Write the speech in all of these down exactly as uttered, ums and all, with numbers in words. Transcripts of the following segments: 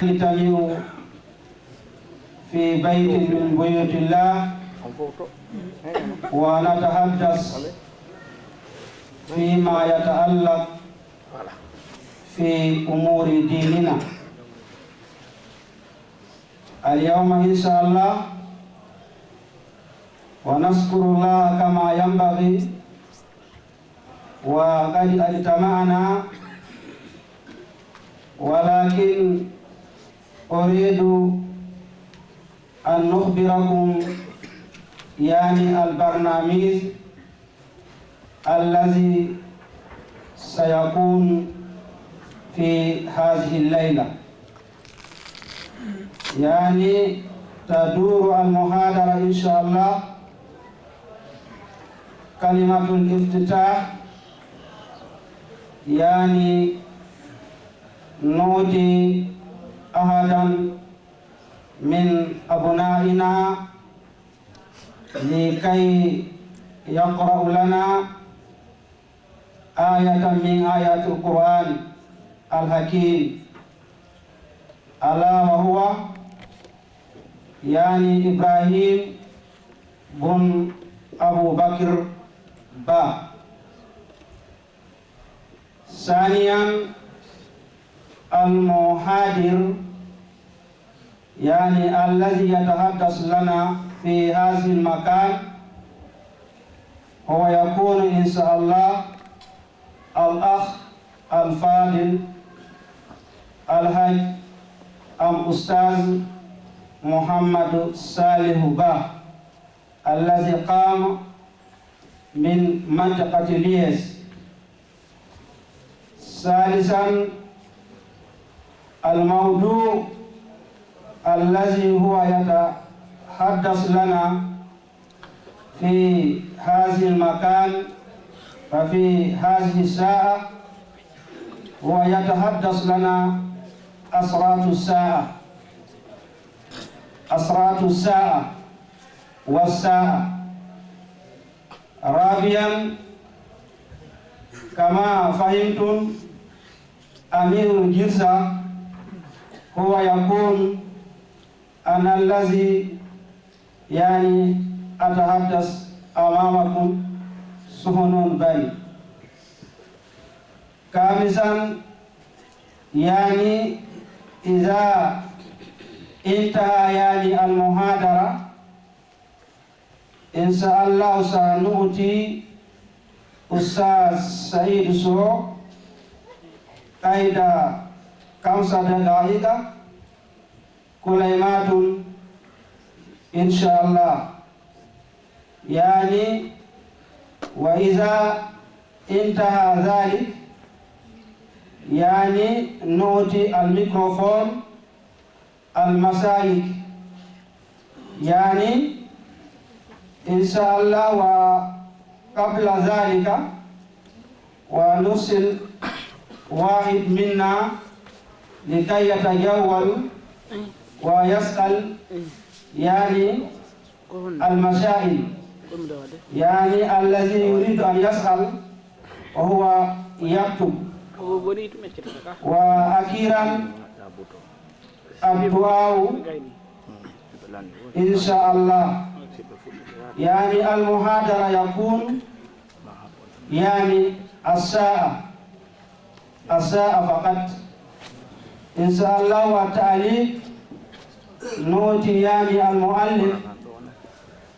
نجتمع في بيت من بيوت الله ونتحدث فيما يتعلق في أمور ديننا. اليوم إن شاء الله ونشكر الله كما ينبغي وقد اجتمعنا، ولكن أريد أن نخبركم يعني البرنامج الذي سيكون في هذه الليلة. يعني تدور المحاضرة إن شاء الله كلمة الافتتاح، يعني نؤتي أحدا من أبنائنا لكي يقرأ لنا آية من آيات القرآن الحكيم، ألا وهو يعني إبراهيم بن أبو بكر با. ثانيا، المحاضر يعني الذي يتحدث لنا في هذا المكان هو يكون إن شاء الله الأخ الفاضل الحاج أم أستاذ محمد صالح با، الذي قام من منطقة ليس. ثالثا، الموضوع الذي هو يتحدث لنا في هذا المكان وفي هذه الساعة، هو يتحدث لنا أشراط الساعة، أشراط الساعة والساعة. رابعا، كما فهمتم، أمير الجلسة هو يكون أنا الذي يعني أتحدث أمامكم سهنون بني. خامسا، يعني إذا انتهى يعني المحاضرة، إن شاء الله سنؤتي أستاذ سعيد سو قيد خمس دقائق كليمات إن شاء الله. يعني وإذا انتهى ذلك، يعني نؤتي الميكروفون المشايخ، يعني إن شاء الله. وقبل ذلك ونرسل واحد منا لكي يتجول ويسأل يعني المشايخ، يعني الذي يريد أن يسأل وهو يكتب. وأخيرا الدعاء إن شاء الله. يعني المحاضرة يكون يعني الساعة، الساعة فقط إن شاء الله. والتعليق نؤتي يعني المؤلف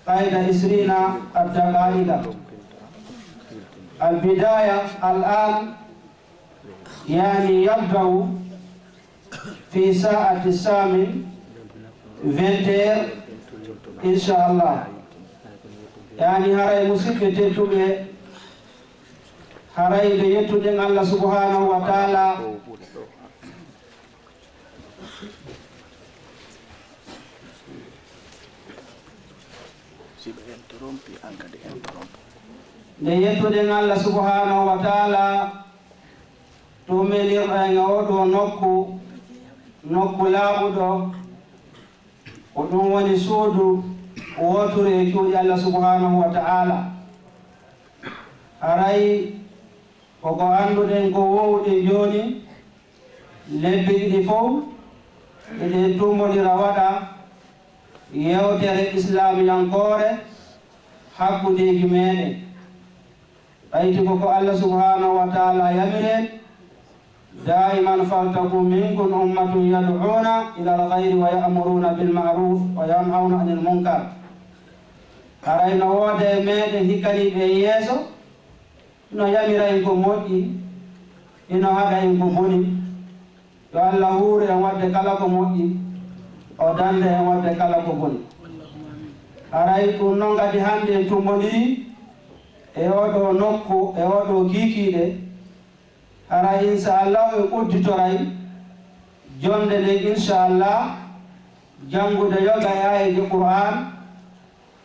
قيد عشرين الدقائق. البداية الآن يعني يبدأ في ساعة الثامن، vingt heures إن شاء الله. يعني haray musidɓe tedduɓe, haray nde yettuɗen Allah subhanahu wa taala, nde yettuɗen Allah subhanahu wa taala, tumminirɗo en e oo ɗoo nokku, nokku laaɓuɗo, ko ɗum woni suudu wooturu e cuuɗi Allah subhanahu wa taala. Haray ko ko annduɗen ko woowuɗen jooni, lebbi ɗiɗi fof, Eɗen tumbondira waɗa yewtere islaamiyankoore hakkundeeji meɗen. Ɓayti ko ko Allah subhanahu wa taala yamiren, daiman faltakum minkum ummatun yad'una ila alkhayri wa ya'muruna bil ma'ruf wa yanhauna anil munkar. Haray no wooda e meɗen hikkaniiɓe en yeeso, no yamira en ko moƴƴi, ino haɗa en ko boni. Yo Allah huuru en waɗde kala ko moƴƴi, o danda en waɗde kala ko boni. Haray ɗum noon kadi hannde en tumbondiri e oɗo nokku, e oɗo kiikiiɗe. Haray inchallah en udditoray jonde nden inchallah janngude yoga e aayeeje Qur'an.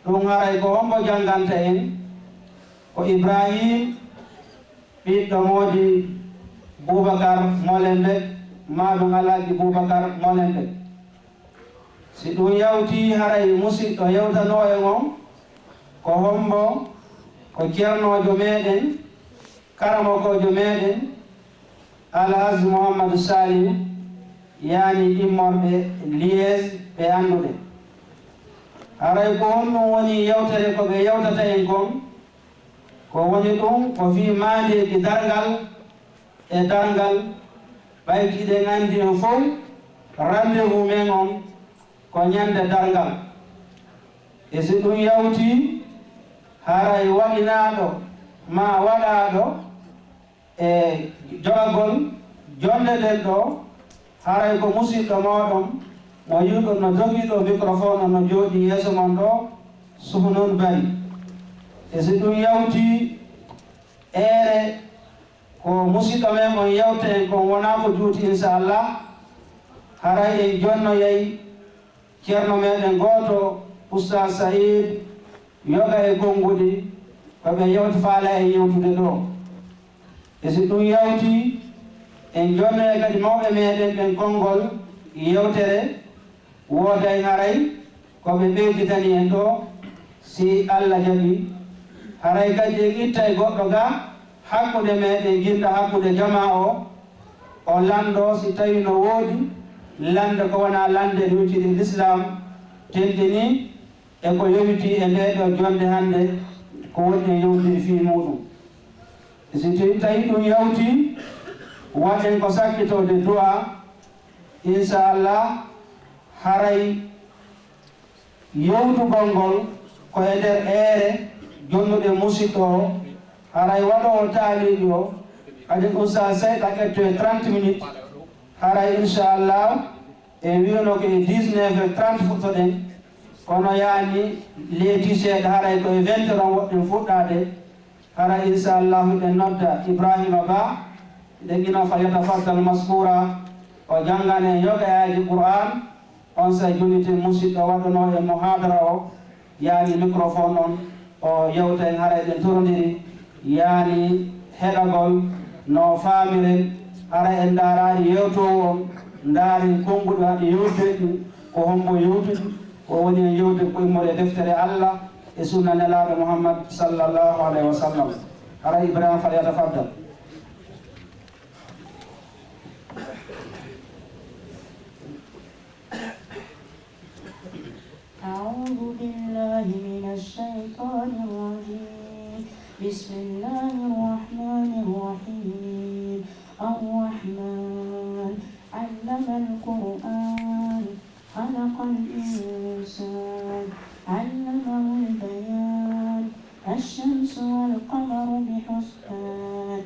Ɗum haray ko hombo jannganta en? Ko Ibrahim, ɓiɗɗo Moodi Bubakar Molembe, maa ɗum Alhaji Bubakar Molembe. Si ɗum yawti, haray musiɗɗo yewtanoo en on ko hombo? Ko ceernoojo meɗen, karamokoojo meɗen, Alhaji Muhammadu Salihu, yaani immorɓe Liège ɓe annduɗen. Haray ko honɗum woni yewtere ko ɓe yewtata en kon? Ko woni ɗum ko fii maandeeji darngal e darngal, ɓay hiɗen anndi en fow rendez-vous men on ko ñande darngal. E si ɗum yawti, haray waɗinaaɗo maa waɗaaɗo e jogagol jonde nden ɗo, haray ko musiɗɗo mooɗon mo yi'uɗon no jogii ɗo microphone on no jooɗii yeeso mon ɗo, Suhunun Bari. E si ɗum yawti, eere ko musiɗɗo men on yewta en kon wonaa ko juuti, inchallah. Haray en jonnoyay ceerno meɗen gooto, Oustaz Saïd Yoga e Konnguɗi, ko ɓe yewta faala en yewtude ɗo. E si ɗum yawti, en jonnoyay kadi mawɓe meɗen ɓen konngol yewtere, wooday haray ko ɓe ɓeyditani en ɗo, si Allah jaɓi. Haray kadi en ittay goɗɗo ga hakkunde meɗen, ginɗa hakkunde jamaa o, o lanndo si tawi no woodi lannde ko wonaa lannde ɗuuciri l'islam, tentini e ko yowiti e ndee ɗoo jonnde hannde, ko woni e yewtiri fii muuɗum. Si tawi ɗum yawti, waɗen ko sakkitoode du'a, inchallah, haray yewtugol ngol ko e nder eere jonnuɗen musiɗɗo o, haray waɗoowo taaliiɓi o, kadi Oustaz Seyɗa ƴettoye trente minutes, haray inchallah, en wi'uno ko e dix-neuf heures trente fuɗɗoɗen, kono yaani leeti seeɗa, haray ko e vingt heures on woɗɗen fuɗɗaade. Haray inchallahu hiɗen nodda Ibrahima Ba, hiɗen ina falyatafaddal maskura, o janngana en yoga e aayeeje Qur'an, on sa junniti musiɗɗo waɗunoo e muhadara o, yaani microphone on, o yewta en, haray eɗen torondiri, yaani heɗagol no faamiren, haray en ndaaraali yewtoowo on, ndaaren konnguɗi waɗi yewtude ɗin, ko hombo yewtudi, ko woni en yewtude ko immori e deftere Allah e sunna Nelaaɗo Muhammad sallallahu alayhi wa sallam. Haray Ibrahima falyatafaddal. أعوذ بالله من الشيطان الرجيم. بسم الله الرحمن الرحيم. الرحمن، علم القرآن، خلق الإنسان، علمه البيان، الشمس والقمر بحسبان،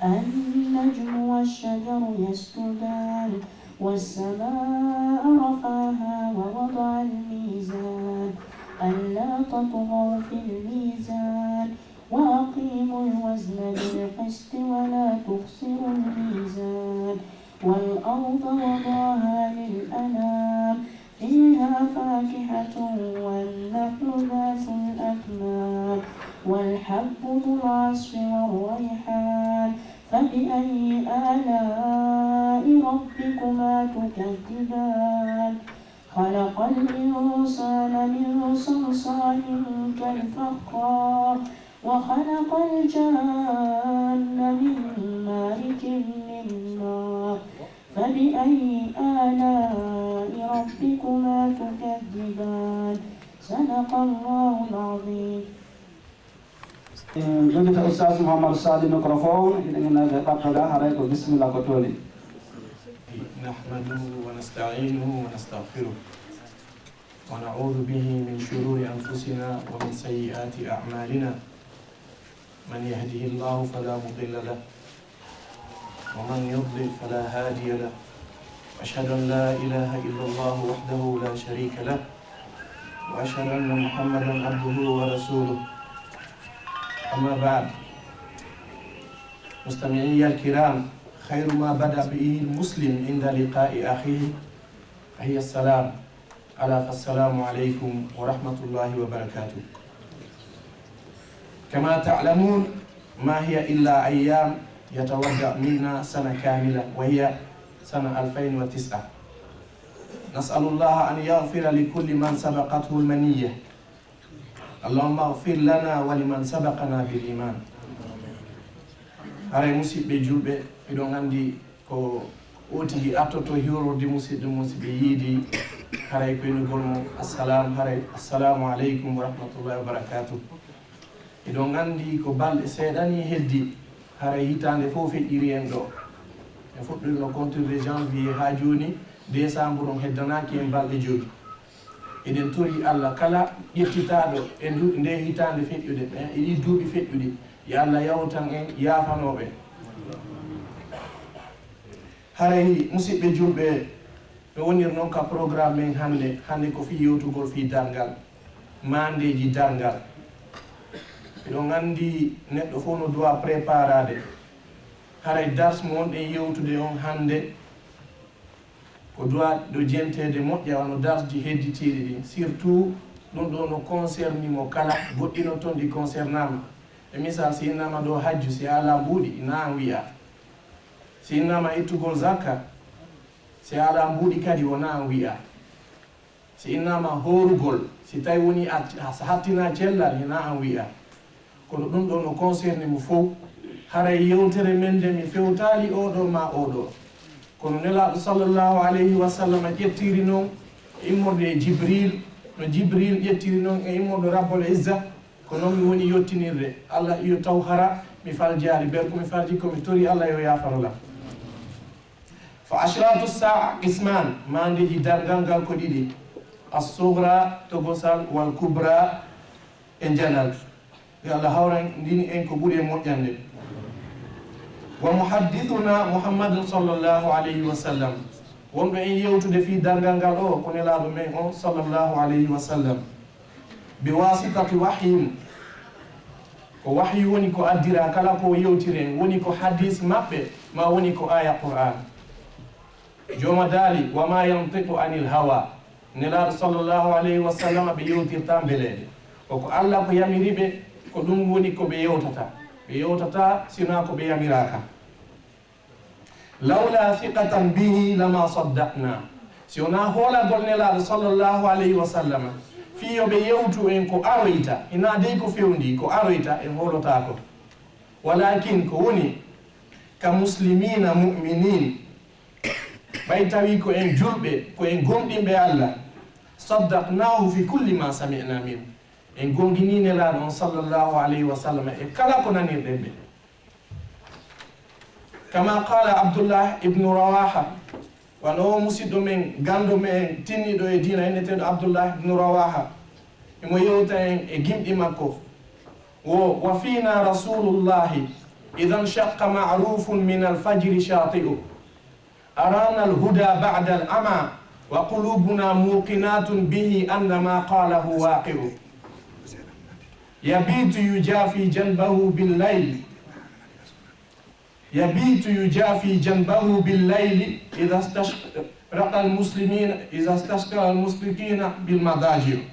النجم والشجر يسجدان، والسماء رفعها ووضع الميزان، ألا تطغوا في الميزان، وأقيموا الوزن بالقسط ولا تخسروا الميزان، والأرض وضعها للأنام، فيها فاكهة والنخل ذات الأكمام، والحب ذو العصف والريحان، فبأي آلاء ربكما تكذبان؟ خلق الإنسان من صلصال كالفخار، وخلق الجان من مارج من نار، فبأي آلاء ربكما تكذبان. صدق الله العظيم. En jogita Oustaz Mouhamadou Sall microphone, hiɗen innaaɓe ɓattoɗa, haray ko bismillah ko tooni. نحمده ونستعينه ونستغفره ونعوذ به من شرور أنفسنا ومن سيئات أعمالنا. من يهده الله فلا مضل له ومن يضلل فلا هادي له. أشهد أن لا إله إلا الله وحده لا شريك له وأشهد أن محمدا عبده ورسوله. أما بعد، مستمعي الكرام، خير ما بدأ به المسلم عند لقاء أخيه هي السلام. ألا فالسلام عليكم ورحمة الله وبركاته. كما تعلمون، ما هي إلا أيام يتودع منا سنة كاملة، وهي سنة ألفين وتسعة. نسأل الله أن يغفر لكل من سبقته المنية. اللهم اغفر لنا ولمن سبقنا بالإيمان. Haray musiɓɓe julɓe, miɗon anndi ko o tigi artoto hiwrorde musiɗɗo musiɓɓe yiidi, haray ko innugol mo assalam, haray assalamu aleykum wa rahmatullahi wa barakatuh. Miɗon anndi ko balɗe seeɗa ni heddi, haray hitaande fof feƴƴiri en ɗo. En fuɗɗirno comptude janvier haa jooni, décembre on heddanaaki en balɗe joyi. Eɗen tori Allah kala ƴettitaaɗo e ndu, nde hitaande feƴƴude, e ɗi duuɓi feƴƴuɗi, yo Allah yawtan en yaafanooɓe. Haray musiɓɓe julɓe, no wonir noon ka programme men hannde, hannde ko fii yewtugol fii darngal, maandeeji darngal. Eɗon anndi neɗɗo fof no doit préparaade. Haray dars mo wonɗen yewtude on hannde, ko doit ɗo jenteede moƴƴa wano darsji hedditiiɗi ɗin, surtout ɗum ɗo no concerni mo kala, goɗɗi no ton ɗi concernama. E misal, si innama ɗo hajju, si a ala mbuuɗi, na an wi'a. Si innama ittugol zakka, si a ala mbuuɗi kadi, wona an wi'a. Si innama hoorugol, si tawi woni a, a hattina cellal, hina an wi'a. Kono ɗum ɗo no concerni mo fow. Haray yewtere men nde mi fewtaali oɗo ma oɗo. Kono Nelaaɗo sallallahu alayhi wa sallam ƴettiri noon immorde e Jibril, no Jibril ƴettiri noon e immorɗo Rabbul Izza, ko noon mi woni yottinirde. Allah iyo taw hara mi faljaali, ber ko mi falji ko mi tori Allah yo yaafano lam. Fa ashratu saa qisman, maandeeji darngal ngal ko ɗiɗi, as-sughra, togosal, wal kubra, e njanal. Yo Allah hawran ndini en ko ɓuri e moƴƴande. Wa muhaddithuna Muhammadun sallallahu alayhi wa sallam, wonɗo en yewtude fii darngal ngal o ko Nelaaɗo men on sallallahu alayhi wa sallam. Bi wasitati wahyin, ko wahyu woni ko addira kala ko yewtiren, woni ko hadis maɓɓe, ma woni ko aya Qur'an. Jooma daali, wa ma yantiqu anil hawa. Nelaaɗo sallallahu alayhi wa sallam ɓe yewtirta mbeleeɗe. Ko ko Allah ko yamiri ɓe, ko ɗum woni ko ɓe yewtata. Ɓe yewtata sina ko ɓe yamiraaka. Lawla thiqatan bihi lama saddaqna. Si wonaa hoolagol Nelaaɗo sallallahu alayhi wa sallam, fii yo ɓe yewtu en ko aroyta, hinaa dey ko fewndi, ko aroyta, en hoolotaako. Walakin ko woni, ka muslimina mu'minin, ɓay tawi ko en julɓe, ko en gomɗinɓe Allah, saddaqnahu fi kulli ma sami'na min. En gongini Nelaaɗo on sallallahu alayhi wa sallam e kala ko nanirɗen ɓe. Kama qala Abdullah ibnu Rawaha, wano o musiɗɗo men, ganndo men, tinniɗo e diina, inneteeɗo Abdullah ibnu Rawaha, imo yewta en e gimɗi makko. Wo, wa fina rasulullahi, idan shaqqa ma'rufun min alfajri shati'u. Arana alhuda ba'da al'ama, wa qulubuna muqinatun bihi anna ma qalahu waqi'u. Yabitu yujafi janbahu bil layl. Yabitu yujafi janbahu bil layli idha istashraqa al muslimina, idha istashraqa al mushrikina bil madaji.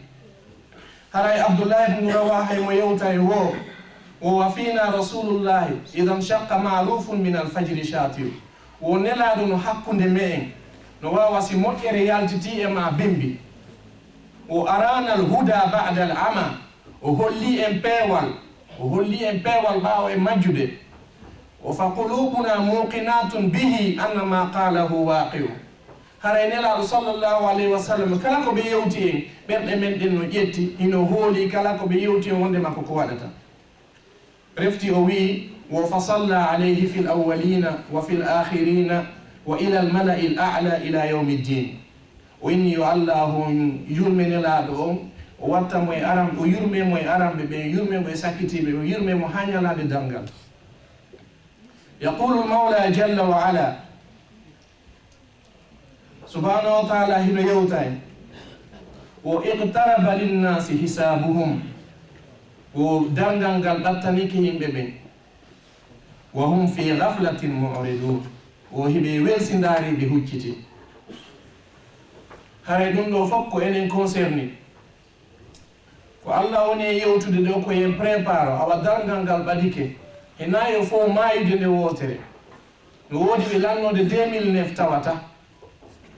Haray Abdullahi ibn Rawaha imo yewta e wo, wo wa fina rasulullahi idha shaqqa ma'rufun min al fajri shati'u. Wo Nelaaɗo no hakkunde me'en, no waawa si moƴƴere yaltiti e ma bimbi. Wo arana al huda ba'da al ama, o holli en peewal, o holli en peewal ɓaawo e majjude. O fa qulubuna muqinatun bihi anna ma qalahu waqi'u. Haray Nelaaɗo sallallahu alayhi wa sallam, kala ko ɓe yewti en, ɓerɗe men ɗen no ƴetti, hino hooli kala ko ɓe yewti en wonde makko ko waɗata. Refti o wi'i, wo fa salla alayhi fil awwalina wa fil akhirina wa ila al mala'i al a'la ila yawmi ddin. O inni yo Allahu on yurme Nelaaɗo on, o watta mo e aran, o yurme mo e aranɓe ɓen, yurme mo e sakkitiiɓe, o yurme mo haa ñalaande darngal. Yaqulu al mawla jalla wa ala, Subhanahu wa taala hino yewta en, wo iqtaraba linnasi hisabuhum, wo darngal ngal ɓattanike yimɓe ɓen, wa hum fi ghaflatin mu'ridun, wo hiɓe welsindaari ɓe hucciti. Haray ɗum ɗo fof ko enen concerné. Ko Allah woni e yewtude ɗo ko en préparo, awa darngal ngal ɓadike. Hina yo fof maayude nde wootere. No woodi ɓe lannoode deux mille neuf tawata.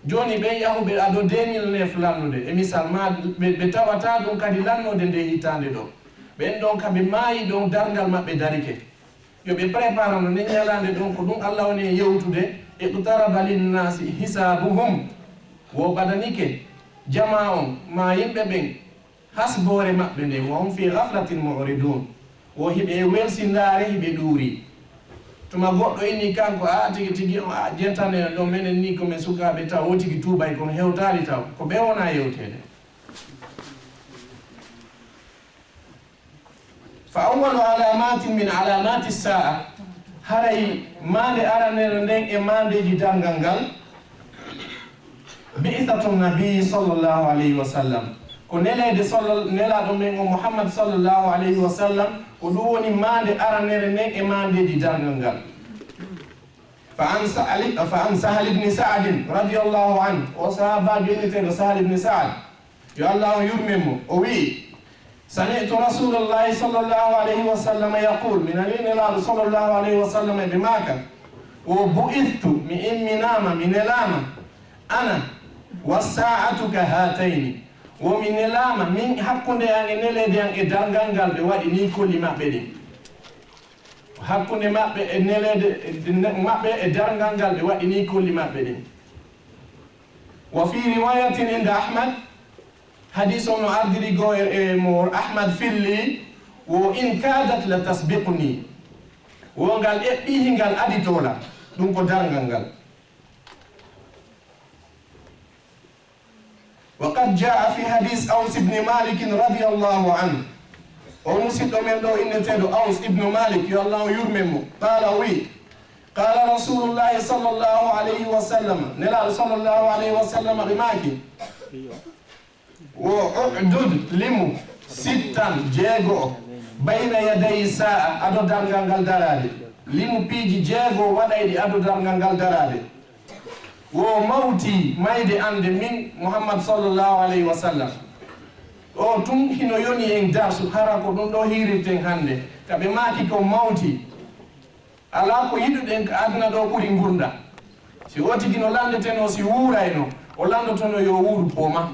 Jooni ɓen yahuɓe ado deux mille neuf lannude, e misal ma ɓe, ɓe tawata ɗum kadi lannoode nde hitaande ɗo. Ɓen ɗon ka ɓe maayi ɗon darngal maɓɓe darike. Yo ɓe préparano nden ñalaande ɗon, ko ɗum Allah woni e yewtude, iqtaraba linnasi hisabuhum. Wo ɓadanike jamaa on, ma yimɓe ɓen, hasboore maɓɓe nden, wa hum fi ghaflatin mu'ridun. Wo hiɓe e welsindaare, hiɓe ɗuuri. Tuma goɗɗo inni kanko, a tigi tigi on, a jentane ɗo, menen ni ko men sukaaɓe taw, o tigi tuubay kono hewtaali taw. Ko ɓe wona yewteede. Fa awwalu alamatin min alamati sa'a, haray maande aranere nden e maandeeji darngal ngal, bi'thatu nabi sallallahu alayhi wa sallam, ko neleede salla-, Nelaaɗo men o Muhammad sallallahu alayhi wa sallam, ko ɗum woni maande aranere nden e maandeeji darngal ngal. Fa an Sa'ali-, fa an Sahal ibn Sa'd radiyallahu anhu, o sahaabaajo inneteeɗo Sahal ibn Sa'd, yo Allah on yurme mo, o wi'i, sami'tu Rasulallahi sallallahu alayhi wa sallam yaqul, mi nani Nelaaɗo sallallahu alayhi wa sallam e ɓe maaka, wo bu'ithtu, mi imminaama, mi nelaama, ana wa sa'atu ka hatayni, wo mi nelaama, min hakkunde an e neleede an e darngal ngal ɓe waɗi nii kolli maɓɓe ɗin. Hakkunde maɓɓe e neleede, e ne-, maɓɓe e darngal ngal ɓe waɗi nii kolli maɓɓe ɗin. Wa fi riwayatin inda Ahmad, hadis on no ardiri goo e, e mo Ahmad filli, wo in kadat la tasbiquni, wo ngal eɓɓii hingal aditoo la, ɗum ko darngal ngal. Wa qad jaa fi hadis Aws ibn Malik radiyallahu anhu. O musiɗɗo men ɗo inneteeɗo Aws ibn Malik, yo Allah o yurme mo. Qala, o wi, qala Rasulullahi sallallahu alayhi wa sallam, Nelaaɗo sallallahu alayhi wa sallam ɓe maaki, wo u'dud, limu, sittan, jeego, bayna yaday sa'a, ado darngal ngal daraade. Limu piiji jeego waɗayɗi ado darngal ngal daraade. Wo mawti mayde an nde min Muhammad sallallahu alayhi wa sallam. Ɗo tun hino yoni en darsu, hara ko ɗum ɗo hiirirten hannde. Ka ɓe maaki ko mawti. Alaa ko yiɗuɗen ka aduna ɗo ɓuri ngurndan. Si o tigi no lanndeteno si wuurayno, o lanndotono yo wuuru poma.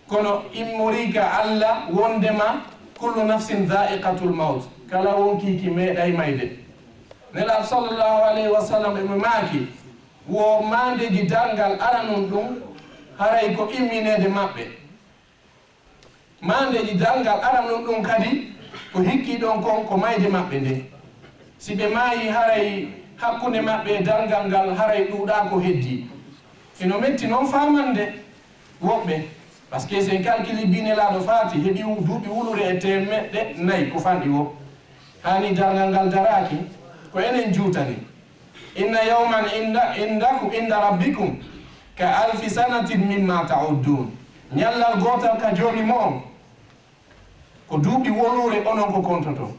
Kono immorii ka Allah wondema kullu nafsin dha'iqatul mawt. Kala wonkiiki meeɗay mayde. Nelaaɗo sallallahu alayhi wa sallam ɓe mo maaki, wo maandeeji darngal aranun ɗum, haray ko immineede maɓɓe. Maandeeji darngal aranun ɗum kadi, ko hikkii ɗon kon ko mayde maɓɓe nde. Si ɓe maayi, haray hakkunde maɓɓe e darngal ngal, haray ɗuuɗaa ko heddii. Hino metti non faamande woɓɓe, parce que si en calculi bi Nelaaɗo faati, heɓi wu-, duuɓi wulure e teemeɗɗe nayi ko fanɗi wo. Hani darngal ngal daraaki, ko enen juutani. Inna yawman inda, indakum, inda rabbikum ka alfi sanatin mimma ta'uddun. Ñallal gootal ka Joomi mo'on, ko duuɓi woluure onon ko kontoton.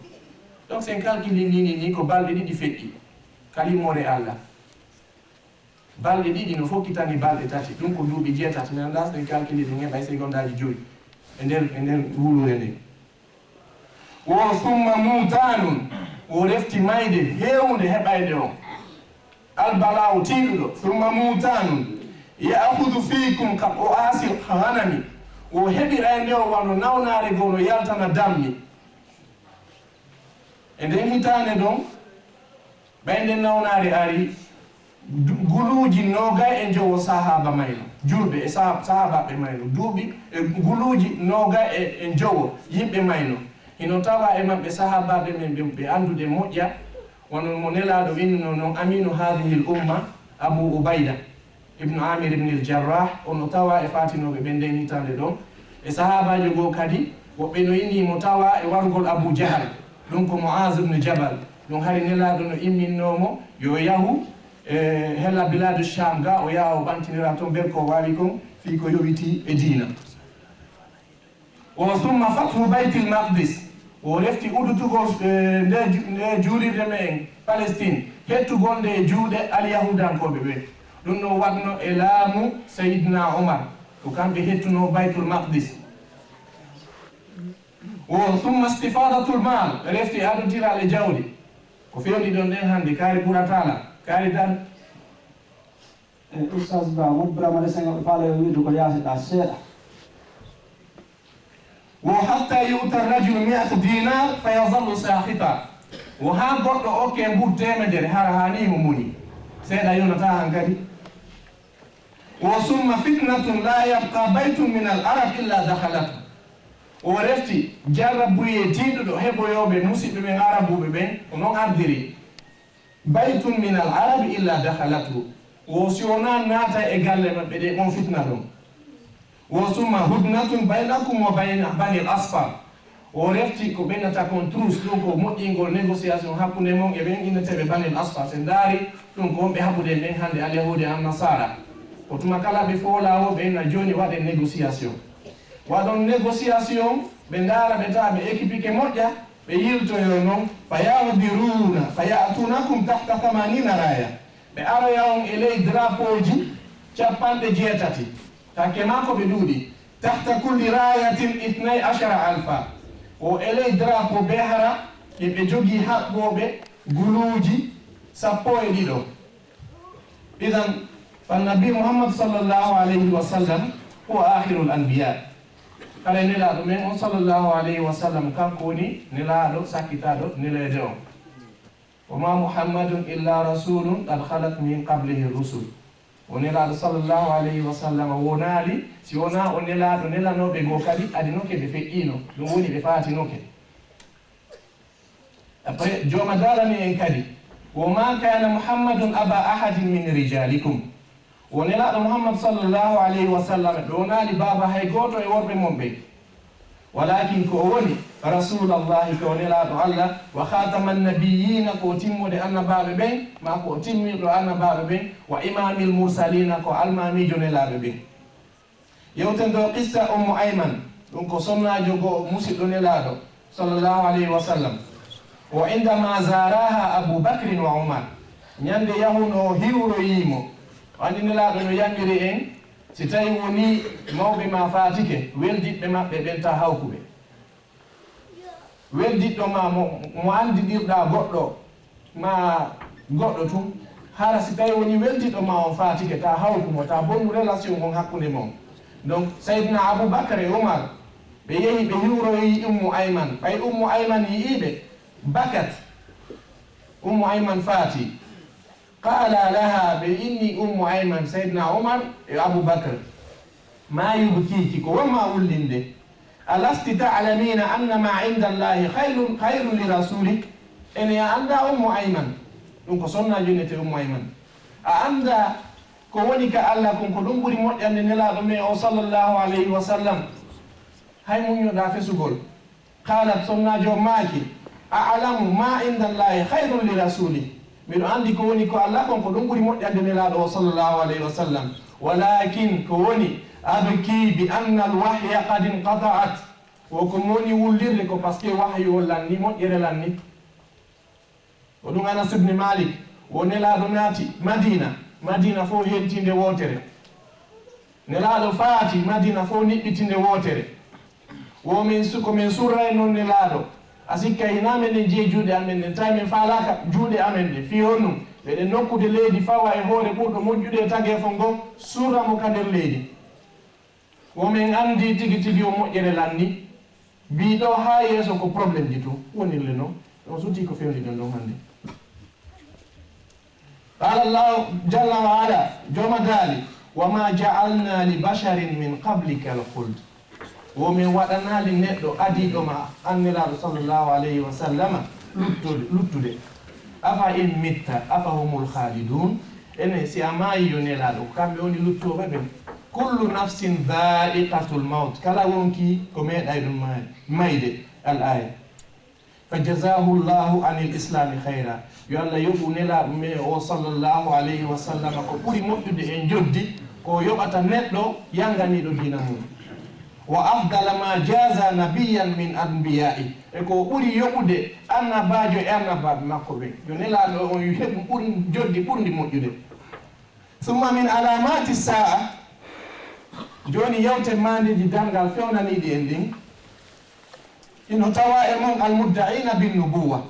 Donc, si en calculi ni, ni, ni, ko balɗe ɗiɗi feƴƴi, ka limore Allah. Balɗe ɗiɗi no fokkitani balɗe tati. Ɗum ko duuɓi jeetati. Mi anndaa so en calculi ɗum, heɓay segondaaji joyi e nder, e nder wuluure nden. Wo summa mutanun, wo refti mayde heewunde heɓayde on. Albala'u tiiɗuɗo, summa mutanun, ya'khudhu fikum ka qa'asil ghanami, wo heɓirayde on wano nawnaare goo no yaltana dammi. E nden hitaande ɗon, ɓay nden nawnaare ari, Du-, guluuji noogay e njowo sahaaba mayno, julɓe e saha-, sahaabaaɓe mayno, duuɓi e guluuji noogay e, e njowo yimɓe mayno. Hino tawa e maɓɓe sahaabaaɓe men ɓe, ɓe anndude moƴƴa, wano mo Nelaaɗo winnunoo non, Amiinu haadihil umma, Abu Ubayda ibnu Amir ibn al-Jarrah, ono tawa e faatinooɓe ɓen nden hitaande ɗon. E sahaabaajo goo kadi, woɓɓe no inni mo tawa e warugol Abu Jahal, ɗum ko Mu'az ibn Jabal. Ɗum hari Nelaaɗo no imminnoo mo yo yahu, e, hela biladu Sham ga, o yaha o ɓantinira ton bee ko o waawi kon fii ko yowitii e diina. O summa fathu Baytil Maqdis, o refti uddutugol, eh, nde ju-, nde juulirde men Palestine, hettugol nde e juuɗe Alyahuudankooɓe ɓe. Ɗum no waɗno e laamu Sayyidina Umar, ko kamɓe hettunoo Baytul Maqdis. O summa istifadatul mal, refti adontiral e jawdi. Ko fewndi ɗon ɗen hannde, kaari ɓurataala, kaari dan. E Oustaz Ba, woɓɓe Amari Senghor ɓe faala yo wiide ko yaasi ɗa seeɗa. Wo hatta yu'ta rajulu mi'ata dinar fa yazallu sakhita. Wo haa goɗɗo okke mbuuɗu teemedere, hara haa nii mo muni. Seeɗa yonata han kadi. Wo summa fitnatun la yabqa baytun min al arab illa dakhalatu. O refti jarrabuyee tiiɗuɗo heɓoyooɓe musiɓɓe ɓen arabuɓe ɓen, ko non ardiri. Baytun min al arabi illa dakhalatu. Wo si wonaa naata e galle maɓɓe ɗe, on fitna ɗon. Wo summa hudnatun baynakum wa bayna bani al asfar. O refti ko ɓe nata kon truce, ɗum ko moƴƴingol négociation hakkunde mon e ɓen inneteeɓe bani al asfar. Se ndaari ɗum ko wonɓe haɓude ɓen hannde al yahudi an nasara. Ko tuma kala ɓe foolaa wo ɓe na jooni waɗen négociation. Waɗon négociation, ɓe ndaara ɓe tawa ɓe équipe ke moƴƴa, ɓe yiltoyo non, fa yahdiruna, fa ya'tunakum tahta thamanina raya. Ɓe aroya on e ley drapeauji capanɗe jeetati. Takke maa ko ɓe ɗuuɗi. Tahta kulli rayatin ithnay ashara alfa. O e ley drapeau be hara, ɓe, ɓe jogii haɓɓooɓe guluuji sappo e ɗiɗo. Idan, fannabi Muhammad sallallahu alayhi wa sallam huwa akhirul anbiya. Kala nelaaɗo men on sallallahu alayhi wa sallam, kanko woni nelaaɗo sakkitaaɗo neleede on. Wa ma Muhammadun illa rasulun qad khalat min qablihi rusul. O nelaaɗo sallallahu alayhi wa sallam wonaali, si wonaa o nelaaɗo nelanooɓe goo kadi, adinoke ɓe feƴƴiino, ɗum woni ɓe faatinoke. Après, jooma daalani en kadi, wo ma kana Muhammadun aba ahadin min rijalikum. Wo nelaaɗo Muhammad sallallahu alayhi wa sallam, ɓe wonaali baaba hay gooto e worɓe mon ɓen. Walakin ko o woni Rasulallahi, ko o nelaaɗo Allah, wa khataman nabiyina, ko o timmude annabaaɓe ɓen, maa ko o timmirɗo annabaaɓe ɓen, wa imamil mursalina, ko almaamiijo nelaaɓe ɓen. Yewten ɗo qissa Ummu Ayman, ɗum ko sonnaajo goo musiɗɗo nelaaɗo, sallallahu alayhi wa sallam. Wa indama zaraha Abu Bakrin wa Umar. Ñande yahunoo hiwroyii mo. O anndi nelaaɗo no yamiri en, si tawi wonii mawɓe maa faatike, weldiɓɓe maɓɓe ɓen ta hawku ɓe. Weldiɗɗo ma mo, mo anndidirɗaa goɗɗo, ma goɗɗo tun, hara si tawi woni weldiɗɗo ma on faatike, ta hawku mo, ta bonnu relation on hakkunde mon. Donc, Sayyidina Abu Bakar e Umar, ɓe yehi ɓe hiwroyi Ummu Ayman. Ɓay Ummu Ayman yi'ii ɓe, bakat. Ummu Ayman faati. Qala laha, ɓe inni Ummu Ayman, Sayyidina Umar e Abu Bakar, ma yubkiki, ko won ma wullinde? Alasti ta'lamina anna ma inda Allahi khayrun, khayrun li rasulik? Ene a annda Ummu Ayman? Ɗum ko sonnaajo innete Ummu Ayman. A annda ko woni ka Allah kon, ko ɗum ɓuri moƴƴande Nelaaɗo men o, sallallahu alayhi wa sallam? Hay muññoɗaa fesugol. Qaalat, sonnaajo maaki, a'lamu ma inda Allahi khayrun li rasuli. Miɗo anndi ko woni ko Allah kon, ko ɗum ɓuri moƴƴande Nelaaɗo o, sallallahu alayhi wa sallam. Walakin, ko woni, abki bi anna al wahya qad inqata'at. Wo ko mi woni wullirde ko parce que wahyu o lanni, moƴƴere lanni. Ko ɗum Anas ibn Malik, wo Nelaaɗo naati Madina, Madina fof hentinde wootere. Nelaaɗo faati Madina fof niɓɓitinde wootere. Wo min su-, ko min surray noon Nelaaɗo. A sikka hinaa men en jeyi juuɗe amen ɗen, tawi min faalaaka juuɗe amen ɗen. Fii honɗum? Meɗen nokkude leydi fawa e hoore ɓurɗo moƴƴude e tageefo ngon, surra mo ka nder leydi. Wo min anndi tigi tigi o moƴƴere lanni. Mbii ɗoo haa yeeso ko problème ji tun wonirle non. On sutii ko fewndi ɗon ɗon hannde. Qala Allahu jalla wa ala, jooma daali, "Wa ma ja'alna li basharin min qablika al-khuld." Wo min waɗanaali neɗɗo adiiɗo ma, an Nelaaɗo sallallahu alayhi wa sallama, luttude, luttude. "Afa in mitta, afa humul khalidun." Ene, si a maayi yo Nelaaɗo, kamɓe woni luttooɓe ɓen. "Kullu nafsin dha'iqatul maut." Kala wonkii ko meeɗay ɗum maay-, mayde. Al aya. "Fa jazahu Allahu anil islami khayra." Yo Allah yoɓu Nelaaɗo men o sallallahu alayhi wa sallam ko ɓuri moƴƴude e njoddi ko yoɓata neɗɗo yanganiiɗo diina mum. "Wa afdala ma jaza nabiyyan min anbiya'i." E ko ɓuri yoɓude annabaajo e annabaaɓe makko ɓen. Yo Nelaaɗo on heɓu ɓur-, njoddi ɓurndi moƴƴude. "Summa min alamati sa'a." Jooni yewte maandeeji darngal fewnaniiɗi en ɗin. Ino tawa e mon almudda'ina bin nubuwa.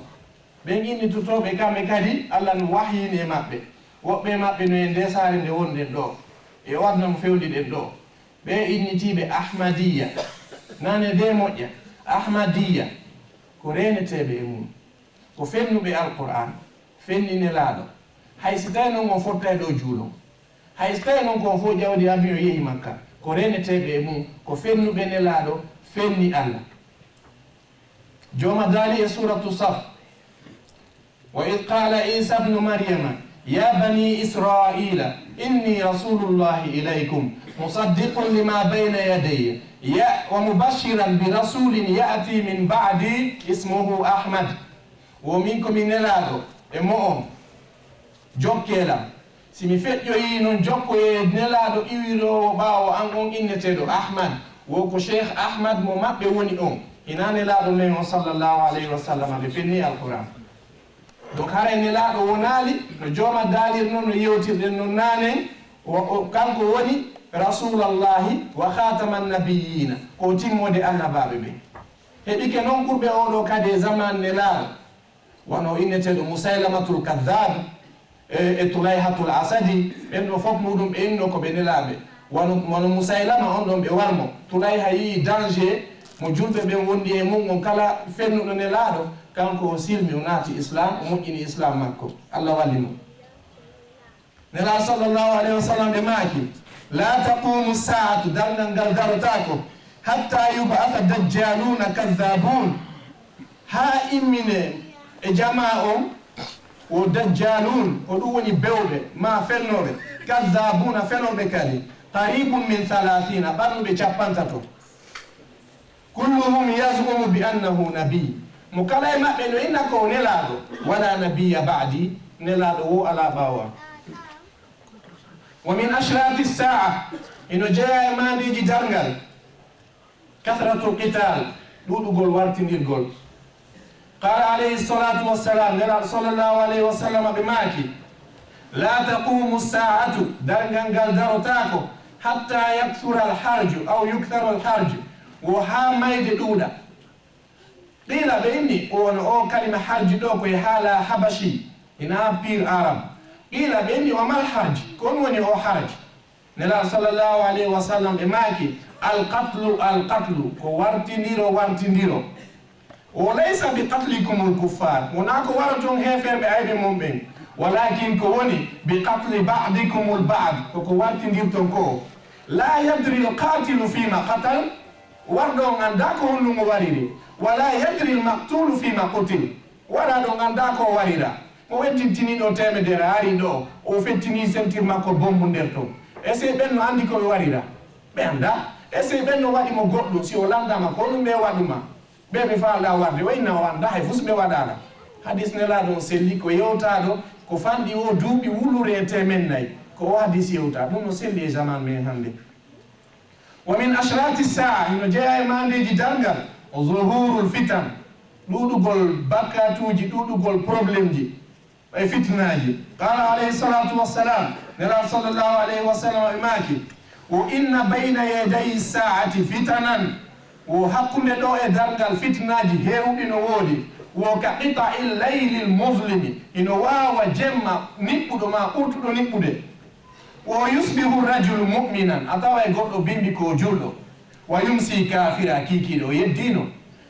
Ɓen innitotooɓe kamɓe kadi Allah no wahyini e maɓɓe. Woɓɓe e maɓɓe no e nde saare nde wonɗen ɗo. E o aduna mo fewndi ɗen ɗo. Ɓe innitiiɓe Ahmadiyya. Nane de moƴƴa. Ahmadiyya. Ko reeneteeɓe e mum. Ko fennuɓe Alqur'aan. Fenni Nelaaɗo. Hay si tawi non on fottay ɗo juulon. Hay si tawi non ko on fof ƴawdi avion yehi Makka. Ko reeneteeɓe e mum. Ko fennuɓe Nelaaɗo. Fenni Allah. Jooma daali e Suuratu Saf, "Wa idh qala Isa ibnu Maryama, ya bani Israila, inni rasulullahi ilaykum, musaddiqun lima bayna yadayya, ya, wa mubashiran bi rasulin ya'ti min ba'di ismuhu Ahmad." Wo min ko mi Nelaaɗo e mo'on, jokkee lam. Si mi feƴƴoyii non jokkoyee Nelaaɗo iwiroowo ɓaawo an on inneteeɗo Ahmad, wo ko Cheikh Ahmad mo maɓɓe woni on. Hinaa Nelaaɗo men on sallallahu alayhi wa sallam ɓe fenni Alqur'aan. Donc haray Nelaaɗo wonaali no jooma daalirno no yewtirɗen non naanen, o, o, kanko woni Rasulallahi wa Khataman Nabiyyiina, ko timmoode annabaaɓe ɓen. Heɓike non ɓurɓe oo ɗoo kadi e zamaan Nelaaɗo. Wano inneteeɗo Musaylamatul Kadhab, e, e Tulayhatul Asadi, ɓen ɗo fof muɗum ɓe inno ko ɓe nelaaɓe. Wano, wano Musaylama on ɗon ɓe warmo. Tulayha yii danger mo julɓe ɓen wondi e mum, on kala fennuɗo nelaaɗo, kanko o silmi, o naati Islam, o moƴƴini Islam makko. Allah walli mo. Nelaaɗo sallallahu alayhi wa sallam ɓe maaki, "La taqumu saatu, darngal ngal darotaako, hatta yub'atha dajjaluna kadhabun." Haa immine e jamaa on wo dajjalun, ko ɗum woni bewɓe, maa fennooɓe, kadhabuna, fenooɓe kadi, qaribun min thalathina, ɓarnuɓe cappantato. Kulluhum yaz'umu bi annahu nabi. Mo kala e maɓɓe no inna ko o nelaaɗo. Wala nabiyya ba'di. Nelaaɗo wo alaa ɓaawo am. Wa min ashrati sa'a. Ino jeyaa e maandeeji darngal. Kathratu qital. Ɗuuɗugol wartindirgol. Qala alayhi salatu wassalam, Nelaaɗo sallallahu alayhi wa sallam ɓe maaki, "La taqumu sa'atu, darngal ngal darotaako, hatta yakthura al-harju, aw yukthara al-harju, wo haa mayde ɗuuɗa." Qila, ɓe inni, wano o kalima harju ɗo ko e haala habashi, ina pire arab. Qila, ɓe inni, "Wa mal harj?" Ko on woni o harj? Nelaaɗo sallallahu alayhi wa sallam ɓe maaki, "Al qatlu, al qatlu, ko wartindiro, wartindiro. Wo laysa bi qatlikumul kuffar, wonaa ko waroton heeferɓe ayɓe mon ɓen, walakin ko woni bi qatli ba'dikumul ba'd, ko ko wartindirton ko. La yadri al qatilu fima qatal, warɗo on anndaa ko honɗum o wariri, wala yadri al maqtulu fima qutil." Waɗa ɗo nganndaa ko o warira. Mo weddintini ɗo teemedere, ari ɗo, o fettini sentir makko bombu nder ton. E sey ɓen no anndi ko ɓe warira? Ɓe anndaa. E sey ɓen no waɗi mo goɗɗum, si o lanndama ko honɗum ɓe waɗuma? Ɓe ɓe faalɗaa warde, o inna o anndaa, hay fus ɓe waɗaala. Hadis Nelaaɗo on selli ko yewtaaɗo, ko fanɗi o duuɓi wulure e teemen nayi. Ko o hadis yewta, ɗum no selli e zaman men hannde. Wa min ashrati sa'a, hino jeyaa e maandeeji darngal, zuhurul fitan, ɗuuɗugol bakkatuuji, ɗuuɗugol problemji, e fitnaaji. Qala alayhi salatu wassalam, Nelaaɗo sallallahu alayhi wa sallam ɓe maaki, "Wa inna bayna yaday sa'ati fitanan," wo hakkunde ɗo e darngal fitnaaji heewɗi no woodi, wo ka qita'il laylil muzlimi, hino waawa jemma niɓɓuɗo ma ɓurtuɗo niɓɓude. Wa yusbihu rajulu mu'minan, a tawa e goɗɗo bimbi ko julɗo. Wa yumsi kafira, kiikiiɗe o yeddiino.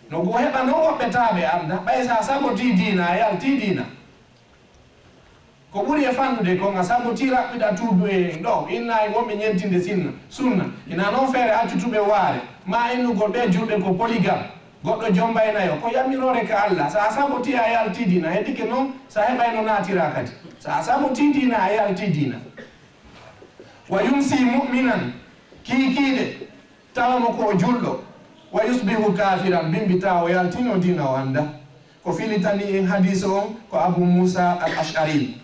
No ko heɓa non woɓɓe taaɓe annda, ɓay sa sabotii diina, a yaltii diina. Ko ɓuri e fanɗude kon, a sabotii raɓɓiɗa tuudu e ɗo, inna e wonɓe ñentinde sinna, sunna. Ina noon feere accutuɓe waare, ma innugol ɓe julɓe ko polygame. Goɗɗo jombaynayo, ko yamiroore ka Allah. So a sabotii a yaltii diina, heddike noon, so a heɓayno naatira kadi. So a sabotii diina, a yaltii diina. Wa yumsi mu'minan, kiikiiɗe, tawa mo ko o julɗo. Wa yusbihu kafiran, bimbi tawa o yaltiino diina o annda. Ko filitani en hadiis on ko Abu Muusa al-Ash'ari.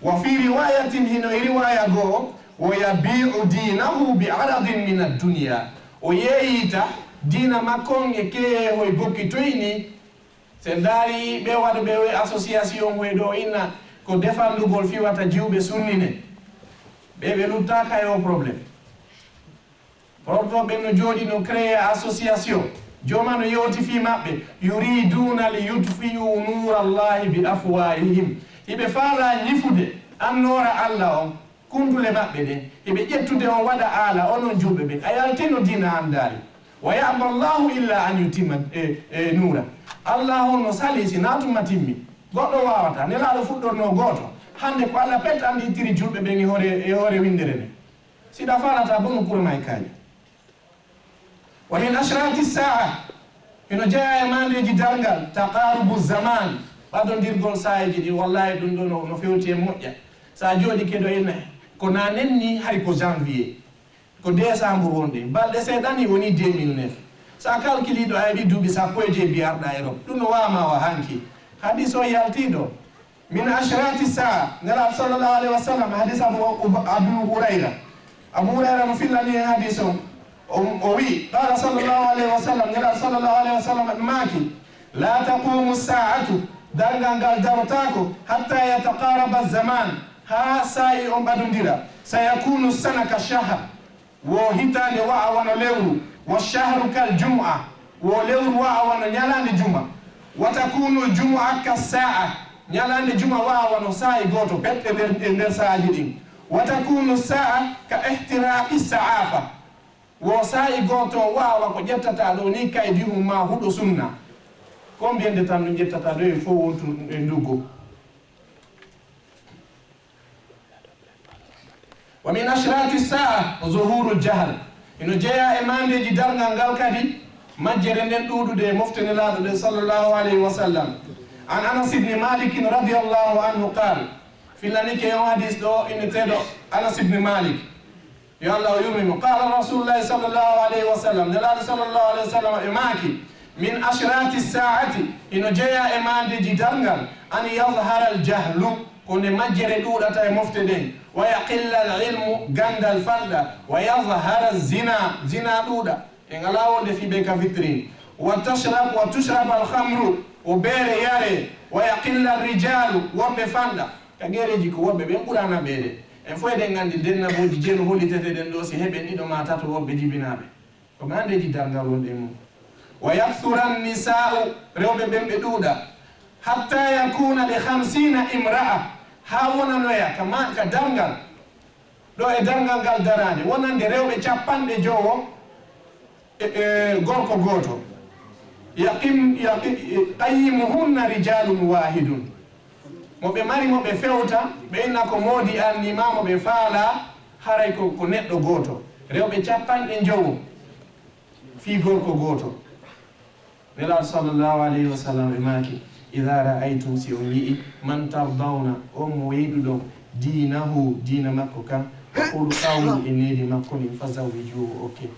Wa fi riwayatin, hino e riwaya goo, wa yabi'u dinahu bi aradin min ad-dunya. O yeeyita diina makko on e keyeehoy gokki toyni. Se ndaari ɓe waɗuɓe o association hoy ɗo inna ko defandugol fiwata jiwɓe sunni ne. Ɓe ɓe luttaaka e o problème. Porto ɓen no jooɗi no créé association. Jooma no yewti fii maɓɓe. Yuriduna li yutfi'u nura Allahi bi afwahihim. Hiɓe faalaa ñifude annoora Allah on, kundule maɓɓe ɗen. Hiɓe ƴettude on waɗa aala, onon julɓe ɓen. A yaltino diina anndaari. Wa ya'ba Allahu illa an yutimma, e, e, nura. Allah on no salii si naatuma timmi. Goɗɗo waawataa. Nelaaɗo fuɗɗornoo gooto. Hannde ko Allah pet annditiri julɓe ɓen e hoore, e hoore winndere nden. Si ɗa faalataa, bonu kura ma e kaaƴe. Wa min ashrati saa, hino jeyaa e maandeeji darngal, taqarubu zaman, ɓadondirgol saayeeji ɗin. Wallahi, ɗum ɗo no, no fewti e moƴƴa. So a jooɗike ɗo inna, ko na nenni, hari ko janvier, ko décembre wonɗen. Balɗe seeɗa ni woni deux mille neuf. So a calculii ɗo, a heɓii duuɓi sappo e jeeɗiɗi arɗa Europe. Ɗum no waama wa hanki. Hadiis o yaltii ɗo. Min ashrati saa, Nelaaɗo sallallahu alayhi wa sallam, hadis Abu, Abu Hurayra. Abu Hurayra no fillani en hadis on. O, o wi, qala sallallahu alayhi wa sallam, Nelaaɗo sallallahu alayhi wa sallam ɓe maaki, la taqumu saa'atu, darngal ngal darotaako, hatta yataqaraba zaman, haa saa'i on ɓadondira. Sayakunu sana ka shahr, wo hitaande wa'a wano lewru, wa shahru kal jumu'a, wo lewru wa'a wano ñalaande juma, wa takunu jumu'a ka sa'a, ñalaande juma wa'a wano saa'i gooto pet e nder, e nder saa'aji ɗin, wa takunu sa'a ka ihtiraqi sa'afa, wo saa'i gooto wa'a wa ko ƴettataa ɗo ni kaydihum ma huɗo sunna. Combien de temps no ƴettataa ɗo e fof wontu e nduggo? Wa min ashrati saa zuhurul jahl. Hino jeyaa e maandeeji darngal ngal kadi, majjere nden ɗuuɗude e mofte Nelaaɗo ɗen sallallahu alayhi wa sallam. An Anas ibn Malik radiyallahu anhu qal, fillanike on hadis ɗo inneteeɗo Anas ibn Malik. Yo Allah o yurmimo. Qala rasulullahi sallallahu alayhi wa sallam. Nelaaɗo sallallahu alayhi wa sallam ɓe maaki, min ashrati saa'ati, hino jeyaa e maandeeji darngal, an yazhara al jahlu, ko nde majjere ɗuuɗata e mofte ɗen, wa yaqilla al ilmu, ganndal fanɗa, wa yazhara zina, zina ɗuuɗa, en alaa wonde fii ɓe ka fitiri, wa tashrab, wa tushrab al khamru, o beere yare, wa yaqilla al rijalu, worɓe fanɗa, ka gereeji ko worɓe ɓen ɓurana ɓeede. En fof eɗen anndi ndennabooji jeenu holliteteɗen ɗo, si heɓen ɗiɗo maa tato worɓe jibinaaɓe. Ko maandeeji darngal wonɗi e mum. Wa yakthura nisa'u, rewɓe ɓen ɓe ɗuuɗa. Hatta yakuna li khamsina imra'a, haa wonanoya ka ma-, ka darngal, ɗo e darngal ngal daraande, wonande rewɓe capanɗe jowo e, e gorko gooto. Yaqim-, yaqi-, qayyimuhunna rijalun wahidun. Mo ɓe mari, mo ɓe fewta, ɓe inna ko moodi an ni, ma mo ɓe faalaa, haray ko, ko neɗɗo gooto. Rewɓe capanɗe njowo fii gorko gooto. Nelaaɗo sallallahu alayhi wa sallam ɓe maaki, idha ra'aytum, si on yi'i, man tardawna, on mo yiɗuɗon, dinahu, diina makko kan, wa khulqahu, e needi makko ndin, fazawwijuhu, okke.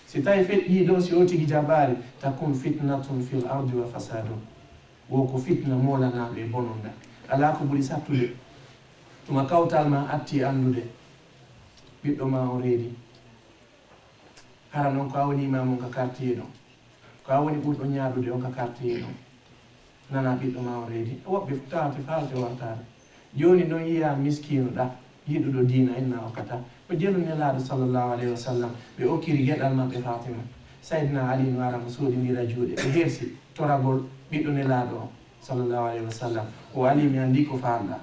Si tawi feƴƴii ɗo, si o tigi jaɓaali, takun fitnatun fil ardi wa fasadun. Wo ko fitna moolanaaɗo e bononda. Alaa ko ɓuri sattude. Tuma kawtal ma atti anndude ɓiɗɗo ma o reedi. Hara noon ko a woni imam on ka quartier ɗon. Ko a woni ɓurɗo ñaaɗude on ka quartier ɗon. Nana ɓiɗɗo ma o reedi. Woɓɓe tawate faalde wartaade. Jooni noon yiyaa miskiinuɗa, yiɗuɗo diina, inna okkata. Ko jelu Nelaaɗo sallallahu alayhi wa sallam, ɓe okkiri geɗal maɓɓe Fatima. Sayyidina Ali no ara mo soodindira juuɗe, ɓe hersi toragol ɓiɗɗo Nelaaɗo on sallallahu alayhi wa sallam. O Ali, mi anndi ko faalɗa.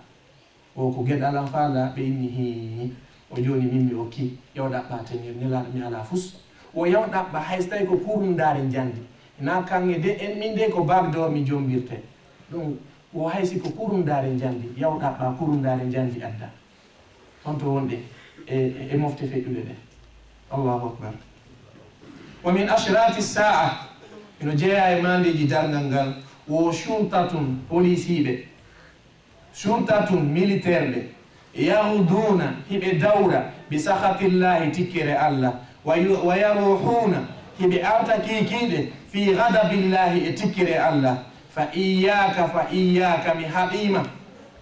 O ko geɗal am faalɗa, ɓe inni, hii. O jooni min mi okki, yaw ɗaɓɓa teñir, Nelaaɗo mi alaa fus. O yaw ɗaɓɓa hay so tawi ko kurundaare njandi. Ina kaŋŋe de, en min de ko bagdor mi jombirte. Ɗum Wo hay si ko kurundaare njamndi, yaw ɗaɓɓa kurundaare njamndi adda. Honto wonɗen e, e, e mofte feƴƴuɗe ɗen? Allahu akbar. Wa min ashrati sa'a, ino jeyaa e maandeeji darngal ngal, wo shurtatun, polisiiɓe, shurtatun, militeerɓe, yaghduuna, hiɓe dawra, bi sakhatillahi, tikkere Allah, wa yu-, wa yaruhuuna, hiɓe arta kiikiiɗe, fi ghadabillahi, e tikkere Allah. Fa iyyaka, fa iyyaka, mi haɗiima,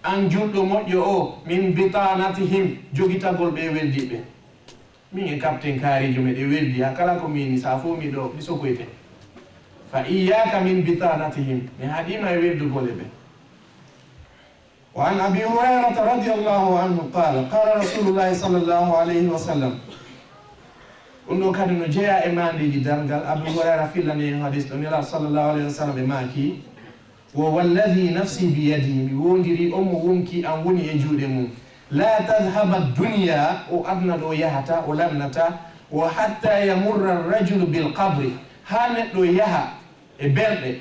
an julɗo moƴƴo o, min bitanatihim, jogitagol ɓe weldiiɓe. Min e capitaine kaariijo meɗen weldi, haa kala ko miini, saa fof mi ɗo, mi sokoyte. Fa iyyaka min bitanatihim, mi haɗiima e weldugol e ɓe. Wa an Abi Hurayrata radiyallahu anhu qala, qala Rasulullahi sallallahu alayhi wa sallam. Ɗum ɗo kadi no jeyaa e maandeeji darngal. Abu Hurayra fillani en hadis ɗo, Nelaaɗo sallallahu alayhi wa sallam ɓe maaki, wo walladhi nafsi biyadihi, mi woondirii on mo wonkii an woni e juuɗe mum. La tadhhaba dunya, o aduna ɗo yahata, o lannata, wa hatta yamurra rajulu bil qabri, haa neɗɗo yaha e berɗe.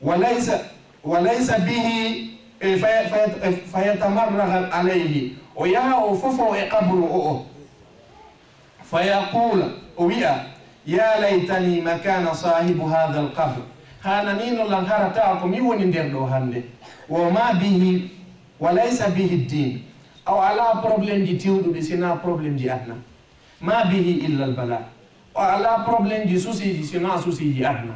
Wa laysa, wa laysa bihi, e, fa, fa, e, fa yatamarragha alayhi. O yaha o fofo e qabru o o. Fa yaqula, o wi'a, ya laytani makana sahibu hadha al-qabr. Hananino lan hara tawa ko mi woni nder ɗo hannde. Wa ma bihi, wa laysa bihi din. O alaa problème ji tiwɗuɗi sina problème ji aduna. Ma bihi illa al-bala. O alaa problème ji souci ji sina souci ji aduna.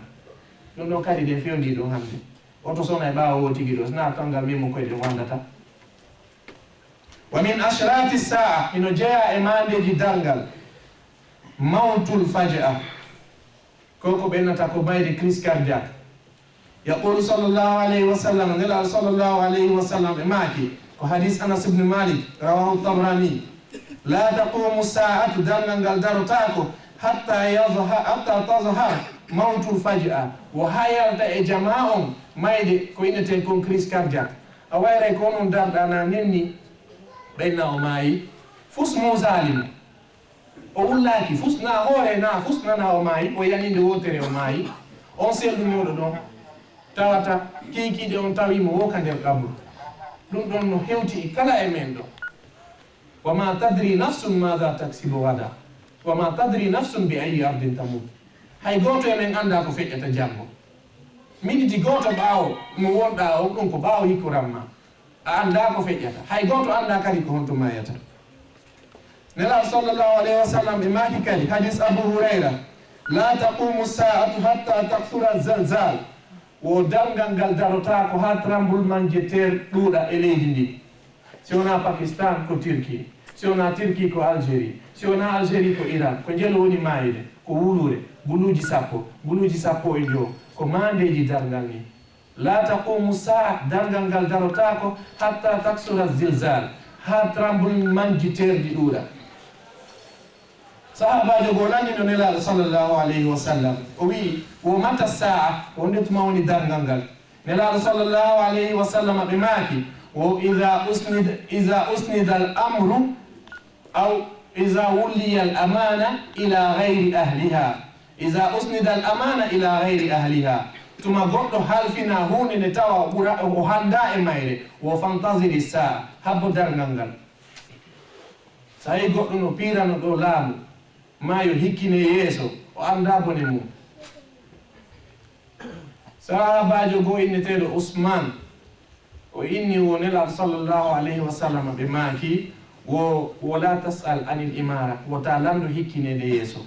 Ɗum ɗon kadi ɗen fewndi ɗum hannde. Oto sona e ɓaawo o tigi ɗo, sina tan ngal mimo koyɗe wandata. Wa min ashrati sa'a, ino jeyaa e maandeeji darngal, mawtul faj'a. Ko ko ɓe nata ko mayde crise cardiaque. Yaqulu sallallahu alayhi wa sallam, Nelaaɗo sallallahu alayhi wa sallam e maaki, ko hadis Anas ibn Malik, rawahu Tabrani. La taqumu sa'atu, darngal ngal darotaako, hatta yadhha-, hatta tadhhar mawtul faj'a. Wo haa yalta e jamaa on mayde ko inneten kon crise cardiaque. A wayray ko onon darɗa na nenni, ɓenna o maayi. Fus mo zalimu. O wullaaki, fus na hoore na, fus nana o maayi, o yaninde wootere o maayi. On seldu mawɗo ɗon, tawata kiikiiɗe on tawi mo woo ka nder qabru. Ɗum ɗon no hewti e kala e men ɗo. Wa ma tadri nafsun madha taksibu ghada. Wa ma tadri nafsun bi ayyi ardin tamut. Hay gooto e men anndaa ko feƴƴata janngo. Miniti gooto ɓaawo mo wonɗaa on, ɗum ko ɓaawo hikkoran ma. A anndaa ko feƴƴata. Hay gooto anndaa kadi ko honto maayata. Nelaaɗo sallallahu alayhi wa sallam ɓe maaki kadi, hadis Abu Hurayra, la taqumu sa'atu hatta takthura zalzal. Wo darngal ngal darotaako haa tremblement de terre ɗuuɗa e leydi ndi. Si wonaa Pakistan, ko Turquie. Si wonaa Turquie, ko Algérie. Si wonaa Algérie, ko Iran. Ko njelo woni maayde, ko wuluure, guluuji sappo, guluuji sappo e njowo. Ko maandeeji darngal ni. La taqumu sa'a, darngal ngal darotaako, hatta taksura zilzal, haa tremblement de terre ɗi ɗuuɗa. Sahaabaajo goo lanndino Nelaaɗo sallallahu alayhi wa sallam, o wi'i, wo mata sa'a, wonde tuma woni darngal ngal? Nelaaɗo sallallahu alayhi wa sallam ɓe maaki, wo idha usnid-, idha usnida al amru, aw idha wulliya al amana ila ghayri ahliha. Idha usnida al amana ila ghayri ahliha. Tuma goɗɗo halfina huunde nde tawa o ɓura, o hanndaa e mayre, wo fantaziri sa'a, habbo darngal ngal. So tawi goɗɗo no piirano ɗo laamu, maa yo hikkine yeeso, o anndaa bone mum. Sahaabaajo goo inneteeɗo Usmaan, o inni wo Nelaaɗo sallallahu alayhi wa sallam ɓe maaki, wo, wo la tas'al anil imara, wota lanndo hikkineede yeeso.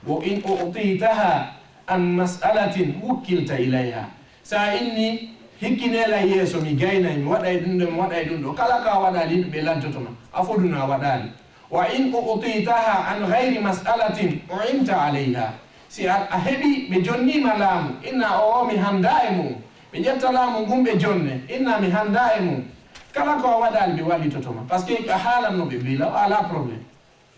Wo in u'titaha an mas'alatin wukkilta ilayha. So a inni, hikkinee lan yeeso, mi gaynay, mi waɗay ɗum ɗo, mi waɗay ɗum ɗo. Kala ko a waɗaali, yimɓe ɓe lantoto ma. A foduno a waɗaali. Wa in u'titaha an ghayri mas'alatin u'inta alayha. Si a, a heɓi, ɓe jonnii ma laamu, inna o, o mi hanndaa e mum. Ɓe ƴetta laamu ngun, ɓe jonne, inna mi hanndaa e mum. Kala ko a waɗaali, ɓe wallitoto ma. Parce que a haalanno ɓe, bila, o alaa problème.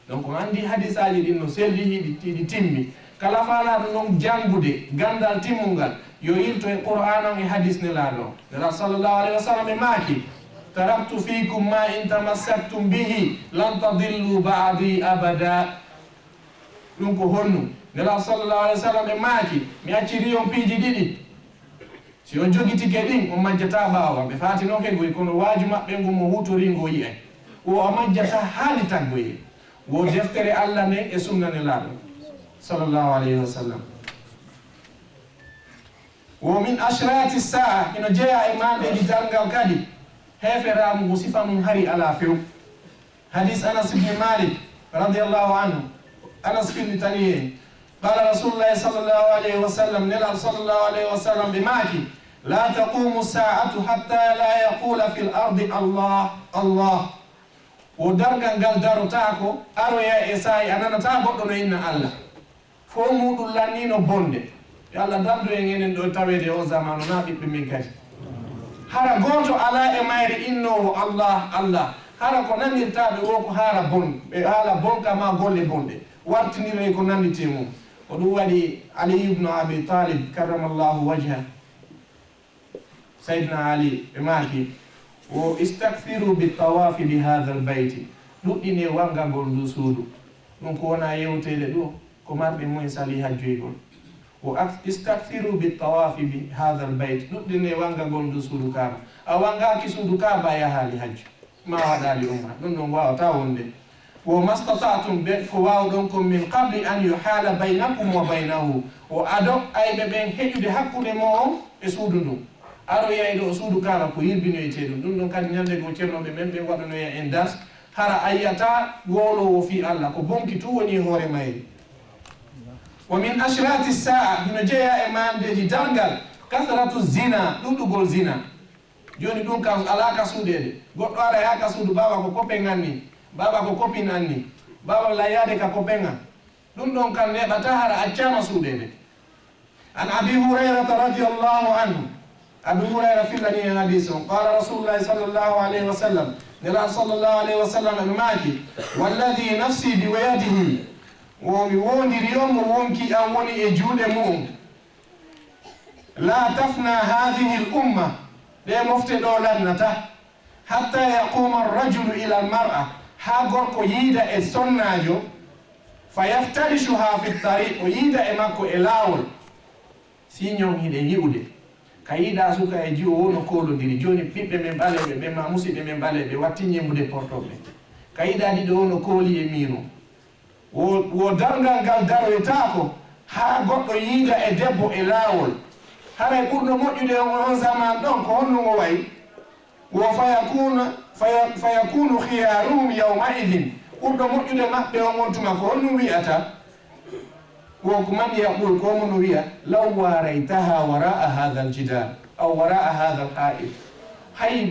Donc, on anndi hadisaaji ɗin no selli, hiɗi, hiɗi timmi. Kala faalaaɗo non janngude ganndal timmungal, yo yilto e Qur'aana on e hadis Nelaaɗo on. Nelaaɗo sallallahu alayhi wa sallam ɓe maaki, taraktu fiikum ma in tamassaktum bihi lan tadillu ba'di abada. Ɗum ko honɗum? Nelaaɗo sallallahu alayhi wa sallam ɓe maaki, mi accirii on piiji ɗiɗi. Si on jogitike ɗin, on majjataa ɓaawo maɓɓe. Faati non hegoy, kono waaju maɓɓe ngun mo huutorii ngun yi'ay. Wo a majjataa haani taggoyee. Wo deftere Alla nden e sunna Nelaaɗo, sallallahu alayhi wa sallam. Wo min ashrati saa, hino jeyaa e maandeeji darngal kadi, heeferaaku ngu sifa mun hari alaa few. Hadis Anas ibn Malik, radiyallahu anhu, Anas fillitanii en. Qala Rasulullahi sallallahu alayhi wa sallam, Nelaaɗo sallallahu alayhi wa sallam ɓe maaki, la taqumu saa'atu hatta la yaqula fil ardi Allah, Allah. Wo darngal ngal darotaako, aroya e saa'i a nanataa goɗɗo no inna Alla. Fow muuɗum lanniino bonde. Yo Alla dardu en enen ɗo taweede e oo zamaanu, naa ɓiɓɓe men kadi. Hara gooto alaa e mayre innoowo Allah, Allah. Hara ko nanirtaa ɓe woo ko haala bon, ɓe haala bonka maa golle bonɗe. Wartiniroy ko nanditee mum. Ko ɗum waɗi Ali ibnu Abi Talib, karramallahu wajha. Sayyidina Ali ɓe maaki, wo istakthiru bi tawaafi bi haadhal bayti, ɗuɗɗinee wangagol ndu suudu. Ɗum ko wona yewteede ɗo, ko marɓe mumen sali hajjoygol. Wo ak-, istakthiru bi tawaafi bi haadhal bayti, ɗuɗɗinee wangagol ndu suudu Kaaba. A wangaaki suudu Kaaba, a yahaali hajju. Ma waɗaali umra, ɗum ɗon waawataa wonde. Wo mastata'tum, be ko waawɗon kon, min qabli an yuhaala baynakum wa baynahu, wo ado ayɓe ɓen heƴude hakkunde mo'on e suudu ndun. Aroyay ɗo suudu Kaaba ko yirbinoytee ɗum. Ɗum ɗon kadi ñande goo ceernooɓe men ɓen waɗanoya en dars, hara a yi'ataa wowloowo fii Alla, ko bonki tun woni e hoore mayri. Wa min ashrati saa, hino jeyaa e maandeeji darngal, kasratu zina, ɗuuɗugol zina. Jooni ɗum kam alaa ka suuɗeede. Goɗɗo ara yaha ka suudu, baaba ko copain an ni, baaba ko copine an ni, baaba layyaade ka copain an. Ɗum ɗon kam neeɓataa hara accaama suuɗeede. An Abi Hurayrata radiyallahu anhu, Abu Hurayra fillani en hadis on, qala Rasulullahi sallallahu alayhi wa sallam, Nelaaɗo sallallahu alayhi wa sallam ɓe maaki, walladhi nafsi biyadihi, wo mi wondiri on mo wonki an woni e juuɗe mu'un. La tafna hadhihi al-umma, ɗee mofte ɗoo lannataa, hatta yaquma ar-rajulu ila al-mar'a, haa gorko yiida e sonnaajo, fa yaftarishuha fi at-tariq, o yiida e makko e laawol. Si ñon hiɗen yi'ude, ka yiida suka e jiwo wo no koolondiri. Jooni ɓiɓɓe men ɓaleeɓe ɓen, maa musiɓɓe men ɓaleeɓe, wattin ñembude portable. Ka yiida ɗiɗo wo no kooli e miiro. Wo, wo darngal ngal daroytaako haa goɗɗo yiida e debbo e laawol. Haray ɓurɗo moƴƴude on, on zaman ɗon, ko honno ngo wayi? Wo fayakuna, faya-, fayakunu khiyaruhum yawma idhin. Ɓurɗo moƴƴude maɓɓe on, on tuma, ko honɗum wi'ata? Wo ko man yaqul, ko mo no wi'a, law waraytaha wara'a hadha al-jidar. Aw wara'a hadha al-ha'it. Hay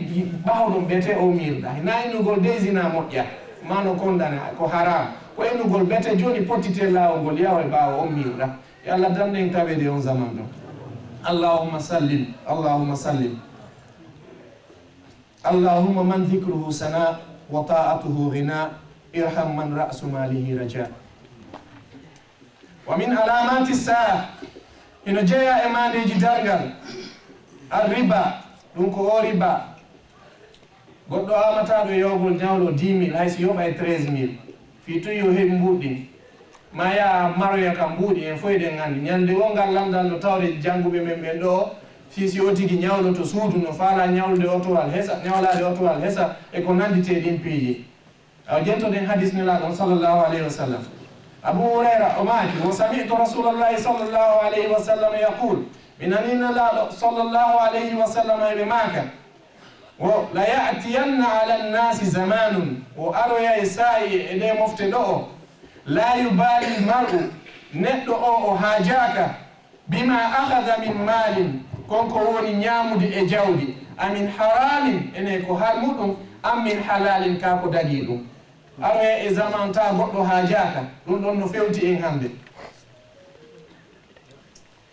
ɓaawo ɗon ɓete o miirɗa. Hinaa innugol dey zina moƴƴa, maa no kondana, ko haram. Ko innugol ɓete jooni pottite laawol ngol, yawa e ɓaawo on miirɗa. Yo Allah dandu en taweede on zaman ɗon. Allahumma sallim, Allahumma sallim. Allahumma man dhikruhu sana wa ta'atuhu ghina, irham man ra'su malihi raja. Wa min alamati saa, hino jeyaa e maandeeji darngal, ar-riba, ɗum ko o riba. Goɗɗo amataaɗo e yoogol ñawlo dix mille, hay si yoɓay treize mille, fii tun yo heɓu mbuuɗi ɗin. Ma yaa maroya ka mbuuɗi, en fof eɗen anndi. Ñande woo ngal lanndal no tawde jannguɓe men ɓen ɗoo, si, si o tigi ñawloto suudu, no faalaa ñawlude otowal hesa, ñawlaade otowal hesa, e ko nannditee ɗin piiji. Awa, jentoɗen hadis Nelaaɗo on, sallallahu alayhi wa sallam. Abu Hurayra, o maaki, wo sami'tu Rasulallahi, sallallahu alayhi wa sallam, yaqul, mi nanii Nelaaɗo, sallallahu alayhi wa sallam, eɓe maaka, wo, la ya'tiyanna ala nnasi zamanun, wo aroyay saa'i e ɗee mofte ɗo'o, la yubali lmar'u, neɗɗo o, o haajaaka, bima akhadha min malin, kon ko woni ñaamude e jawdi, amin haramin, ene ko harmuɗum, am min halalin, kaa ko dagii ɗum. Aroya e zaman ta goɗɗo haajaaka, ɗum ɗon no fewti en hannde.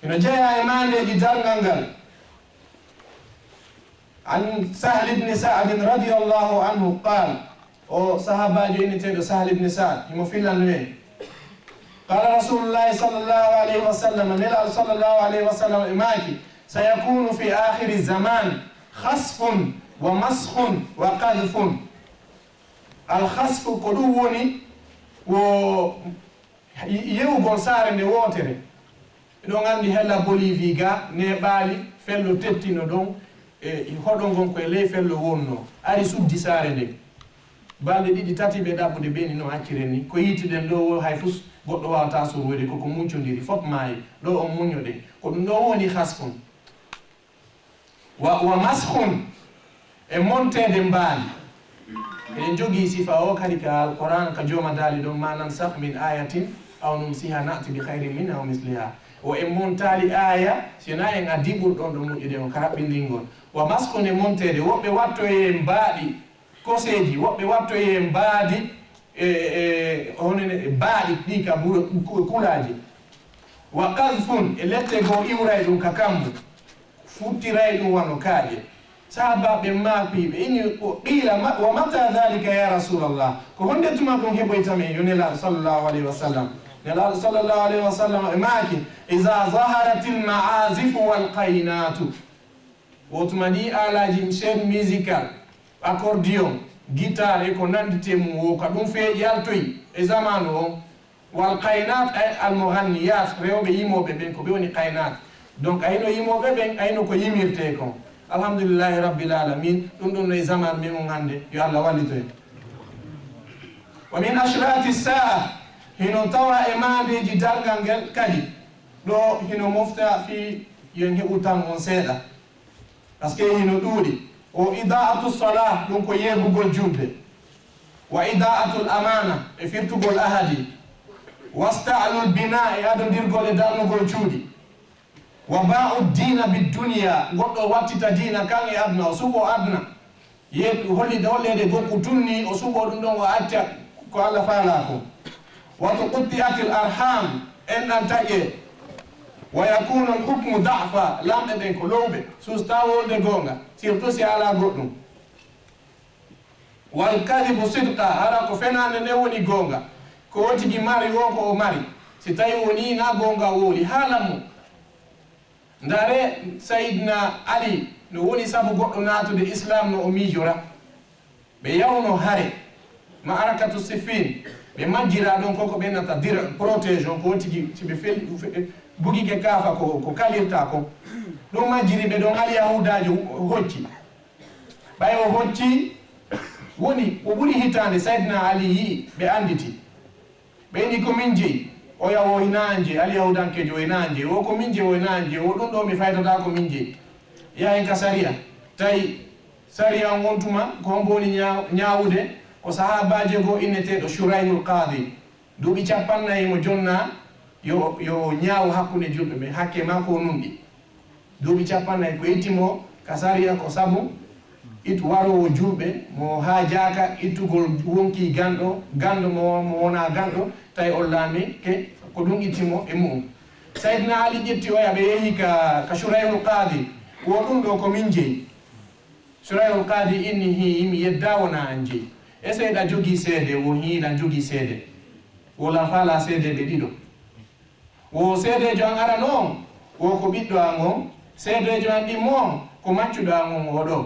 Ino jeyaa e maandeeji darngal ngal. An Sahl ibn Sa'd radiyallahu anhu qal, o sahaabaajo inneteeɗo Sahl ibn Sa'd, himo fillan en. Qala Rasulullahi sallallahu alayhi wa sallam, Nelaaɗo sallallahu alayhi wa sallam e maaki, sayakunu fi akhiri zaman khasfun wa maskhun wa qadhfun. Al khasfu ko ɗum woni wo yewugol saare nde wootere. Eɗon anndi hela Bolivie ga neeɓaali, fello tettino ɗon, e hoɗo ngon ko e ley fello wonnoo. Ari suddi saare nden. Balɗe ɗiɗi, tati ɓe ɗaɓɓude ɓe ni no acciree ni. Ko yiitiɗen ɗoo woo hay fus goɗɗo waawataa surwede, koko muncondiri, fof maayi. Ɗoo on muñoɗen. Ko ɗum ɗoo woni hasfun. Wa, wa maskhun, e monteede mbaali. Eɗen jogii sifa o kadi ka Alqur'aan, ka Jooma daali ɗon, "Ma nansakh min ayatin aw nunsiha na'ti bi khayrin minha aw misliha." O en montaali aaya, si wonaa en addii ɓurɗo on ɗo moƴƴude on ka raɓɓinɗingol. Wa maskhun, e monteede, woɓɓe wattoyee mbaɗi koseeji, woɓɓe wattoyee mbaadi, e, e, honene, e baaɗi ɗi ka buro-, ku-, kulaaji. Wa qadhfun, e lette goo iwray ɗum ka kammu, futtiray ɗum wano kaaƴe. Sahaabaaɓe maaki ɓe inni, o qiila, "Ma-, wa mata dhalika ya Rasulallah?" Ko honde tuma ɗum heɓoyta men, yo Nelaaɗo sallallahu alayhi wa sallam? Nelaaɗo sallallahu alayhi wa sallam e maaki, "Iza zaharatil ma'azifu wal qaynatu." Wo tuma ɗi aalaaji, chaîne musicale, accordion, guitare e ko nannditee mum, wo ka ɗum feeƴi yaltoyi e zamaanu on. Wal qaynat, ay al mughanniyat, rewɓe yimooɓe ɓen, ko ɓe woni qaynat. Donc, ayno yimooɓe ɓen, ayno ko yimirtee kon. Alhamdulillahi Rabbil Alamin, ɗum ɗum no e zamaanu men on hannde, yo Allah wallito en. Wa min ashrati sa'a, hino tawa e maandeeji darngal ngel kadi, ɗo hino mofta fii yo en heɓu tan on seeɗa. Parce que hino ɗuuɗi. O idaa'atu salah, ɗum ko yeebugol julde. Wa idaa'atul amaana, e firtugol ahadi. Wasta'lul bina, e adondirgol e darnugol cuuɗi. Wa ba'u dina bid dunya, goɗɗo wattita diina kan e aduna, o suɓo aduna. Yeeɓi hollide, holleede gokku tunni, o suɓo ɗum ɗon, o acca ko Allah faalaa ko. Wa tuqutti'atil arham, enɗan taƴe. Wa yakunul hukmu da'fa, lamɓe ɓen ko lowɓe, suustaa wolde goonga, surtout si alaa goɗɗum. Wal kadhibu sidqa, hara ko fenaande nden woni goonga. Ko o tigi mari woo ko o mari. Si tawi wonii na goonga wowli, haalan mo. Ndaaree, Sayyidina Ali, no woni sabu goɗɗo naatude Islam, no o miijora. Ɓe yawno hare, ma'arakatu Siffin, ɓe majjira ɗon ko ko ɓe nata dir, protège on, ko tigi, si ɓe fel-, fe-, bugike kaafa ko, ko kalirta ko. Ɗum majjiri ɓe ɗon, Alyahuudaajo hocci. Ɓay o hocci, woni o ɓuri hitaande, Sayyidina Ali yi'i, ɓe annditi. Ɓe inni, "Ko min jeyi." Oya, "Wo hinaa an jeyi, Alyahuudankeejo, wo hinaa an jeyi." "Wo ko min jeyi, wo hinaa an jeyi. Wo ɗum ɗo mi faydataa ko min jeyi." Yahen ka sariya, tawi sariya on on tuma, ko hombo woni ñaaw-, ñaawude? Ko sahaabaajo goo inneteeɗo Shurayhul Qaadi. Duuɓi cappannayi mo jonnaa, yo, yo ñaawo hakkunde julɓe ɓen, hakke maa ko nunɗi. Duuɓi cappannayi ko itti mo ka sariya ko sabu it-, waroowo julɓe mo haajaaka ittugol wonkii ganɗo, ganɗo mo, mo wonaa ganɗo, tawi on laamike, ko ɗum itti mo e mu'un. Sayyidina Ali ƴetti oya, ɓe yehi ka, ka Shurayhul Qaadi, wo ɗum ɗo ko min jeyi. Shurayhul Qaadi inni, "Hii, mi yeddaa wonaa an jeyi. Essaye ɗa jogii seede?" Wo hii, ɗan jogii seede. Wo la faalaa seedeeɓe ɗiɗo. Wo seedeejo an arano on, wo ko ɓiɗɗo an on, seedeejo an ɗimmo on, ko maccuɗo an on oo ɗoo.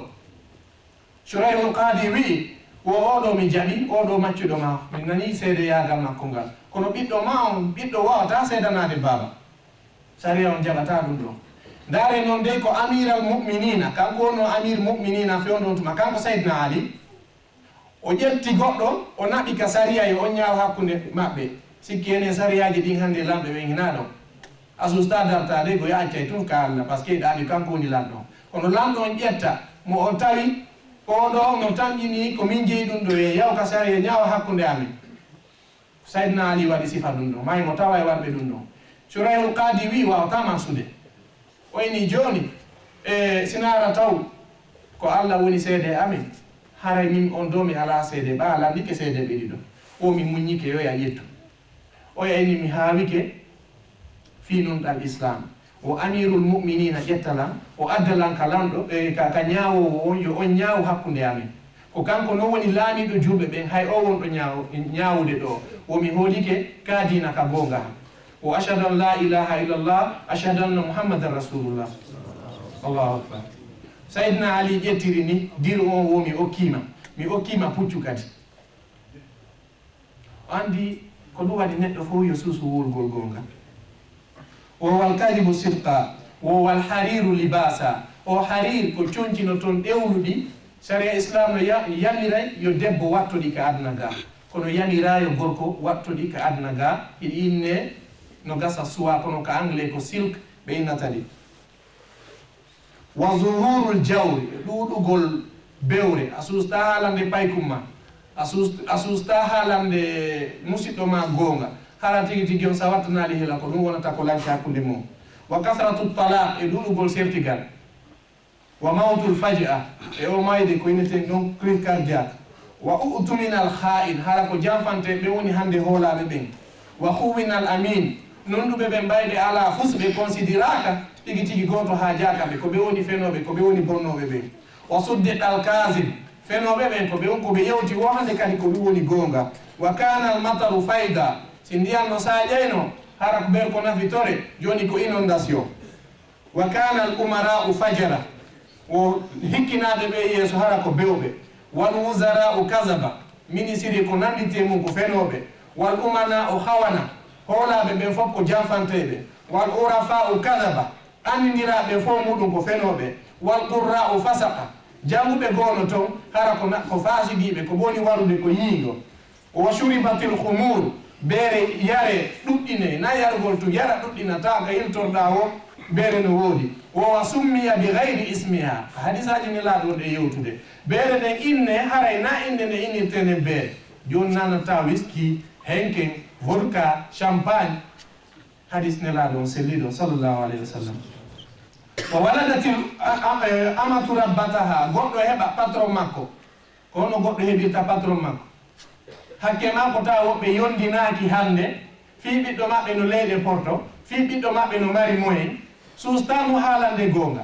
Shurayhul Qaadi wi'i, "Wo oo ɗoo mi jaɓi, oo ɗoo maccuɗo maa. Min nanii seedeyaagal makko ngal. Kono ɓiɗɗo maa on, ɓiɗɗo waawataa seedanaade baaba. Sariya on jaɓataa ɗum ɗoo." Ndaaree non dey ko Amiral Mu'miniina, kanko wonnoo Amir Mu'miniina fewndo on tuma, kanko Sayyidina Ali. O ƴetti goɗɗo, o naɓi ka sariya yo on ñaaw hakkunde maɓɓe. Sikki enen sariyaaji ɗin hannde lamɓe ɓen hinaa ɗon. A sustaa dartaade, ko yo accay tun ka Allah, parce que ɗaani kanko woni lanɗo. Kono lanɗo on ƴetta, mo on tawi, oo ɗoo no tamƴini, ko min jeyi ɗum ɗo, e yaw ka sariya ñaawa hakkunde amen. Sayyidina Ali waɗi sifa ɗum ɗon, maayi mo tawa e waɗɓe ɗum ɗon. Shurayhul Qaadi wi'i, "Waawataa maksude." O inni, "Jooni, e sinaara taw ko Allah woni seede amen, haray min on ɗoo mi alaa seede, ɓaa lanndike seedeeɓe ɗiɗo." O mi muññike, yo ya ƴettu. Oya inni, "Mi haawike fii nunɗal Islaam." O Amiirul Mu'miniina ƴetta lan, o adda lan ka lanɗo, e, ka, ka ñaawoowo on, yo on ñaawu hakkunde amen. Ko kanko non woni laamiiɗo julɓe ɓen, hay o wonɗo ñaaw-, ñaawude ɗoo. Wo mi hoolike ka diina ka goonga. O ashhadu an laa ilaaha illallah, ashhadu anna Muhammadan Rasulullah. Allahu Akbar. Sayyidina Ali ƴettiri ni, diru on wo mi okkiima. Mi okkiima puccu kadi. O anndi ko ɗum waɗi neɗɗo fof yo suusu wuurgol goonga. Wo wal kadibu sidqa, wo wal hariiru libaasa. O hariir ko conci no toon ɗewluɗi. Sariya Islaam no ya-, yamiray yo debbo watto ɗi ka aduna ga. Kono yamiraa yo gorko watto ɗi ka aduna ga. Hiɗi inne no gasa suwa, kono ka anglais ko silk ɓe innata ɗi. Wa zuhurul jawri, e ɗuuɗugol bewre. A suusta haalande paykum ma. A suus-, a suusta haalande musiɗɗo ma goonga. Hara tigi tigi on sa wattanaali hela ko ɗum wonata ko lanci hakkunde mum. Wa kasratu talaq, e ɗuuɗugol sertigal. Wa mawtul faj'a, e o mayde ko inneten ɗon crise cardiaque. Wa u'tuminal kha'in, hara ko janfante ɓe woni hannde hoolaaɓe ɓen. Wa khuwinal amin, nunɗuɓe ɓen ɓayɓe alaa fus ɓe considéraka tigi tigi gooto haajaaka ɓe, ko ɓe woni fenooɓe, ko ɓe woni bonnooɓe ɓen. Wa suddiqal kazib, fenooɓe ɓen ko ɓe, ko ɓe yewti wo hannde kadi ko ɗum woni goonga. Wa kanal mataru fayda, si ndiyan no saaƴayno, hara ko ɓen ko nafitore, jooni ko inondation. Wa kanal umara'u fajara, wo hikkinaaɓe ɓe yeeso hara ko bewɓe. Wal wuzara'u kazaba, minisiri ko nannditee mum ko fenooɓe. Wal umana'u khawana, hoolaaɓe ɓen fof ko janfanteeɓe. Wal urafa'u kadaba, anndindiraaɓe fof muɗum ko fenooɓe. Wal qurra'u fasaqa, jannguɓe goono toon hara ko na-, ko faasigiiɓe, ko ɓe woni warude ko yiingo. Wa shuribatil khumur, beere yare ɗuɗɗine, na yarugol tun, yara ɗuɗɗina, ta ka iltorɗa wo, beere no woodi. Wo wa summiya bi ghayri ismiha, hadisaaji Nelaaɗo on e yewtude. Beere nden inne, haray na innde nde innirte nden beere. Jooni na natta whisky, Henken, vodka, champagne. Hadis Nelaaɗo on selliɗo, sallallahu alayhi wa sallam. Wa waladatil a-, a-, eh, amatu rabbataha, goɗɗo heɓa patron makko. Ko hono goɗɗo heɓirta patron makko. Hakke maa ko tawa woɓɓe yondinaaki hannde, fii ɓiɗɗo maɓɓe no leyɗe porto, fii ɓiɗɗo maɓɓe no mari moyen, suustaa mo haalande goonga.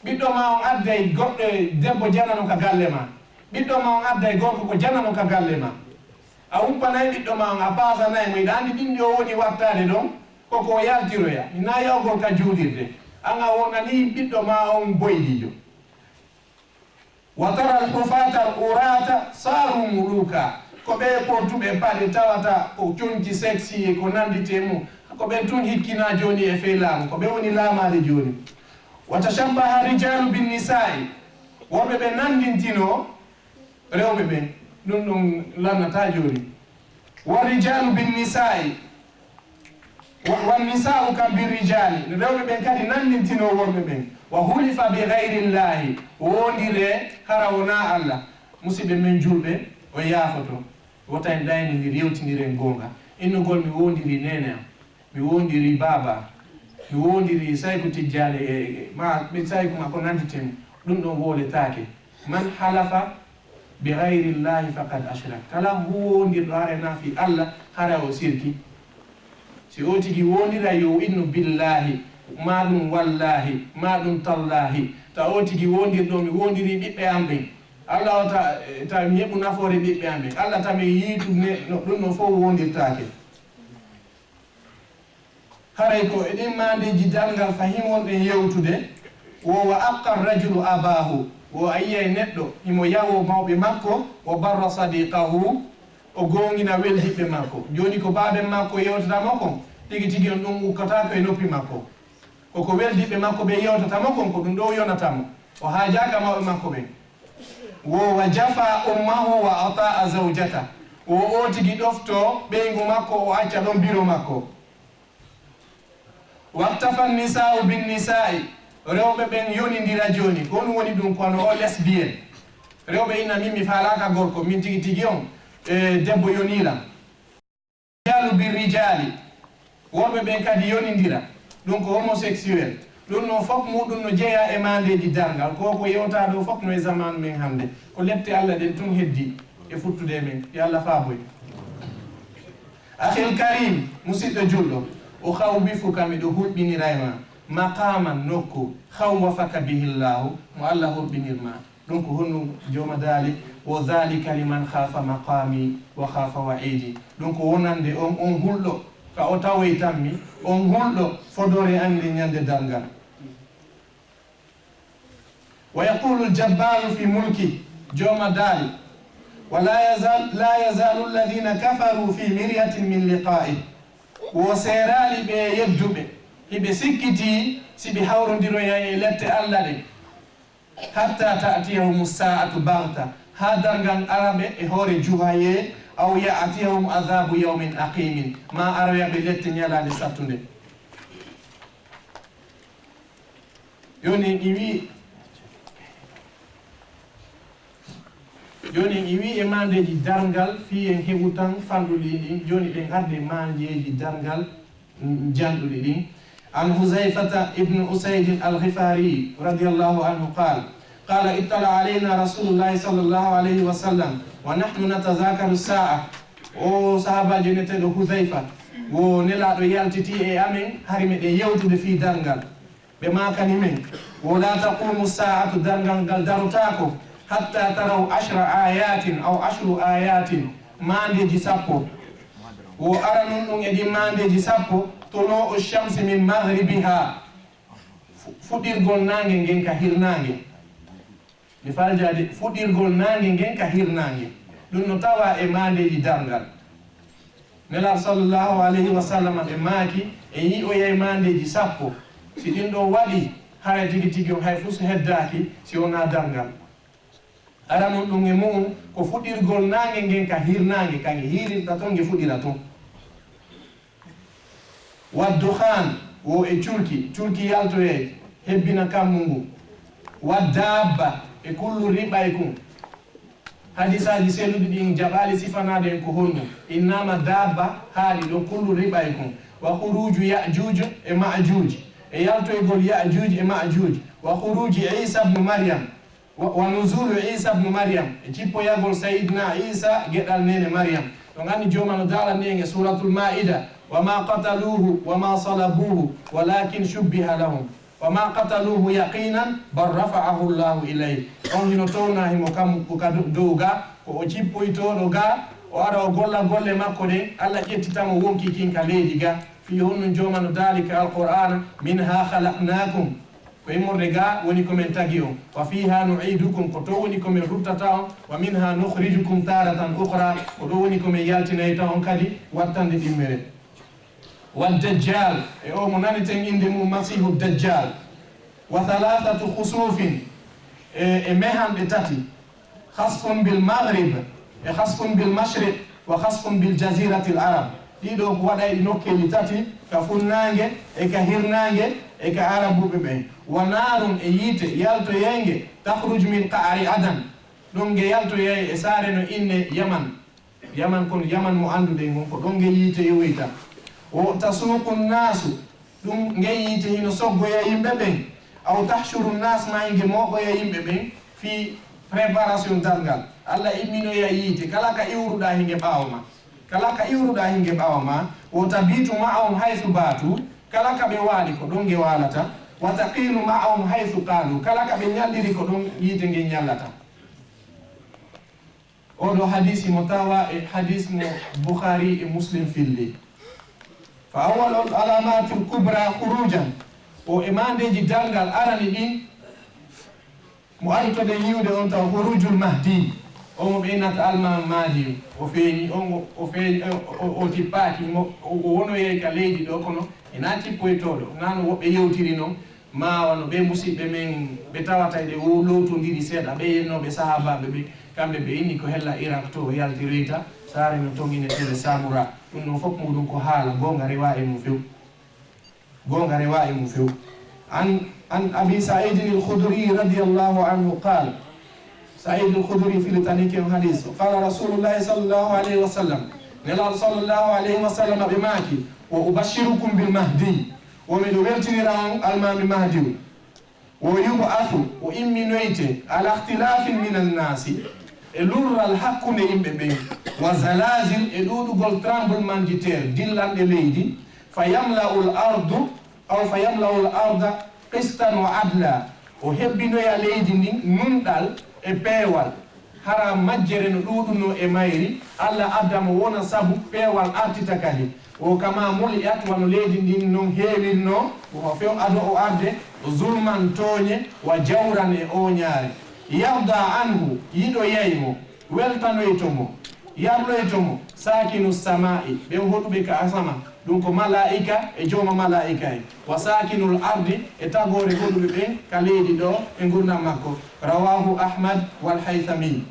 Ɓiɗɗo maa on adday goɗɗo debbo janano ka galle maa. Ɓiɗɗo maa on adday gorko ko janano ka galle maa. A wuppanay ɓiɗɗo maa on, a paasanay mo, hiɗa anndi ɗin ɗi o woni wattaade ɗon, ko ko o yaltiroya. Hinaa yahugol ka juulirde. An a wonanii ɓiɗɗo maa on boyliijo. Wa taral hufatal urata saru muluka. Ko ɓe portuɓe paɗe tawata ko conci sexy e ko nannditee mum. Ko ɓen tun hikkinaa jooni e fey laamu. Ko ɓe woni laamaade jooni. Wa tashabbaha rijalu bin nisa'i. Worɓe ɓe nanndintinoo rewɓe ɓen. Ɗum ɗum lannataa jooni. Wa rijalu bin nisa'i. Wa, wa nisa'u kam bi rijali. Rewɓe ɓen kadi nanndintinoo worɓe ɓen. Wa hulifa bi ghayri llahi. Woondire hara wonaa Allah. Musidɓe men julɓe, o yaafoto. Wota en ɗaynondir, yewtindiren goonga. Innugol mi woondiri neene am. Mi woondiri baaba. Mi woondiri Sayku Tijjaani e, e, ma, mi Sayku ma ko nannditen. Ɗum ɗon wooletaake. Man halafa bi ghayri llahi faqad ashrak. Kala huwondirɗo hara na fii Allah, hara o sirki. Si o tigi woondira yo innu billahi, maa ɗum wallahi, maa ɗum tallahi. Ta o tigi woondirɗo mi woondiri ɓiɓɓe am ɓen. Allah o ta, ta mi heɓu nafoore ɓiɓɓe am ɓen. Allah ta mi yiitu ne, no, ɗum no fof woondirtaake. Haray ko e ɗin maandeeji darngal fahin wonɗen yewtude, wo wa aqqa rajulu abahu, wo a yiyay neɗɗo himo yawoo mawɓe makko, wo barra sadiqahu, o goongina weldiɓɓe makko. Jooni ko baaben makko yewtata mo kon, tigi tigi on ɗum ukkata ko e noppi makko. Ko ko weldiɓɓe makko ɓe yewtata mo kon, ko ɗum ɗo yonata mo. O haajaaka mawɓe makko ɓen. Wo wa jafa ummahu wa ata'a zawjata. Wo o tigi ɗofto ɓeyngu makko, o acca ɗon biro makko. Waktafa nisa'u bin nisa'i. Rewɓe ɓen yonindira jooni. Ko ɗum woni ɗum, kono o lesbienne. Rewɓe ina min mi faalaaka gorko, min tigi tigi on, e debbo yoniilam. Rijalu bi rijali. Worɓe ɓen kadi yonindira. Ɗum ko homosexuel. Ɗum no fof muɗum no jeyaa e maandeeji darngal. Ko ko yewtaa ɗo fof no e zamaanu men hannde. Ko lepte Allah ɗen tun heddi e futtude men. Yo Allah faaboy. Akhil karim, musidɗo julɗo, o khawwifuka, miɗo hulɓiniray ma, maqaman, nokku, khawwafaka bihi Allahu, mo Allah hulɓinir ma. Ɗum ko honɗum? Jooma daali, wo dhalika liman khafa maqami wa khafa wa'idi. Ɗum ko wonande on, on hulɗo, ka o tawoytanmi, on hulɗo fodore an nden ñande darngal. Wa yaqulu al-jabbaru fi mulki, jooma daali, wa la yazal, la yazalu alladhina kafaru fi miryatin min liqa'i. Wo seeraali ɓe yedduɓe, Hiɓe sikkitii si ɓe hawrondiroyay e lette Alla ɗen. Hatta ta'tiyahumu sa'atu baghta, haa darngal ara ɓe e hoore juhayee, aw ya'tiyahum adhabu yawmin aqimin, maa aroya ɓe lette ñalaande sattunde. Jooni en iwii, jooni en iwii e maandeeji darngal, fii en heɓu tan fanɗuɗi ɗin. Jooni ɗen arde maandeeji darngal, mm, janɗuɗi ɗin. An Huzayfata ibn Usaydin al-Ghifari radiyallahu anhu qala, qala, ittala alayna Rasulullahi sallallahu alayhi wa sallam wa nahnu natadhakaru sa'a. O sahaabaajo neteeɗo Huzayfa, wo Nelaaɗo yaltiti e amen, hari meɗen yewtude fii darngal. Ɓe maakani men, wo la taqumu sa'atu, darngal ngal darotaako, hatta taraw ashra ayatin aw ashru ayatin, maandeeji sappo. Wo aranun ɗum e ɗin maandeeji sappo, tulu'u shamsi min maghribiha, fu-, fuɗirgol naange ngen ka hirnaange. Mi faljaade fuɗirgol naange ngen ka hirnaange. Ɗum no tawaa e maandeeji darngal. Nelaaɗo sallallahu alayhi wa sallam ɓe maaki, en yi'oyay maandeeji sappo. Si ɗin ɗon waɗi, haray tigi tigi on hay fus heddaaki si wonaa darngal. Aranun ɗum e mu'un ko fuɗirgol naange ngen ka hirnaange, ka nge hirirta ton, nge fuɗira ton. Wa dukhan, wo e curki, curki yaltoyay, hebbina kammu ngu. Wa dabba, e kullu riɓay kun. Hadisaaji selluɗi ɗin jaɓaali sifanaade en ko honɗum. Innama dabba, haaɗi ɗo kullu riɓay kun. Wa khuruju Ya'juj e Ma'juj, e yaltoygol Ya'juj e Ma'juj. Wa khuruji Isa ibn Maryam, wa, wa nuzulu Isa ibn Maryam, e jippoyagol Sayyidina Isa geɗal neene Maryam. Ɗon anndi Jooma no daalani en e Suuratul Maa'ida, wa ma qataluhu wa ma salabuhu walakin shubbiha lahum. Wa ma qataluhu yaqinan bal rafa'ahu Allahu ilayh. On hino townaa himo kammu ka do-, dow ga, ko o jippoytooɗo ga, o ara o golla golle makko ɗen, Alla ƴettita mo wonkii kin ka leydi ga. Fii honɗun Jooma no daali ka Alqur'aana, minha khalaqnakum. Ko immorde ga woni ko men tagi on. Wa fiha nu'idukum, ko to woni ko men ruttata on. Wa minha nukhrijukum taratan ukhra, ko ɗo woni ko men yaltinayta on kadi wattande ɗimmere. Wa dajjal, e o mo naneten innde mum Masiihu Dajjal. Wa thalathatu khusufin, e, e mehanɗe tati. Khasfun bil maghrib, e khasfun bil mashriq, wa khasfun bil jaziratil arab. Ɗiɗo ko waɗay ɗi nokkeeli tati, ka funnaange, e ka hirnaange, e ka arabuɓe ɓen. Wa naarun, e yiite yaltoyeynge, takhruj min qa'ri Adan. Ɗon nge yaltoyay e saare no inne Yaman. Yaman, kono Yaman mo annduɗen ngon, ko ɗon nge yiite yowoyta. Wa tasuqu nnaasu, ɗum nge yiite hino soggoya yimɓe ɓen. Aw tahshuru nnaas, maa nge mooɓoya yimɓe ɓen fii préparation darngal. Alla imminoya yiite, kala ka iwruɗaa hinge ɓaawo ma. Kala ka iwruɗaa hinge ɓaawo ma. Wa tabitu ma'ahum haythu batu, kala ka ɓe waali ko ɗon nge waalata. Wa taqilu ma'ahum haythu qalu, kala ka ɓe ñalliri ko ɗon yiite ngen ñallata. Oɗo hadisi mo tawa e hadis mo Bukhari e Muslim filli. Fa awwalul alamatil kubra khurujan. O e maandeeji darngal arani ɗin, mo artoɗen yi'ude on taw khurujul Mahdi. O mo ɓe innata Almaami Mahdi. O feeñi, on o, o feeñi, o, o, o tippaaki. Mo, o, o wonoyay ka leydi ɗo, kono ena tippoytooɗo. Nano woɓɓe yewtiri non. Maa wano ɓee musiɓɓe men ɓe tawata eɗe wo-, lootondiri seeɗa, ɓee yennooɓe sahaabaaɓe ɓen, kamɓe ɓe inni ko hella Irak to o yaltiroyta, saare no ton inetee Samura. Ɗum ɗon fof muɗum ko haala, goonga rewaa e mum few. Goonga rewaa e mum few. An, an Abi Sa'idin al-Khudri radiyallahu anhu qaal, Sa'id al-Khudri filitanike on hadis. Qala Rasulullahi sallallahu alayhi wa sallam. Nelaaɗo sallallahu alayhi wa sallam ɓe maaki, "Wa ubashirukum bil mahdi." Wo miɗo weltinira on Almaami Mahdiyu. Wo yub'athu, o imminoyte, ala ikhtilafin min annaasi, e lurral hakkunde yimɓe ɓen. Wa zalazil, e ɗuuɗugol tremblement de terre, dillanɗe leydi. Fa yamla'ul ardu, aw fa yamla'ul arda qistan wa adla, o hebbinoya leydi ndin nunɗal e peewal, hara majjere no ɗuuɗunoo e mayri, Alla adda mo wona sabu peewal artita kadi. Wo kama muli'at, wano leydi ndin non heewirnoo, wo few ado o arde, zulman tooñe, wa jawran e ooñaare. Yarda anhu, yiɗoyay mo, weltanoyto mo, yarloyto mo, saakinu samaa'i, ɓen hoɗuɓe ka asama, Ɗum ko malaa'ika e jooma malaa'ika en. Wa saakinul ardi, e tagoore hoɗuɓe ɓen ka leydi ɗo e ngurndan makko. Rawaahu Ahmad wal Haythami.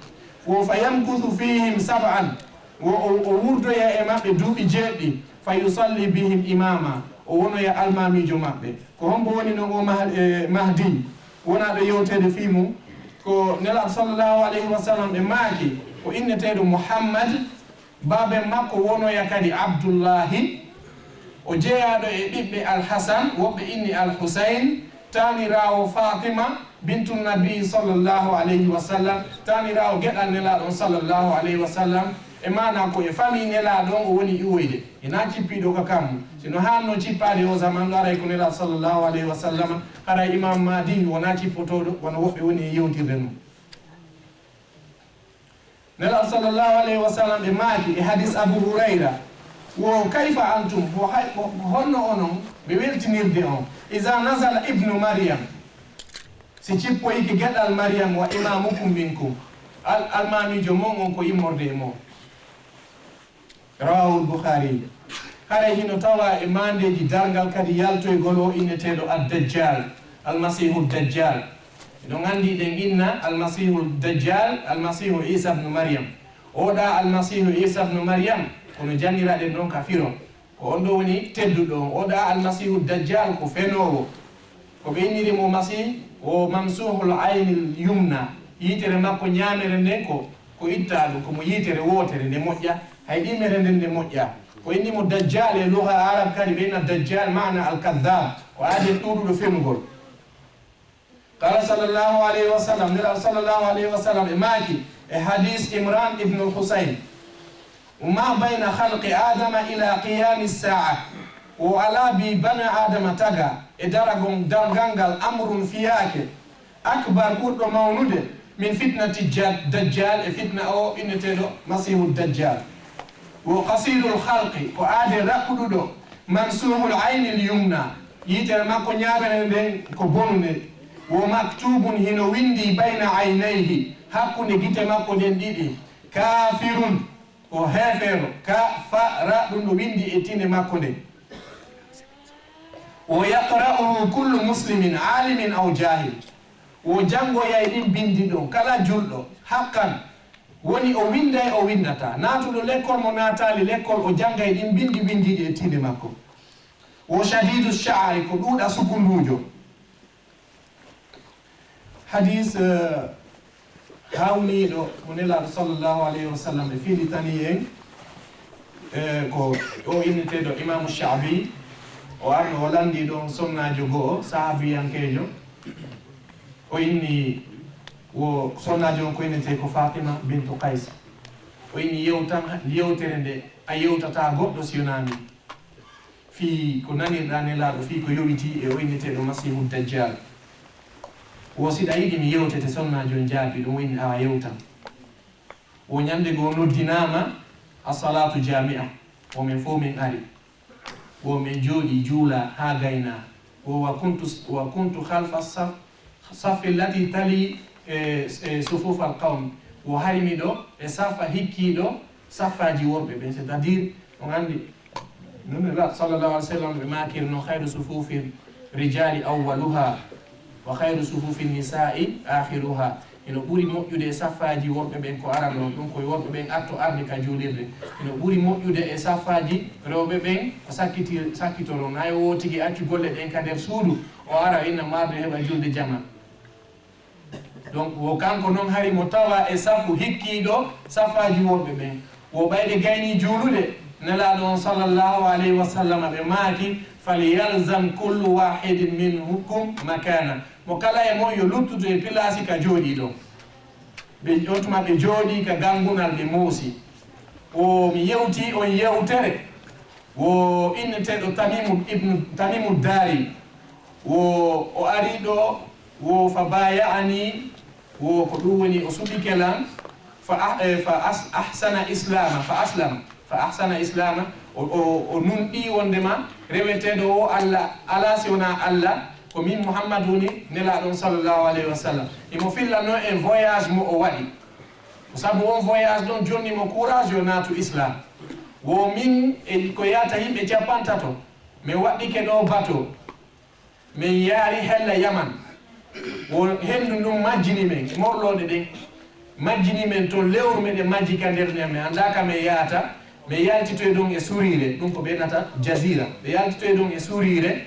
Wo fa yamkuthu fihim sab'an, wo o, o wurdoya e maɓɓe duuɓi jeeɗiɗi. Fa yusalli bihim imama, o wonoya almaamiijo maɓɓe. Ko hombo woni non o Mah-, e, Mahdi? Wonaa ɗo yewteede fii mum. Ko Nelaaɗo sallallahu alayhi wa sallam ɓe maaki, ko inneteeɗo Muhammad, baaben makko wonoya kadi Abdullahi, o jeyaaɗo e ɓiɓɓe Al-Hasan, woɓɓe inni Al-Husayn, taaniraawo Fatima bintu Nabi sallallahu alayhi wa sallam, taaniraawo geɗal Nelaaɗo on sallallahu alayhi wa sallam, e maanaa ko e famii Nelaaɗo on o woni iwoyde. Hinaa cippiiɗo ka kammu. Si no haannoo cippaade oo zaman ɗo, haray ko Nelaaɗo sallallahu alayhi wa sallam, haray Imam Mahdi wonaa cippotooɗo, wano woɓɓe woni e yewtirde non. Nelaaɗo sallallahu alayhi wa sallam ɓe maaki e hadis Abu Hurayra, wo, kayfa antum, ko hay-, ko honno onon ɓe weltinirde on, iza nazala ibnu Maryam, si cippoyike geɗal Maryam, wa imamukum minkum, al-, almaamiijo mon on ko immorde e mon. Rawahul Bukhari. Haray hino tawa e maandeeji darngal kadi yaltoygol o inneteeɗo Ad-Dajjal, Almasiihu Dajjal. Eɗon anndi, eɗen inna Almasiihu Dajjal, Almasiihu Isa ibnu Maryam. Oɗa Almasiihu Isa ibnu Maryam, kono janniraɗen ɗon ka firo. Ko on ɗo woni tedduɗo on. Oɗa Almasiihu Dajjal ko fenoowo. Ko ɓe inniri mo Masiih, o mamsuuhul aynil yumna. Yitere makko ñaamere nden ko, ko itta ɗum, ko mo yitere wootere nde moƴƴa, hay ɗimere nden nde moƴƴa. Ko inni mo Dajjal e luga Arab kadi, ɓe inna Dajjal maana al-kadhab, ko aaden ɗuuɗuɗo fenugol. Qala sallallahu alayhi wa sallam, Nelaaɗo sallallahu alayhi wa sallam e maaki e hadis Imran ibn al-Husayn, ma bayna khalqi Adama ila qiyami sa'a, o alaa bi bana Adama taga e daragol darngal ngal, amrun fiyaake, akbar ɓurɗo mawnude, min fitnati ja-, Dajjal, e fitna o inneteeɗo Masiihu Dajjal. Wo qasirul khalqi, ko aade raɓɓuɗuɗo, mamsuhul aynil yumna, yitere makko ñaamere nden ko bonunde, wo maktubun, hino windi, bayna aynayhi, hakkunde gite makko ɗen ɗiɗi, kafirun, ko heefeero, ka fa ra, ɗum ɗo windi e tinde makko nden. Wo yaqra'uhu kullu muslimin, alimin aw jahil. Wo janngoyay ɗin bindi ɗon, kala julɗo, haqqan, woni o winday, o windata. Naatuɗo lekkol, mo naataali lekkol, o janngay ɗin bindi windiiɗi e tinde makko. Wo shadidu sha'ri, ko ɗuuɗa sukunduujo. Hadis, eh, hawniiɗo mo Nelaaɗo sallallahu alayhi wa sallam ɓe fillitanii en, eh, ko o inneteeɗo Imaamu Sha'bi, o arno o lanndii ɗon sonnaajo go'o, sahabiyankeejo. O inni wo sonnaajo on ko innetee ko Fatima bintu Qays. O inni, yewtan yewtere nde a yewtataa goɗɗo si wonaa min. Fii ko nanirɗaa Nelaaɗo, fii ko yowitii e o inneteeɗo Masiihu Dajjal. Wo si ɗa yiɗi mi yewtete, sonnaajo on jaabii ɗum, o inni, awa yewtan. Wo ñannde goo noddinaama as-salaatu jaami'a, wo men fow men ari. Wo men jooɗii juula haa gaynaa. Wo wa kuntu, wa kuntu khalfa saf, saffi allati tali, eh, eh, sufufal qawm. Wo hari miɗo e safa hikkiiɗo saffaaji worɓe ɓen, c'est-à-dire, on anndi, non Nelaaɗo sallallahu alayhi wa sallam ɓe maakiri no, khayru sufufi rijali awwaluha, wa khayru sufufi nisa'i akhiruha. Hino ɓuri moƴƴude e saffaaji worɓe ɓen ko arano, ɗum ko worɓe ɓen arto arde ka juulirde. Hino ɓuri moƴƴude e saffaaji rewɓe ɓen ko sakkiti-, sakkitoro. Nayo woo tigi accu golle ɗen ka nder suudu, o ara inna marde heɓa julde jama. Donc, wo kanko non hari mo tawa e safu hikkiiɗo saffaaji worɓe ɓen. Wo ɓay ɓe gaynii juulude, Nelaaɗo on sallallahu alayhi wa sallam ɓe maaki, "Falyalzam kullu wahidin minkum makana." Mo kala e mon yo luttudu e pilaasi ka jooɗii ɗon. Ɓe, on tuma ɓe jooɗii ka ganngunal, ɓe moosi. Wo mi yewtii on yewtere, wo inneteeɗo Tamimu ibnu, Tamimu Daari, wo o ari ɗo, wo fa baaya'ani, wo ko ɗum woni o suɓike lan, fa ah-, eh, fa as-, ahsana islama, fa aslama, fa ahsana islama, o, o, o nunɗi wondema reweteeɗo o Alla alaa si wonaa Alla, ko min Muhammad woni Nelaaɗo on sallallahu alayhi wa sallam. Imo fillanno en voyage mo o waɗi. Ko sabu on voyage ɗon jonni mo courage yo naatu Islam. Wo min e ko yaata yimɓe capantato, min waɗɗike ɗo bato, min yaari hella Yaman. Wo henndu ndun majjini min, e morlooɗe ɗen, majjini min ton lewru meɗen majji ka nder nden, min anndaa ka min yaata. Min yaltitoy ɗon e suriire, ɗun ko ɓe nata jazira. Ɓe yaltitoy ɗon e suriire,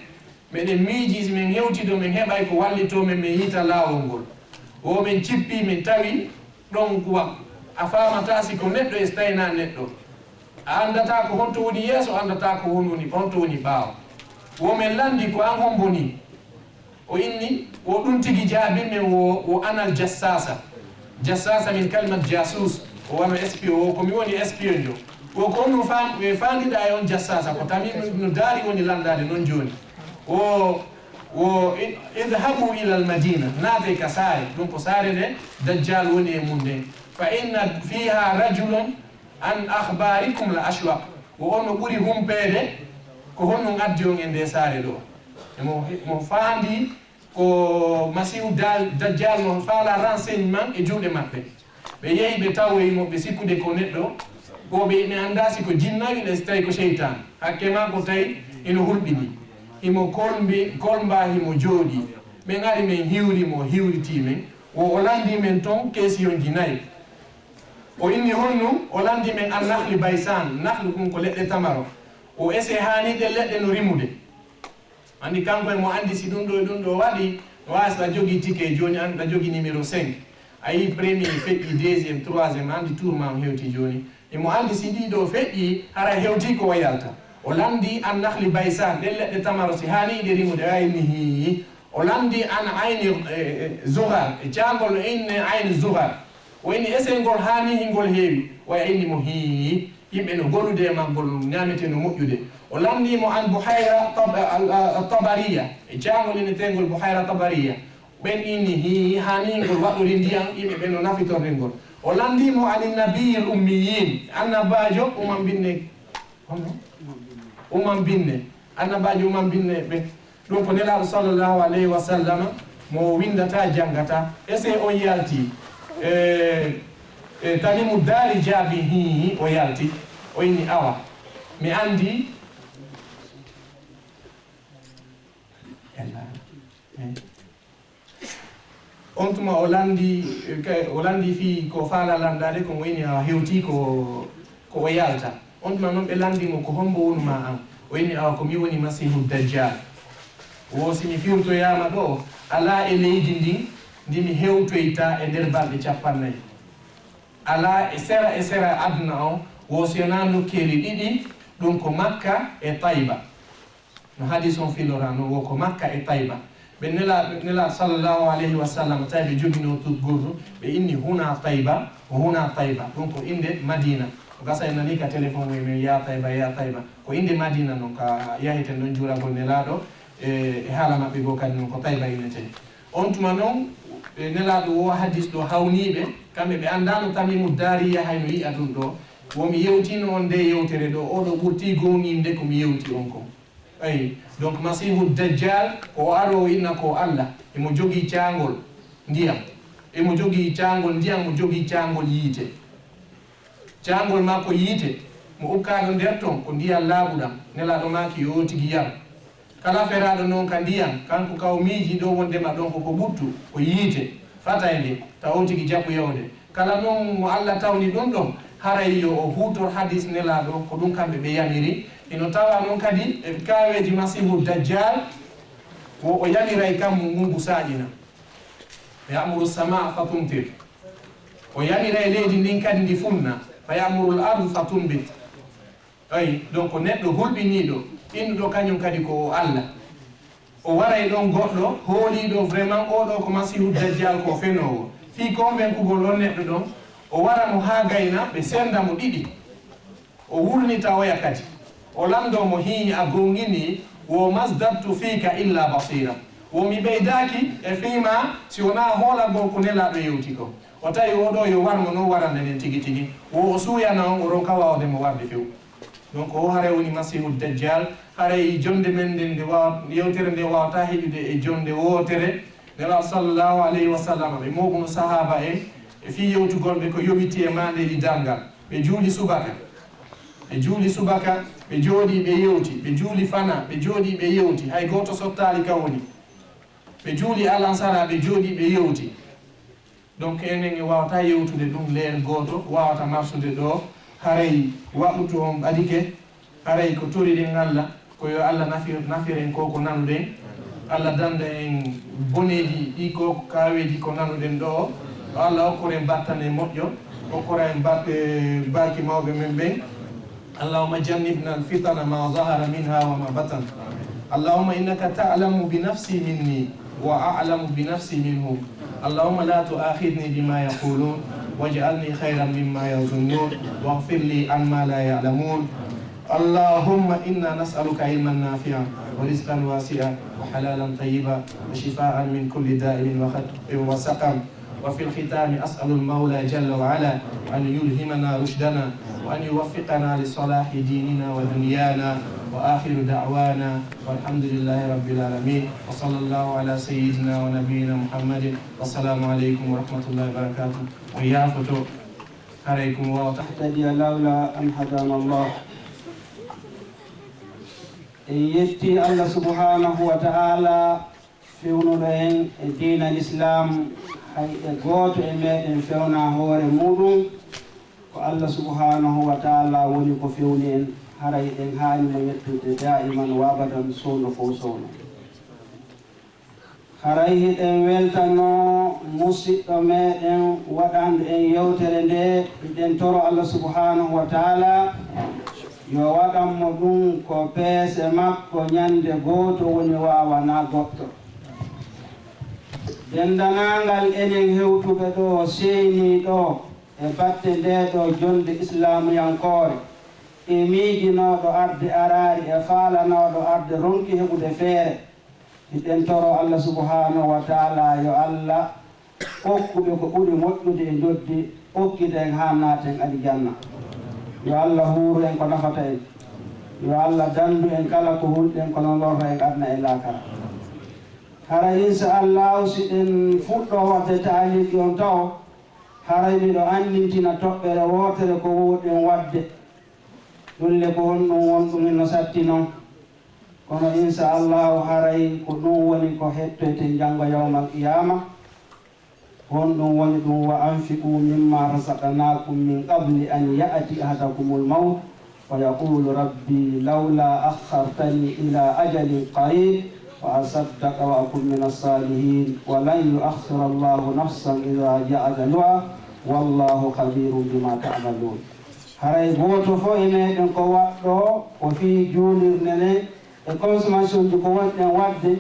meɗen miiji, si min hewti ɗo, min heɓay ko wallitoo min, min yiita laawol ngol. Wo min cippi, min tawi ɗon kuwa. A faamataa si ko neɗɗo e si tawii naa neɗɗo. A anndataa ko honto woni yeeso, a anndataa ko honto woni, honto woni ɓaawo. Wo min lanndi ko an hombo nii? O inni, wo ɗun tigi jaabii min, wo, wo anal jassasa. Jassasa min kalimat jasus. O wano espion, wo ko mi woni espion jo. Wo ko on fa-, ɓe faandiɗaa e on jassasa, ko Tamimu ibnu Daari woni lanndaade non jooni. Wo, wo, i-, idhabu ila al madina, naatee ka saare, ɗun ko saare nde Dajjal woni e mun nden. Fa inna fiha rajulan an akhbarikum la ashwaq. Wo on no ɓuri humpeede ko honɗun addi on e nde saare ɗo. E mo, mo faandi ko Masiihu Dal-, Dajjal no faala renseignement e juuɗe maɓɓe. Ɓe yehi ɓe tawoyi mo, ɓe sikkude ko neɗɗo, ko ɓe ne anndaa si ko jinna walla si tawi ko seytaan. Hakke maa ko tawi ino hulɓini. Himo kolmbi-, kolmbaa himo jooɗii. Ɓen ari men hiwri mo, hiwritii men. Wo o lanndii men ton keesiyonji nayi. O inni honɗun, o lanndii men an nahli baysan, nahlu ɗun ko leɗɗe tamaro. O ese haani ɗen leɗɗe no rimude. Anndi kanko e mo anndi si ɗun ɗo e ɗun ɗo waɗi, no waawi si ɗa jogii ticket jooni, an ɗa jogii numéro cinq. A yii premier feƴƴi, deuxième, troisième, anndi tour maa on hewti jooni. E mo anndi si ɗii ɗo feƴƴi, hara hewti ko o yalta. O lanndii an nahli baysan, ɗen leɗɗe tamaro si haani ɗe rimude, a inni hii. O lanndii an ayni, eh, eh, zugar, e caangol no inne ayni zugar. O inni esey ngol haani hingol heewi, o inni mo hii. Yimɓe no golude e maggol, no ñaametee no moƴƴude. O lanndii mo an buhayra tab-, al, al, al tabariya, e caangol inneteengol buhayra tabariya. Ɓen inni hii, haani ngol waɗori ndiyan, yimɓe ɓen no nafitorde ngol. O lanndii mo ani nabiyil ummiyin, annabaajo umambinne. Honno? Umambinne. Annabaajo umambinne ɓe. Ɗun ko Nelaaɗo sallallahu alayhi wa sallam mo winndataa, janngataa. Ese on yalti. E, e Tamimu Daari jaabii hii, o yalti. O inni awa. Mi anndi. On tuma o lanndii, eh, kay, o lanndii fii ko faala lanndaade, ko mo inni awa hewti ko, ko o yalta. On tuma non ɓe lanndii mo, ko hombo wonu maa an? O inni awa ko mi woni Masiihu Dajjal. Wo si mi firtoyaama ɗo, alaa e leydi ndin ndi mi hewtoyta e nder balɗe cappannayi. Alaa e sera e sera aduna on, wo si wonaa nokkeeli ɗiɗi, ɗun ko Makka e Tayba. No hadis on filora non, wo ko Makka e Tayba. Ɓe Nelaaɗo, Nelaaɗo sallallahu alayhi wa sallam, tawi ɓe joginoo tuggordu, ɓe inni huna Tayba, o huna Tayba. Ɗun ko innde Madina. Ko gasa en nanii ka téléphone, wi men ya Tayba, ya Tayba. Ko innde Madina non, ka yaheten ɗon juulagol Nelaaɗo, e, e haala maɓɓe goo kadi non ko Tayba innetee. On tuma non, e, Nelaaɗo wo hadis ɗo hawniiɓe, kamɓe ɓe anndaano Tamimu Daari yahay no yi'a ɗun ɗo. Wo mi yewtiino on nde yewtere ɗo, oo ɗo ɓurtii goonginde ko mi yewti on kon. Ayi, donc Masiihu Dajjal, ko o aroo inna ko Alla, emo jogii caangol ndiyam, emo jogii caangol ndiyam, mo jogii caangol yiite. Caangol makko yiite, mo ukkaɗo nder ton, ko ndiyam laaɓuɗam, Nelaaɗo maaki yo o tigi yar. Kala feraaɗo non ka ndiyam, kanko ka o miiji ɗo wondema ɗon ko ko ɓuttu, ko yiite, fataynde, tawa o tigi jaɓu yawde. Kala non mo Alla tawni ɗun ɗon, haray yo o huutor hadis Nelaaɗo, ko ɗun kamɓe ɓe yamiri. Hino tawa non kadi e kaaweeji Masiihu Dajjal, wo o yamiray kammu ngun ngu saaƴina. Ya'muru samaa fa tumtir. O yamiray leydi ndin kadi ndi funna. Fa ya'muru al-ardu fa tumbit. Ayi, donc neɗɗo hulɓiniiɗo, innuɗo kañum kadi ko o Alla. O waray ɗon goɗɗo hooliiɗo vraiment, oo ɗoo ko Masiihu Dajjal, ko fenoowo. Fii konvenkugol on neɗɗo ɗon, o wara mo haa gayna, ɓe senda mo ɗiɗi. O wurnita oya kadi. O lanndoo mo, hii, a goonginii, wo masdadtu fiika illa basira. Wo mi ɓeydaaki e fii maa si wonaa hoolagol ko Nelaaɗo yewti kon. O tawi oo ɗoo yo war mo non warande nden tigi tigi. Wo o suuyana on, o ronka waawde mo warde few. Donc, o haray woni Masiihu Dajjal, haray jonde men nden nde waawa-, yewtere nde waawataa heƴude e jonde wootere. Nelaaɗo sallallahu alayhi wa sallam, ɓe mooɓuno sahaaba en, e fii yewtugol ɓe ko yowiti e maandeeji darngal. Ɓe juuli subaka. Ɓe juuli subaka, ɓe jooɗii, ɓe yewti. Ɓe juuli fana, ɓe jooɗii, ɓe yewti. Hay gooto sottaali ka woni. Ɓe juuli alansara, ɓe jooɗii, ɓe yewti. Donc, enen en waawata yewtude ɗum, leer gooto waawata marsude ɗo, haray waqtu on ɓadike, haray ko toriɗen Allah, ko yo Allah nafir-, nafiren ko ko nanuɗen. Allah danda en boneeji ɗi ko kaaweeji ko nanuɗen ɗo. Yo Allah okkoren battane moƴƴo, okkora en bat-, eh, barki mawɓe men ɓen. اللهم جنبنا الفتن ما ظهر منها وما بطن. اللهم إنك تعلم بنفسي مني وأعلم بنفسي منه. اللهم لا تؤاخذني بما يقولون واجعلني خيرا مما يظنون واغفر لي عما لا يعلمون. اللهم إنا نسألك علما نافعا ورزقا واسعا وحلالا طيبا وشفاء من كل داء وخ-، وسقم. وفي الختام أسأل المولى جل وعلا أن يلهمنا رشدنا وأن يوفقنا لصلاح ديننا ودنيانا. وآخر دعوانا والحمد لله رب العالمين. وصلى الله على سيدنا ونبينا محمد. والسلام عليكم ورحمة الله وبركاته. On yaafoto, haray ko mi waawata. اهتدي لولا أن هدانا الله. En yetti Allah subhanahu wa ta'ala fewnuɗo en e diina Lislaam, hay e gooto e meɗen fewna hoore muɗum. Ko Allah subhanahu wa ta'ala woni ko fewni en, haray en haani mo yettude daiman wa abadan, sowno fof sowno. Haray hiɗen weltano musiɗɗo meɗen waɗanɗo en yewtere nde, hiɗen toro Allah subhanahu wa ta'ala yo waɗan mo ɗum ko peese makko ñande gooto woni waawana goɗɗo. Denndaangal enen hewtuɓe ɗo seeni ɗo e batte nde ɗo jonnde islaamuyankoore, e miijinooɗo arde araari e faalanooɗo arde ronki heɓude feere, hiɗen toro Allah subhanahu wa ta'ala yo Allah okku ɓe ko ɓuri moƴƴude e njoɓdi, okkita en haa naaten aljanna. Yo Allah huuru en ko nafata en. Yo Allah danndu en kala ko hulɗen ko lorrata en aduna e laakara. Hara insha Allahu, si ɗen fuɗɗo waɗde taaliki on tawo, haray miɗo anndintina toɓɓere wootere ko wowɗen waɗde. Ɗum le ko honɗum wonɗum hino satti non. Kono insha Allahu haray ko ɗum woni ko hettoyten janngo yawmal qiyama. Honɗum woni ɗum? Wa anfiqu mimma razaqnakum min qabli an ya'ti ahadakumul mawt fa yaqulu rabbi lawla akhartani ila ajalin qarib fa asaddaqa wa akun minas salihin wa lan yu'akhkhira Allahu nafsan idha ja'a ajaluha wallahu khabirun bima ta'malun. Haray gooto fof e meɗen ko waɗɗo ko fii juulirde nden e consommation ji ko wonɗen waɗde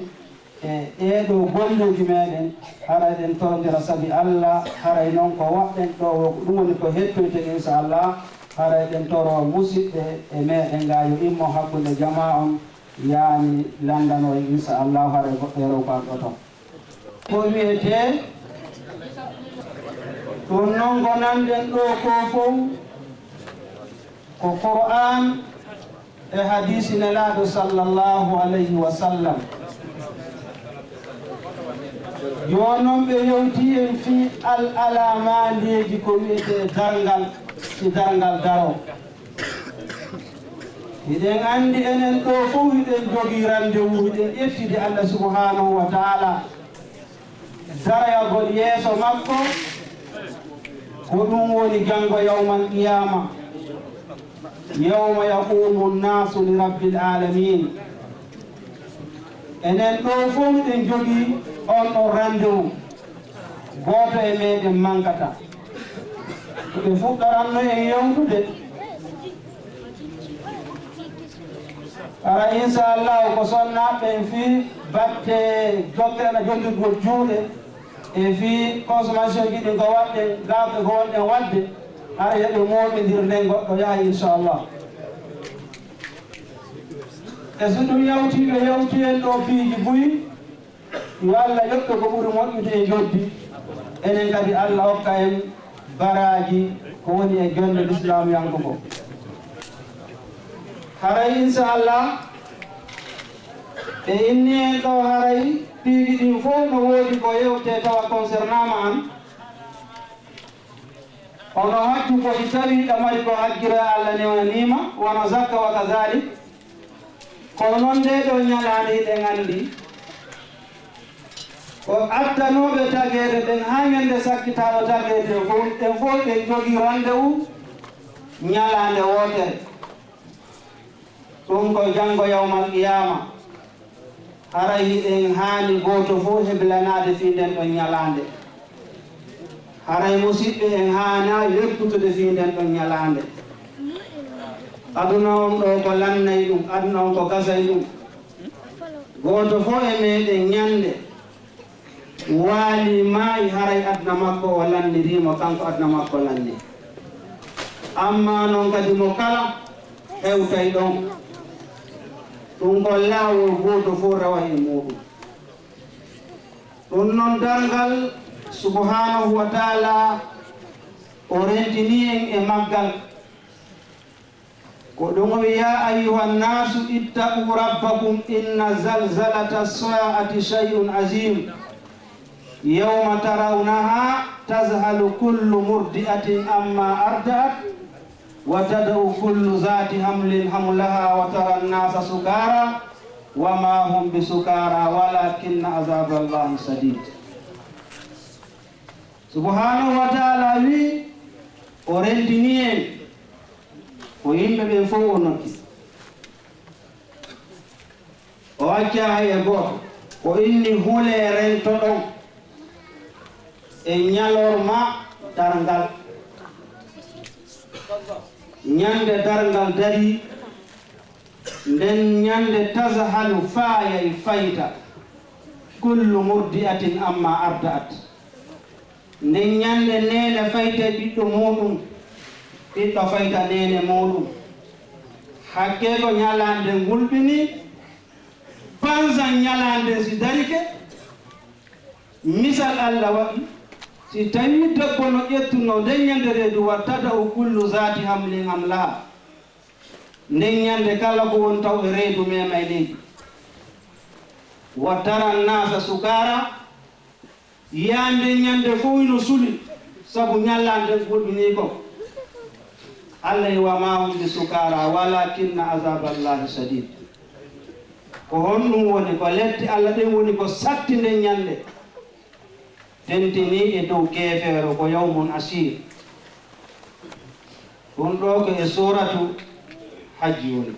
e ɗeeɗo golleeji meɗen, haray ɗen torondira sabi Allah, haray non ko waɗɗen ɗo o ko ɗum woni ko hettoyten insha Allah, haray ɗen toro musiɓɓe e meɗen ga yo immo hakkunde jamaa on yaani lanndano en insha Allah, haray goɗɗo e rew ko arɗo ton. Ko wiyetee ɗum non ko nanɗen ɗo ko fow ko Qur'an e hadiisi Nelaaɗo sallallahu alayhi wa sallam. Yo non ɓe yewti en fii al alamaandeeji ko wiyetee darngal, si darngal daro. Hiɗen anndi enen ɗo fow hiɗen jogii rendez-vous, hiɗen ƴettidi Allah subhanahu wa ta'ala. Darayagol yeeso makko, ko ɗum woni janngo yawmal qiyama, yawma yaqumu nnasu li rabbil alamin. Enen ɗo fow hiɗen jogii on ɗon rendez-vous. Gooto e meɗen mankata. Ko ɓe fuɗɗoranno en yewtude. Hara insha Allah ko sonnaaɓe en fii batte jokkere na jonndirgol juuɗe e fii consommation ji ɗin ko waɗɗen, gaaɓe ko wonɗen waɗde, hara yo ɓe mooɓindir nden goɗɗo yaha insha Allah. E so ɗum yawtii ɓe yawti en ɗo piiji buy, yo Allah yoɓ ɓe ko ɓuri moƴƴude e njoɓdi. Enen kadi Allah okka en baraaji ko woni e jonde lislaamuyanko ko. Haray insha Allah ɓe inni en ɗo haray piiji ɗin fof no woodi ko yewte tawa concernama an. Hono hajju ko si tawii ɗamari ko hajjira Allah newnaniima, wano zakka wa kazalik. Kono noon ndee ɗoo ñalaande hiɗen anndi, ko addanooɓe tageede ɓen haa ñande sakkitaaɗo tageede fof, ɓen fof ɓe jogii rendez-vous ñalaande wootere. Ɗum ko janngo yawmal qiyaama. Haray hiɗen haani gooto fof heblanaade fii nden ɗon ñalaande. Haray musiɓɓe en haanaa yekkutude fii nden ɗon ñalaande. Aduna on ɗoo ko lannay ɗum, aduna on ko gasay ɗum. Gooto fof e meeɗen ñande waali maayi, haray aduna makko o lanniriimo, kanko aduna makko lanni. Amma non kadi mo kala hewtay ɗon. Ɗum ko laawol gooto fof rewa e muuɗum. Ɗum non darngal subhanahu wa taala o rentini en e maggal. Ko ɗum o wi'i, "يا أيها الناس اتقوا ربكم إن زلزلة الساعة شيء عظيم يوم ترونها تذهل كل مرضعة عما أرضعت وتضع كل ذات حمل حملها وترى الناس سكارى وما هم بسكارى ولكن عذاب الله شديد." Subhanahu wa taala wi, o rentini en ko yimɓe ɓen fof o noddi. O accaa hay e gooto. O inni, "Hulee rentoɗon e ñalorma darngal." Ñande darngal darii, nden ñande, "تذهل", faayay, fayta, "كل مرضعة عما أرضعت." Nden ñande neene faytay ɓiɗɗo muuɗum, ɓiɗɗo fayta neene muuɗum. Hakkee ko ñalaande ngulɓini, bansan ñalaande si darike, misal Allah waɗi, si tawii debbo no ƴettuno nden ñande reedu, "وتضع كل ذات حمل حملها." Nden ñande kala ko won taw e reedu memay leydi. "وترى الناس سكارى", Yiyaa nden ñande fof ino suli, sabu ñalaande nden gulɓinii kon. Allah wi, "وما هم بسكارى ولكن عذاب الله شديد." Ko honɗum woni? Ko lette Allah ɗen woni ko satti nden ñande. Tentinii e dow keefeero ko يوم عسير. Ɗum ɗoo ko e suuratu Hajji woni.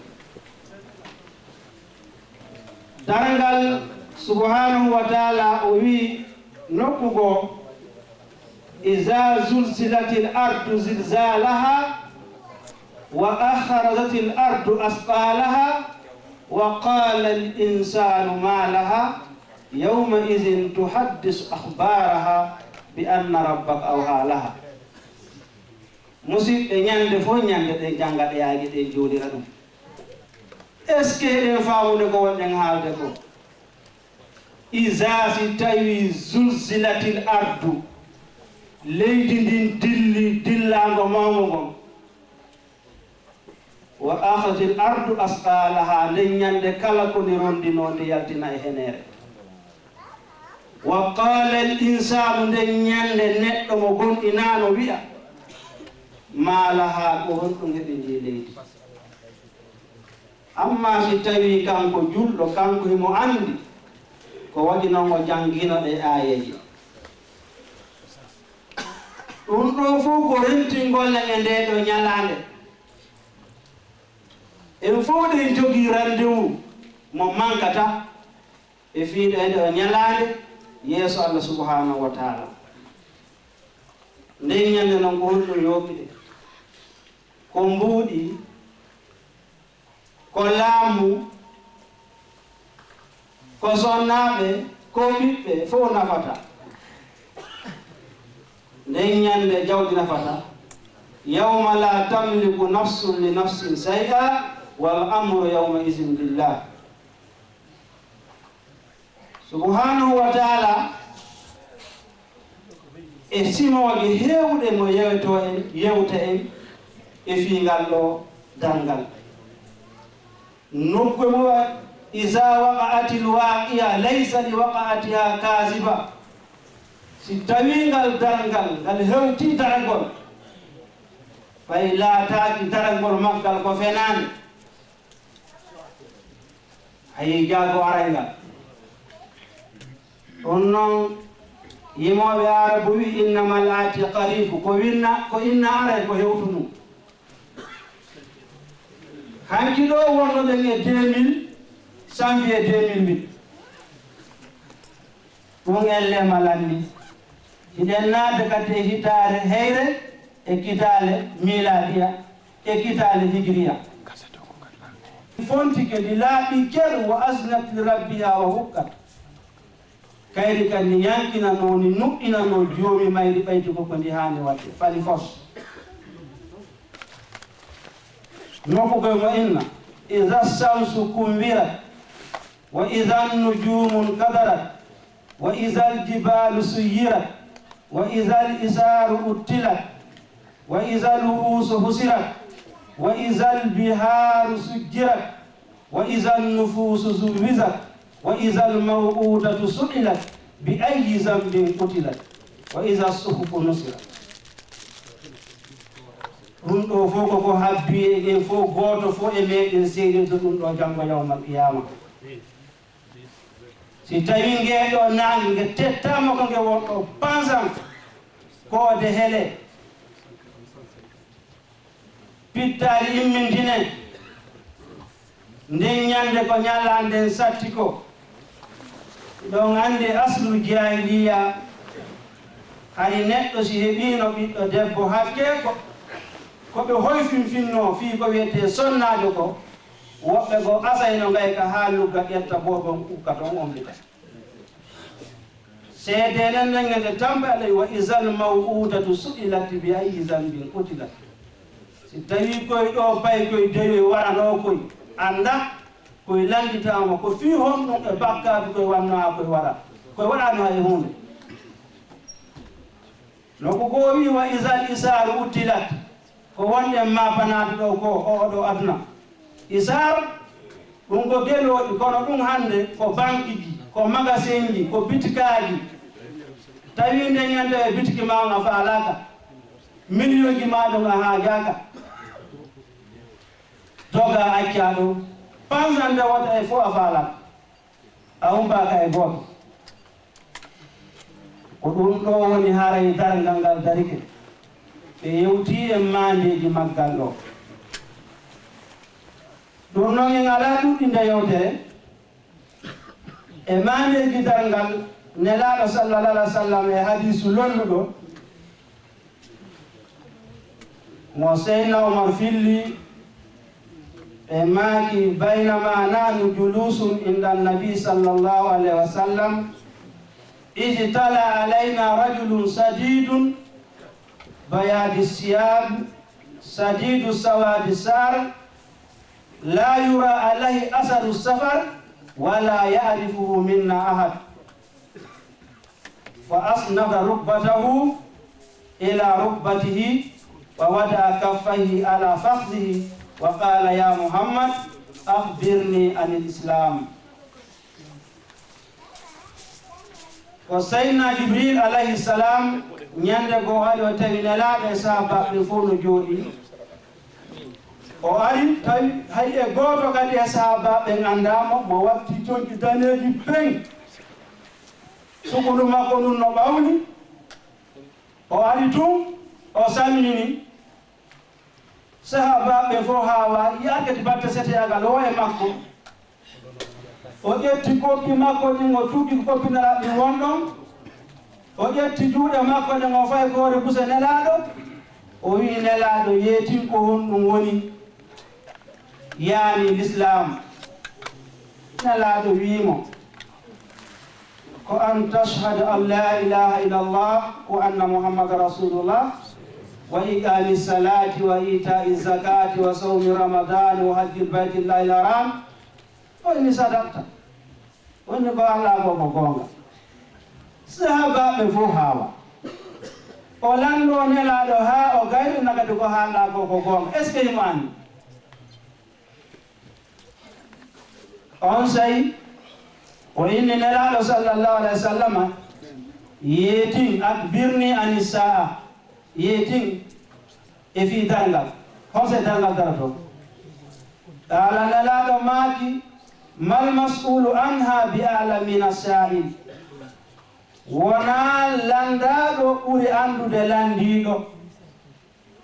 Darngal subhanahu wa taala o wi nokku goo, "إذا زلزلت الأرض زلزالها وأخرجت الأرض أثقالها وقال الإنسان ما لها يومئذ تحدث أخبارها بأن ربك أوحى لها." Musiɓɓe, ñande fof ñande ɗen jannga ɗe aaye ɗen jooɗira ɗum. Est-ce que eɗen faamude ko wonɗen haalde ko? Iza, si tawi, zulzilatil ardu, leydi ndin dilli dillaango mawngo ngon. Wa akhadhatil ardu asqalaha, nden ñande kala ko ndi rondinoo ndi yaltina e heneere. Wa qala al insanu, nden ñande neɗɗo mo gomɗinaano wi'a, ma laha, ko honɗum heɓi ndi leydi? Amma si tawii kanko julɗo, kanko himo anndi ko waɗi non o janngino ɗee aayeeje. Ɗum ɗoo fof ko rentingol en e ndee ɗoo ñalaande. En fof ɗen jogii rendez-vous mo mankata e fii ɗee ɗoo ñalaande yeeso Allah subhanahu wa taala. Nden ñande non ko honɗum yooɓi ɗe? Ko mbuuɗi, ko laamu, ko sonnaaɓe, ko ɓiɓɓe, fof nafata. Nden ñande jawdi nafata. Yawma la tamliku nafsun li nafsin shay'a wal amru yawma izin lillah. Subhanahu wa taala e simooje heewɗe mo yewto en, yewta en e fii ngal ɗoo darngal. Nokku mo wa-, iza waqa'atil waqi'a laysa li waqa'atiha kaziba. Si tawii ngal darngal, ngal hewtii daragol, Ɓay laataaki daragol maggal ko fenaande, a yii jaago aray ngal. Ɗum noon, yimooɓe Aarabu wi, "Innamal aati qaribu." Ko winna, ko inna aray ko hewtu ɗum. Hanki ɗo wonno ɗen e deux mille, janvier deux mille huit. Ɗum elle ma lanni. Hiɗen naata kadi e hitaare heyre e kitaale miilaadiya e kitaale hijiriya. Fontike ndi laaɓi cer, wa asnat li rabbiha wa hukkat. Kayri kadi yankinanoo ni nuɗɗinanoo joomi mayri ɓaydi ko ko ndi haani waɗde. Fali fos. Nokku koy mo inna. Iza shamsu kuwirat. Wa iza nujumu nkadarat. Wa izal jibalu suyirat. Wa izal isharu uttilat. Wa izal wuhusu husirat. Wa izal biharu sujjirat. Wa izan nufusu zuwwijat. Wa izal maw'udatu su'ilat. Bi ayyi zanbin qutilat. Wa iza suhufu nusirat. Ɗum ɗo fof koko habbi e en fof, gooto fof e meɗen seeɗirde ɗum ɗo janngo yawmal qiyama. Si tawi ngeɗo naange nge tettama ko nge wonɗo pansan, koode hele, pittaali immintine, nden ñande ko ñalande satti ko. Ɗon anndi aslu jahiliya, hari neɗɗo si heɓiino ɓiɗɗo debbo hakke ko, ko ɓe hoyfinfinnoo fii ko wiyetee sonnaajo ko, woɓɓe goo asayno ngayka haa lugga ƴetta boobon ukka ton ombita. Seedee nen nen ngende tampe alay wa izal maw'udatu su'ilat bi ayyi zanbin qutilat. Si tawi koy ɗo pay koy dewe waranoo koy, annda koy lannditaama ko fii honɗum e bakkaatu koy wannaa koy wara, koy waɗaano hay huunde. No ko ko o wi'i wa izal isaaru uttilat, ko wonɗen maapanaaɗo ɗo ko o ɗo aduna. Isaar, ɗum ko gelooɗi, kono ɗum hannde ko bankiji, ko magasinji, ko bitikaaji. Tawi nde ñande e bitiki ma on a faalaaka, miliyonji ma ɗum a haajaaka. Doga acca ɗum, pansan nde wota e fof a faalaaka. A umpaaka e gooto. Ko ɗum ɗo woni haray darngal ngal darike. Ɓe yewtii e maandeeji maggal ɗo. Ɗum noon en alaa ɗuɗɗinde yewtere. E maandeeji darngal Nelaaɗo sallallahu alaihi wa sallam e hadiisu lolluɗo, mo Seydina Umar filli, ɓe maaki, "Baynama nahnu juluusun inda nabi sallallahu alaihi wa sallam, ijtala alaina rajulun sadidun bayadi siyab, sadidu sawadi sar, la yura alaihi asaru safar, wala ya'rifuhu minna ahad." Fa asnada rukbatahu ila rukbatihi wa wada'a kaffayhi ala fakhzihi wa qala, "Ya Muhammad, akhbirni anil Islam." Ko Seydina Jibril alayhi salam, ñande goo ari o tawi Nelaaɗo e sahaabaaɓe fof no jooɗii. O ari tawi hay e gooto kadi e sahaabaaɓe ɓen anndaa mo, mo watti conci daneeji peŋ. Sukundu makko ndun no ɓawli. O ari tun, o salmini. Sahaabaaɓe fof haawaa, yi'aa kadi batte seteyagal o e makko. O ƴetti koppi makko ɗin, o tuggi koppi Nelaaɗo ɗin won ɗon. O ƴetti juuɗe makko ɗen, o fayi koore buse Nelaaɗo. O wi'i Nelaaɗo, yeetin ko honɗum woni, yaani Lislaam. Nelaaɗo wi'i mo, ko an tashhadu an la ilaha illallah wa anna Muhammadan rasulullah, wa iqami salati wa itai zakati wa sawmi ramadani wa hajjil baytillahi haram. O inni sadaqta. Woni ko Allah ko ko goonga. Sahaabaaɓe fof haawa. O lanndoo Nelaaɗo haa o gayri na kadi ko haalɗaa ko ko goonga. Est-ce que himo anndi? On say o inni Nelaaɗo sallallahu alaihi wa sallama, yeetin, akbirni ani sa'a, yeetin, E fii darngal, hol se darngal daroto? Qaala, Nelaaɗo maaki, "Mal mas'uulu anha bi a'lama mina saa'il." Wonaa lanndaaɗo ɓuri anndude lanndiiɗo.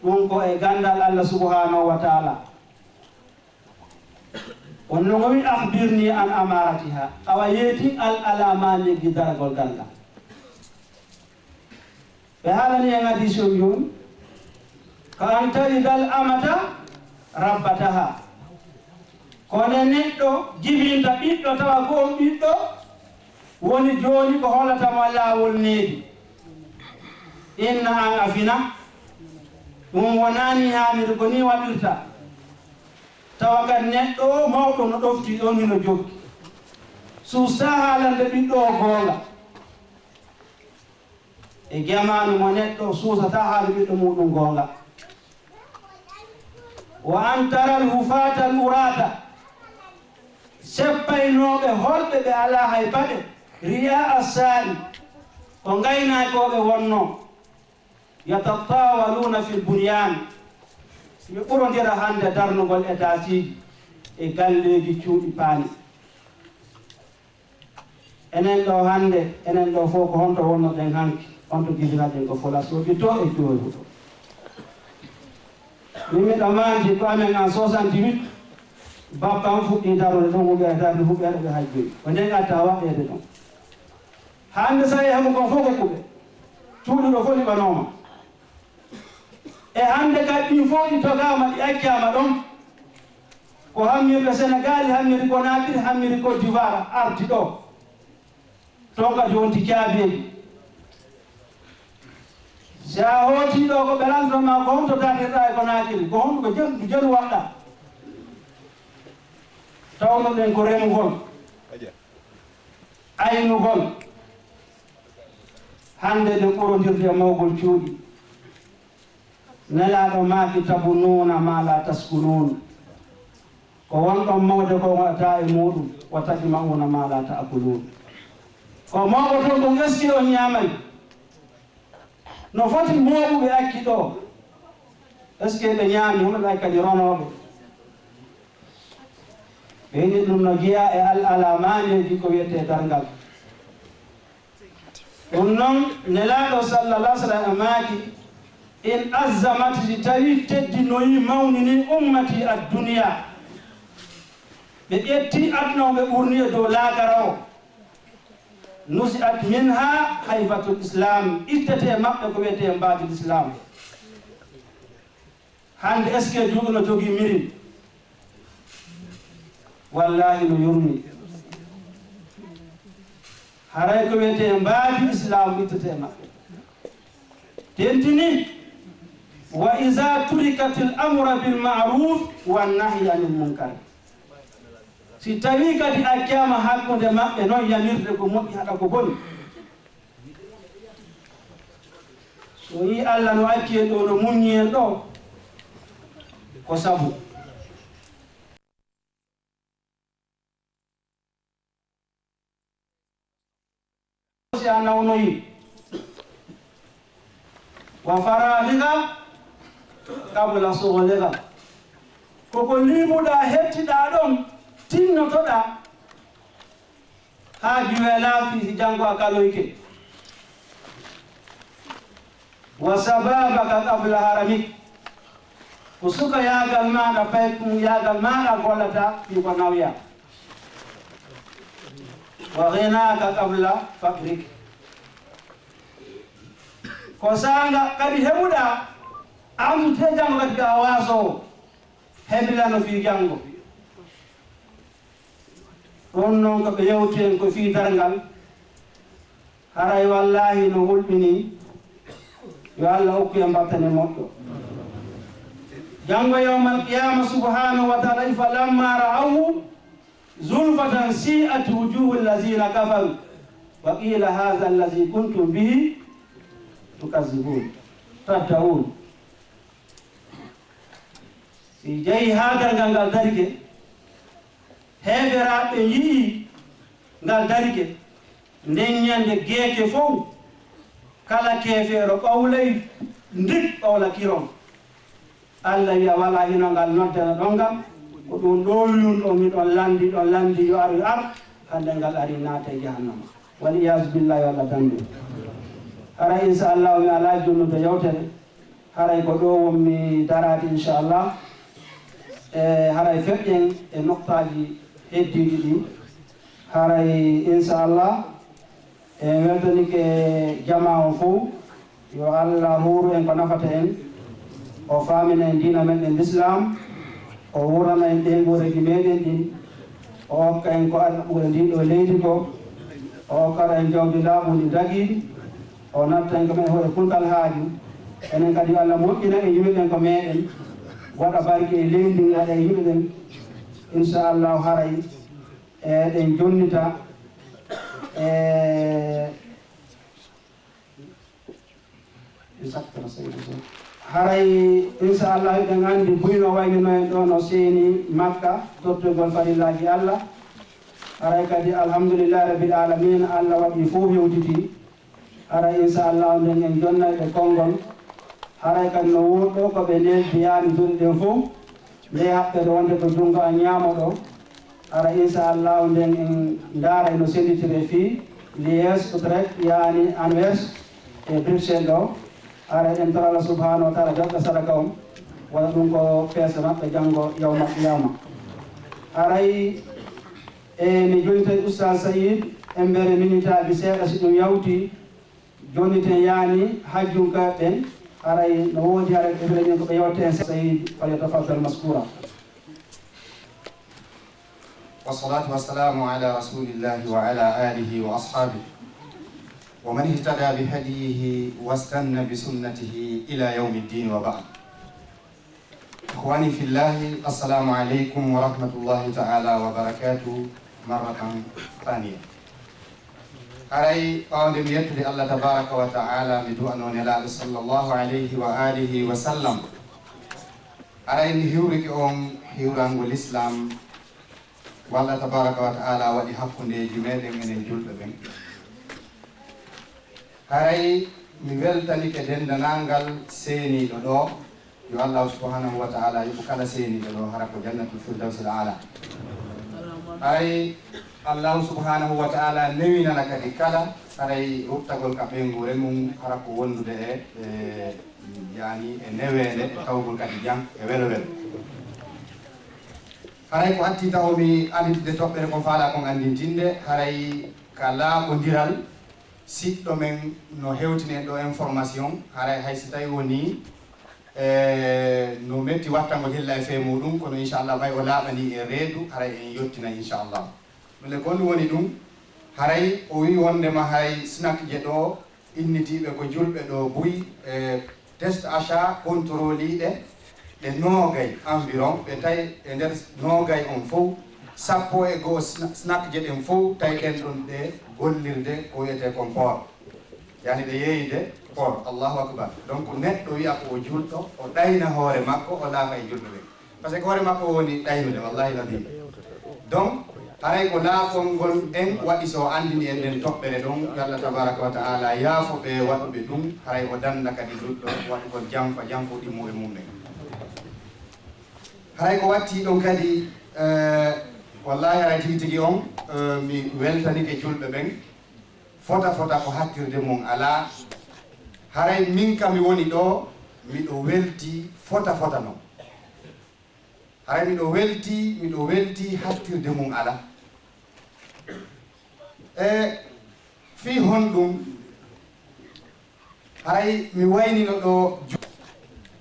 Ɗum ko e ganndal Allah subhaanahu wa taala. On non o wi, "Akhbirni an amaratiha." Awa yeetin al alamaneeji daragol darngal. Ɓe haalani en hadiis on jooni, "Ka an talidal amata rabbataha." Kono neɗɗo jibinta ɓiɗɗo tawa ko on ɓiɗɗo woni jooni ko hollata mo laawol needi. Inna an a fina. Ɗum wonaani haaniri, ko ni waɗirta. Tawa kadi neɗɗo o mawɗo no ɗofti ɗon hino jokki. Suusa haalande ɓiɗɗo o goonga. E jamaanu mo neɗɗo suusata haala ɓiɗɗo muuɗum goonga. Wa an taral hufatal urata, seppaynooɓe holɓe ɓe alaa hay paɗe, ri'a assaa'i, ko ngaynaakooɓe wonnoo, yatatawaluna fil bunyan, ɓe ɓurondira hannde darnugol etaasiiji e galleeji cuuɗi paani. Enen ɗo hannde, enen ɗo fof ko honto wonnoɗen hanki? Honto jibinaɗen ko Fula Soɓi to e Jooru to? Min miɗo maandi ko amen en soixante-huit, bappam fuɗɗi darude ɗon, huɓeere darde, huɓeere ɓe hajjoyi. Ko nden atta waɗɗeede ɗon. Hannde so a yehi hamo kon fof ko kuɓe. Cuuɗi ɗo fof liɓanooma. E hannde kadi ɗin fof ɗi togaama, ɗi accaama ɗon. Ko hammirɓe Senegaali, hammiri Konaakiri, hammiri Côte d'Ivoire, ardi ɗo. Toon kadi wonti caabeeji. Si a hooti ɗo ko ɓe lanndotoo ma ko honto darnirɗaa e Konaakiri, ko honto ko jelu, jelu waɗɗaa. Tawno ɗen ko remugol, aynugol. Hannde nde ɓurondirde e mawgol cuuɗi. Nelaaɗo maaki, "Tabunuuna maa laa taskunuun." Ko wonɗon mawde ko waɗataa e muuɗum, "Wa tajma'uuna maa laa ta'kuluun." Ko mooɓoton ɗum, est-ce que on ñaamay? No foti mooɓuɓe acci ɗo, est-ce que ɓe ñaami? Hono ɓe acci kadi ronooɓe? Ɓe ini ɗum no jeyaa e al alamaneeji ko wiyetee darngal. Ɗum noon, Nelaaɗo sallallahu alaihi wasallam maaki, "In azzamat, si tawi teddinoyi, mawnini, ummati ad-dunya, ɓe ƴetti aduna o, ɓe ɓurni e dow laakara o, nusi'at minha haybatul islam, ittete e maɓɓe ko wiyetee mbaadi l'islam." Hannde, est-ce que juuɗo no jogii mirin? Wallaahi, no yurmi. Haray ko wiyetee mbaadi Islaam ittete e maɓɓe. Tentini, "Wa iza turikatil amra bil ma'ruf wan nahyi anil munkar." Si tawii kadi accaama hakkunde maɓɓe noon yamirde ko moƴƴi haɗa ko boni, so yii Allah no acci en ɗo, no muññi en ɗo, ko sabu. Si a nawnoyi, "Wa faraghiga qabla shughliga." Koko liimuɗaa, hettiɗaa ɗon, tinnotoɗaa. Haa juwe laafi, si janngo a kaloyke. "Wa shababaka qabla haramik." Ko sukayaagal maaɗa, pay ɗum yaagal maaɗa gollata, fii ko nawya. "Wa ghinaka qabla faqrik." Ko saanga kadi heɓuɗaa, anndu te janngo kadi ka a waasoowo. Hebila no fii janngo. Ɗum noon ko ɓe yewti en ko fii darngal. Haray wallaahi no hulɓinii. Yo Allah okku en battane moƴƴo. Janngo yawmal qiyaama subhaanahu wa ta'ala, "Falamma ra'awhu zulfatan si'at wujuhul lazina kafaru wa qila hadha allazi kuntum bihi tukazzibun, tadda'un." Si jeyi haa darngal ngal darike, heeferaaɓe yi'i ngal darike, nden ñande geece fow, kala keefeero ɓawlay ndik ɓawla kiron. Allah wiya walaa hino ngal noddana ɗon ngal, ko ɗum ɗoo wi'un ɗon, hiɗon lanndi, ɗon lanndi yo ar, yo ar, hannde ngal arii naata e jahannama. Wal iyaazu billahi, Allah dandu. Haray insha Allah mi alaa jonnude yewtere, haray ko ɗoo won mi daraade insha Allah. E haray feƴƴen e noktaaji heddiiɗi ɗin. Haray insha Allah, en weltanike jamaa on fow. Yo Allah huuru en ko nafata en, o faamina en diina men ɗen Lislaam, o wuurana en ɓeynguureeji meɗen ɗin, o okka en ko ari ɗaɓɓude ndii ɗoo leydi ko, o okkara en jawdi laaɓundi dagiiɗi, o natta en ko men hoore kuntal haaju. Enen kadi yo Allah moƴƴina en yimɓe ɓen ko meɗen, waɗa barke e leydi ndin, waɗa e yimɓe ɓen. Insha Allah haray eɗen jonnita e Haray insha Allah eɗen anndi buy no waynino en ɗoo no seeni Makka, tottugol farillaaji Allah. Haray kadi alhamdulillahi rabbil alamin, Allah waɗi fow hewtiti. Haray insha Allah nden en jonnay ɓe konngol. Haray kadi no woɗɗoo ko ɓe neldi yaani duɗe ɗen fow. Nde haɓɓere wonde ko junngo an ñaamo ɗoo. Hara insha Allahu nden en ndaara no senditiree fii Liège, Utrecht, yaani Anvers e Bruxelles ɗoo. Hara en tora Allah subhanahu wa taala jaɓɓa sadaka on, wona ɗum ko peese maɓɓe janngo yawmal qiyama. Haray e mi jonnitay Oustaz Saïd, embere minitaaji seeɗa si ɗum yawti, jonniten yaani hajjunkaaɓe ɓen, haray no woodi haray ɓe ɓe ko ɓe yewte en. Saïd, falyatafaddal mashkura. والصلاة والسلام على رسول الله وعلى آله وأصحابه ومن اهتدى بهديه واستن بسنته إلى يوم الدين وبعد. إخواني في الله، السلام عليكم ورحمة الله تعالى وبركاته مرة ثانية. Haray ɓawnde mi yettude Allah tabaraka wa ta'ala, mi du'ano Nelaaɗo sallallahu alayhi wa alihi wa sallam. Haray mi hiwrike on hiwrango Lislaam, walla tabaraka wa ta'ala waɗi hakkundeeji meɗen enen julɓe ɓen. Haray mi weltanike denndanangal seeniiɗo ɗoo, yo Allahu subhanahu wa ta'ala yoɓu kala seeniiɗo ɗoo hara ko jannatul firdawsil aala. Haray Allahu subhanahu wa ta'ala newinana kadi kala haray ruttagol ka ɓeynguure mum hara ko wondude e e yaani e neweende e tawgol kadi jam e welo welo. Haray ko addi taw mi anditinde toɓɓere ko faalaa kon andintinde, haray ka laaɓondiral siɗɗo men no hewtini en ɗoo information, haray hay si tawi wonii e no metti wattangol hilla e fee muuɗum, kono inchallah ɓay o laaɓanii e reedu haray en yottinay inchallah. Ɗum le ko ɗum woni ɗum, haray o wii wonndema haray snack je ɗoo innitiiɓe ko julɓe ɗoo buy e test achat contrôliiɗe ɗe noogay environ, ɓe tawi e nder noogay on fow sappo e goo snack je ɗen fow tawi ɗen ɗon ɗe gollirde ko wiyetee kon port, yaani ɓe yeeyde port. Allahu akbar. Donc neɗɗo wiya ko o julɗo, o ɗayna hoore makko, o laafa e julɓe ɓen. Par ce que hoore makko o woni ɗaynude, wallahi ladim. Donc haray ko laaɓol ngol en waɗi so o anndini en nden toɓɓere ɗon, yo Allah tabaraka wa ta'ala yaafo ɓe waɗuɓe ɗum, haray o dannda kadi luɗɗo waɗugol janfa janfo ɗimmo e mum en. Haray ko watti ɗon kadi, wallahi haray tigi tigi on mi weltanike julɓe ɓen. Fota fota ko hattirde mum alaa. Haray min ka mi woni ɗoo miɗo weltii fota fota non. Haray miɗo weltii, miɗo weltii hattirde mum alaa. E fii honɗum? Haray mi waynino ɗoo ju-,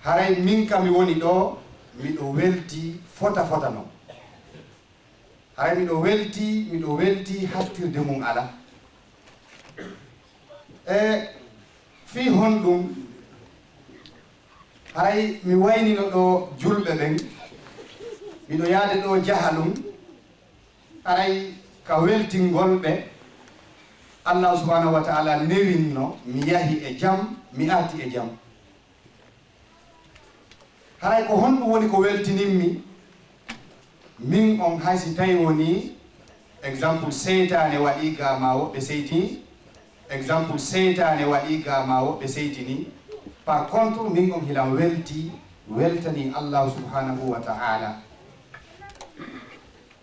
haray min ka mi woni ɗoo miɗo weltii fota fota non. Haray miɗo weltii, miɗo weltii hattirde mum alaa. E fii honɗum? Haray mi waynino ɗoo julɓe ɓen, miɗo yaade ɗoo jahalun, haray ka weltingol ɓe, Allahu subhanahu wa ta'ala newinno mi yahi e jam, mi arti e jam. Haray ko honɗum woni ko weltinimmi? Min on hay si tawi woni exemple seytaane waɗi ga ma woɓɓe seytini, exemple seytaane waɗi ga ma woɓɓe seytini. Par contre min on hilan welti, Weltanii Allaahu subhaanahu wa ta'aala.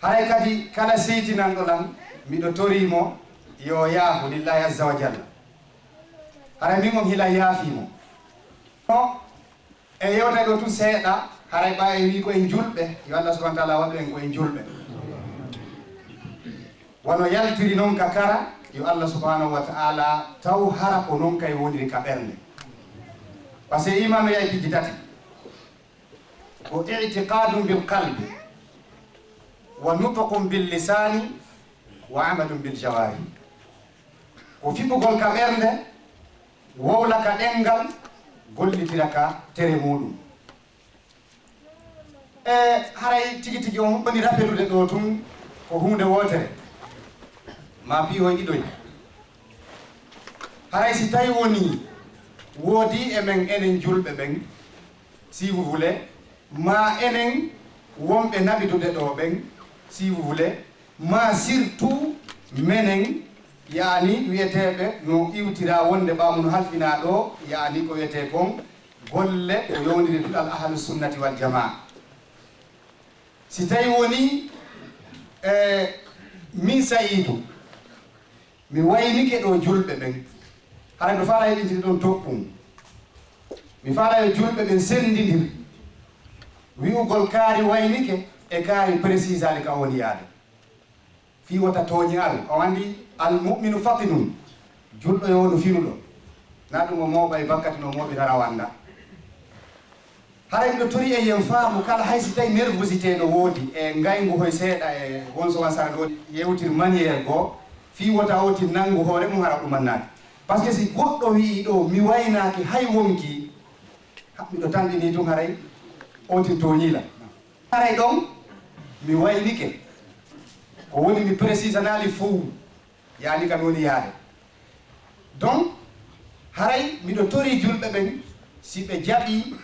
Haray kadi kala seytinanɗo lan, miɗo torii mo yo yaafo lillahi azza wa jalla. Haray min on hila yaafii mo. No, e yewtay ɗo tun seeɗa, haray ɓa en wii ko en julɓe, yo Allah subhanahu wa ta'ala waɗu en ko en julɓe. Wano yaltiri non ka kara, yo Allah subhanahu wa ta'ala taw hara ko non kay woniri ka ɓernde. Parce que iman no yahi piiji tati. Ko i'tiqadun bil qalbi, wa nutqun bil lisani, wa amalun bil jawari. Ko fiɓugol ka ɓernde, wowla ka ɗenngal, gollitira ka tere muɗum. E haray tigi tigi on woni rapelude ɗo tun ko huunde wootere, ma piihoy ɗiɗoy. Haray si tawi woni woodi e men enen julɓe ɓen, si vous voulez, ma enen wonɓe naɓidude ɗo ɓen, si vous voulez, ma surtout menen, yaani wi'eteeɓe no iwtira wonde ɓaamu no halfinaa ɗo, yaani ko wi'etee kon golle ko yowndiri duɗal ahlu sunnati wal jamaa. Si tawi woni, e, min Sa'iidu, mi waynike ɗo julɓe ɓen, hara mi faala heɓintinde ɗon toɓɓum. Mi faala yo julɓe ɓen senndindir wi'ugol kaari waynike e kaari précisaali ka woni yaade. Fii wota tooñi aru. On anndi, al mu'minu fatinun. Julɗo yo wonu finuɗo. Na ɗum o mooɓa e bakkati no mooɓira rawanda. Haray miɗo tori en yen faamu kala hay si tawi nervosité no woodi e ngayngu hoy seeɗa e won so wan sara ɗo yewtir manière goo, fii wota oti nanngu hoore mum hara ɗumannaaki. Parce que si goɗɗo wi'i ɗo mi waynaaki hay wonki, ha, miɗo tanɗini tun haray oti tooñila. Haray ɗon mi waynike. Ko woni mi précisanaali fow. Yaani ka mi woni yaade. Donc, haray miɗo torii julɓe ɓen, si ɓe jaɓii,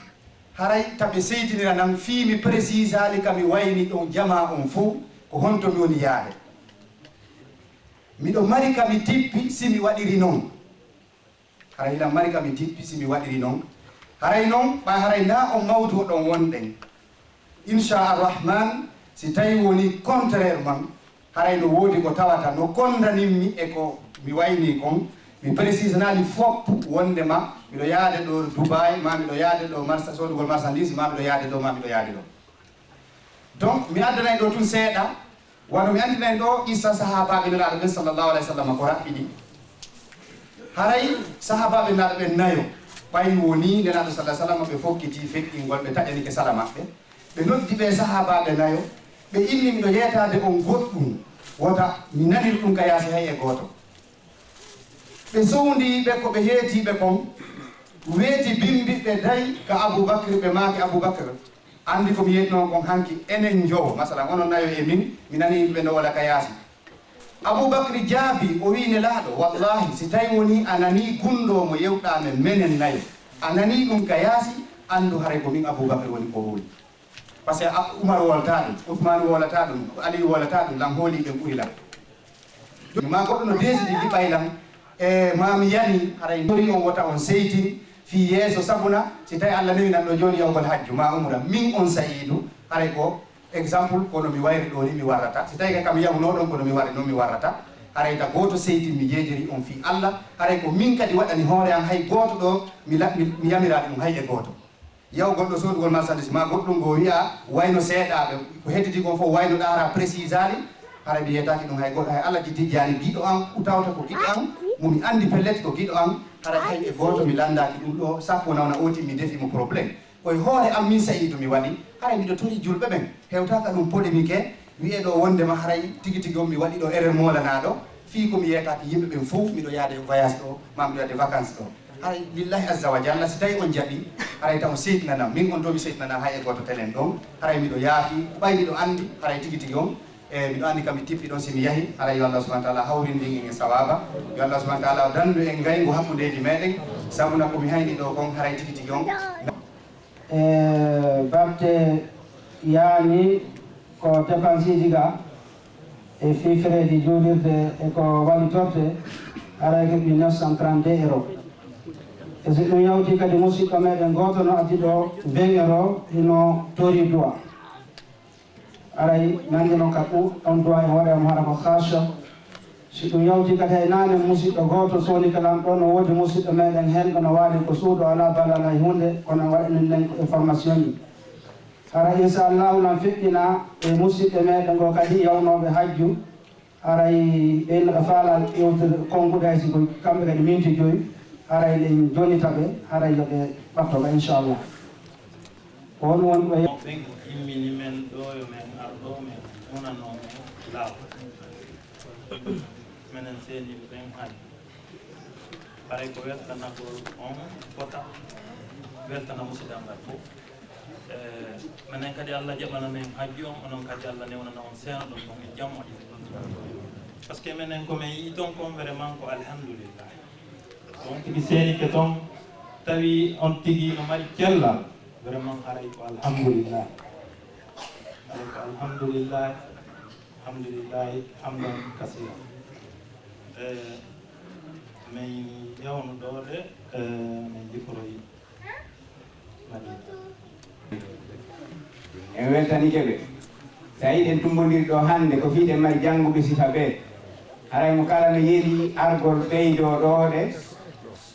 haray ta ɓe seytinira nan fii mi précisaali ka mi wayni ɗon jamaa on fow, ko honto mi woni yaade. Miɗo mari ka mi tippi si mi waɗiri non. Haray hiɗa mari ka mi tippi si mi waɗiri non. Haray non, ɓay haray na on mawdu o ɗon wonɗen. Insha Arrahman, si tawi woni contrairement, haray no woodi ko tawata no kondanimmi e ko mi wayni kon, mi précisanaali fop wondema miɗo yaade ɗo Dubai, ma miɗo yaade ɗo marsa-, soodugol marchandise, ma miɗo yaade ɗo, ma miɗo yaade ɗo. Donc, mi addanay ɗo tun seeɗa, wano mi anndinay ɗo qissa sahaabaaɓe Nelaaɗo ɓen sallallahu alayhi wa sallam ko raɓɓiɗi. Haray sahaabaaɓe Nelaaɗo ɓen nayo, ɓay woni Nelaaɗo sallallahu alayhi wa sallam ɓe fokkiti feƴƴingol, ɓe taƴanike sala maɓɓe. Ɓe noddi ɓe sahaabaaɓe nayo, ɓe inni miɗo yeetaade on goɗɗum, wota mi nanir ɗum ka yaasi hay e gooto. Ɓe sowndii ɓe ko ɓe heetiiɓe kon, weeti bimbi ɓe dayi ka Abuu Bakr, ɓe maaki Abuu Bakr, anndi ko mi yeetnoo kon hanki, enen njowo, masalan, onon nayo e min, mi nanii yimɓe no wola ka yaasi. Abuu Bakr jaabii, o wi'i, Nelaaɗo, wallaahi, si tawi wonii a nanii gunndoo mo yewɗaa men, menen nayo, a nanii ɗum ka yaasi, anndu haray ko min Abuu Bakr woni ko hooli. Parce que a-, Umar wowlataa ɗum, Usmaan wowlataa ɗum, Aliyu wowlataa ɗum, lan hoolii ɓen ɓuri lan. Jooni ma goɗɗo no deesidi liɓay lan, e ma mi yani, haray tori on wota on seytin fii yeeso, sabuna si tawi Alla newi nan ɗo jooni yahugol hajju ma umra, min on Sa'iidu, haray ko exemple, kono mi wayri ɗo ni mi warrata. Si tawi ka kam yahunoo ɗon kono mi wari noon mi warrata, haray ta gooto seytin mi jeejori on fii Alla, haray ko min kadi waɗani hoore an hay gooto ɗo mi la-, mi, mi yamiraali ɗum hay e gooto. Yahugol ɗo soodugol marchandise ma goɗɗum ngo wi'a wayno seeɗaaɓe, ko hedditi kon fof wayno ɗaara précisaali, hara mi yeetaaki ɗum hay goɗɗo, hay Alla ji tijjaani giɗo an, u tawata ko giɗo an, mo mi anndi pellet ko giɗo an, hara hay e gooto mi lanndaaki ɗum ɗo, sakko nawna ooti mi defi mo problème. Ko e hoore am min Sa'iidu mi waɗi, hara miɗo tori julɓe ɓen, hewtaaka ɗum polémique, wi'ee ɗo wondema haray tigi tigi on mi waɗi ɗo erreur moolanaaɗo, fii ko mi yeetaaki yimɓe ɓen fof, miɗo yaade voyage ɗo, ma miɗo yaade vacances ɗo. Haray lillahi azza wa jalla, si tawi on jaɓi, haray taw on seytinanam. Min on to mi seytinanaa hay e gooto telen ɗon. Haray miɗo yaafi, ɓay miɗo anndi, haray tigi tigi on, e miɗo anndi kam mi tippi ɗon si mi yahi, haray yo Allah subhanahu wa ta'ala hawrindin en e sawaba. Yo Allah subhanahu wa ta'ala dandu en ngayngu hakkundeeji meɗen, sabuna ko mi hayni ɗo kon, haray tigi tigi on. E batte yaani ko dépenseji ga e fii frais ji juulirde e ko wallitorde, haray ko mille neuf cent trente-deux euros. E si ɗum yawti kadi, musidɗo meɗen gooto no addi ɗo beŋero, hino tori duwa. Aray, nande noon ka ɗum, on duwa en waɗa mo hara ko khassa. Si ɗum yawti kadi, hay naane musidɗo gooto soni ka lan ɗo, no woodi musidɗo meɗen heen ɗo no waali ko suuɗo, alaa bala, alaa huunde, kono waɗa min nen ko information ji. Hara, inchallahu, lan feƴƴina e musidɓe meɗen goo kadi yawnooɓe hajju. Haray ɓeen no ɓe faalaa ƴeewtude konnguɗi, hay si ko kamɓe kadi minti joyi, haray ɗen jonita ɓe, haray yo ɓe ɓatto ka, inchallah. Ko honɗum woni ɓe? Ɓen immini men ɗo yo men ar ɗo, men hunanoo men laawol. Menen seeniiɓe ɓen hannde. Haray ko weltanagol on fota weltana musidal ngal fof. Eh, menen kadi, Allah jaɓana men hajju on, onon kadi Allah newnana on seeno ɗon ɗon e jamma. Parce que menen ko men yi'i ton kon, vraiment ko alhamdulillah. On tigi seenike ton, tawi on tigi no mari cellal, vraiment haray ko alhamdulillah. Haray ko alhamdulillah, alhamdulillah, hamdan kasira. Eh, men yawno ɗo de, eh, men jikoroyi. En weltanike ɓe. So a yiɗen tummbondiri ɗo hannde, ko fii ɗen mari jannguɓe sifa ɓe. Haray mo kala no yeɗi argol ɓeydoo ɗo de,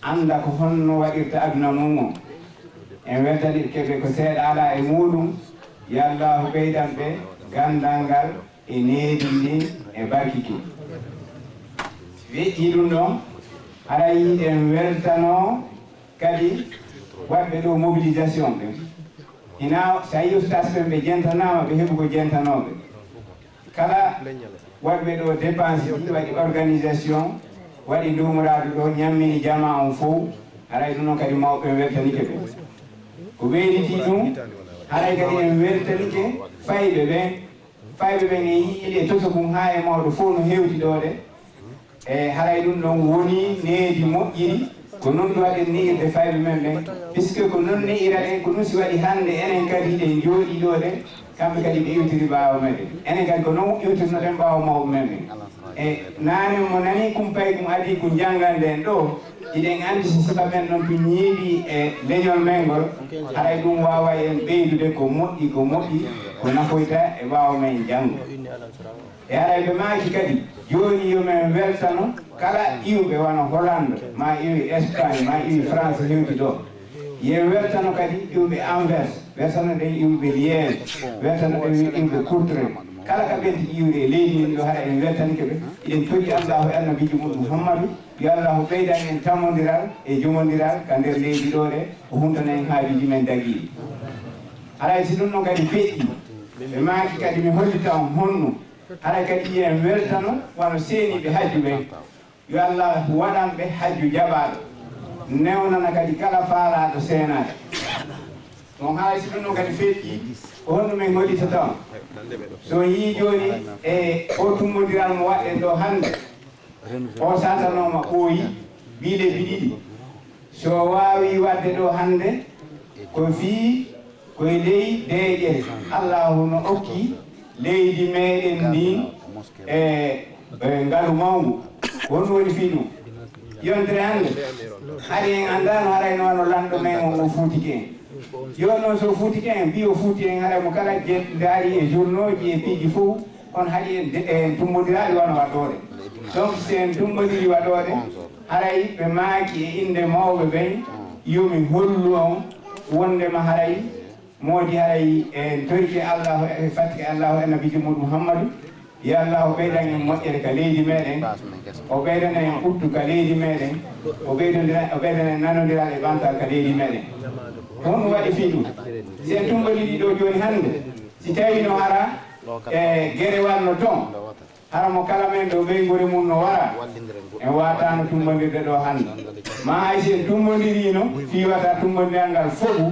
annda ko honno waɗirta aduna mum o. En weltanike ɓe ko seeɗa alaa e muuɗum. Yo Allaahu ɓeydan ɓe ganndal ngal e needi ndin e barki kin. Weƴƴi ɗum ɗon, haray en weltanoo kadi waɗɓe ɗo mobilisation ɓen. Hina, so a yii ustaas ɓen ɓe jentanaama, ɓe heɓi ko jentanooɓe. Kala waɗɓe ɗo dépense ji, waɗi organisation, waɗi nduumoraaɗo ɗo, ñammini jamaa on fow, haray ɗum ɗon kadi mawɓe ɓen weltanike ɓe. Ko weeɗitii ɗum, haray kadi en weltanike fayɓe ɓen. Fayɓe ɓen en yi'ii ɓe e tosokun haa e mawɗo fow no hewti ɗo de. E haray ɗum ɗon woni needi moƴƴiri, ko non waɗen ne'irde fayɓe men ɓen. Puisque ko non ne'iraɗen, ko ɗum si waɗi hannde enen kadi hiɗen jooɗii ɗo de, kamɓe kadi ɓe iwtiri ɓaawo meɗen. Enen kadi ko non iwtirnoɗen ɓaawo mawɓe men ɓen. E naane mo nani kum pay kum adii kum janngande en ɗo, hiɗen anndi si sifa men ɗon tun ñiiɓii e leñol men ngol, haray ɗum waaway en ɓeydude ko moƴƴi, ko moƴƴi, ko nafoyta e ɓaawo men janngo. E haray ɓe maaki kadi, jooni yo men weltano kala iwɓe wano Hollande, ma iwi Espagne, ma iwi France hewti ɗo. Yo en weltano kadi iwɓe Anvers, weltano ɗen iwɓe Liège, weltano ɗen iwɓe Courtrai. Kala ka ɓen tigi iwri e leydi ndin ɗo, haray en weltanike ɓe. Hiɗen torii Allaahu e Annabiijo mum Muhammadu, yo Allaahu ɓeydan en tammondiral e jomondiral ka nder leydi ɗo de, o huntana en haajuuji men dagiiɗi. Haray si ɗum ɗon kadi feƴƴii, ɓe maaki kadi mi hollita on honno, haray kadi yo en weltano wano seeniiɓe hajju ɓen. Yo Allaahu waɗan ɓe hajju jaɓaaɗo, newnana kadi kala faalaaɗo seenaade. Ɗum haray si ɗum ɗon kadi feƴƴii, ko honno men hollitata on? So on yii jooni e o tummbondiral mo waɗɗen ɗo hannde, o satanooma ɓooyi, ɓii lebbi ɗiɗi. So o waawii waɗde ɗo hannde, ko fii ko e ley deeƴere Allaahu no okki leydi meɗen ndin e, e ngalu mawngu. Ko honɗum woni fii ɗum? Yontere hannde, hari en anndaano haray no wano lanɗo men on o fuutike en. Jooni noon so o fuutike en, mbii o fuuti en, haray mo kala je-, ndaari e journaux ji e piiji fof, on haɗi en de-, en tummbondiraaɗi wano waɗoore. Donc, si en tummbondiri waɗoore, haray ɓe maaki e innde mawɓe ɓen, yo mi hollu on wonndema haray moodi haray en torike Allaahu e fattike Allaahu e Nabiijo mum Muhammadu. Yo Allaahu ɓeydan en moƴƴere ka leydi meɗen, o ɓeydana en ɓuttu ka leydi meɗen, o ɓeydondira-, o ɓeydana en nanondiral e ɓantal ka leydi meɗen. Ko honɗum waɗi fii ɗum? Si en tummbondiri ɗo jooni hannde, si tawii no hara e gere wanno toon, hara mo kala men ɗo ɓeynguure mum no wara, en waataano tummbondirde ɗo hannde. Ma hay si en tummbondiriino, fii wata tummbondiral ngal foɓu,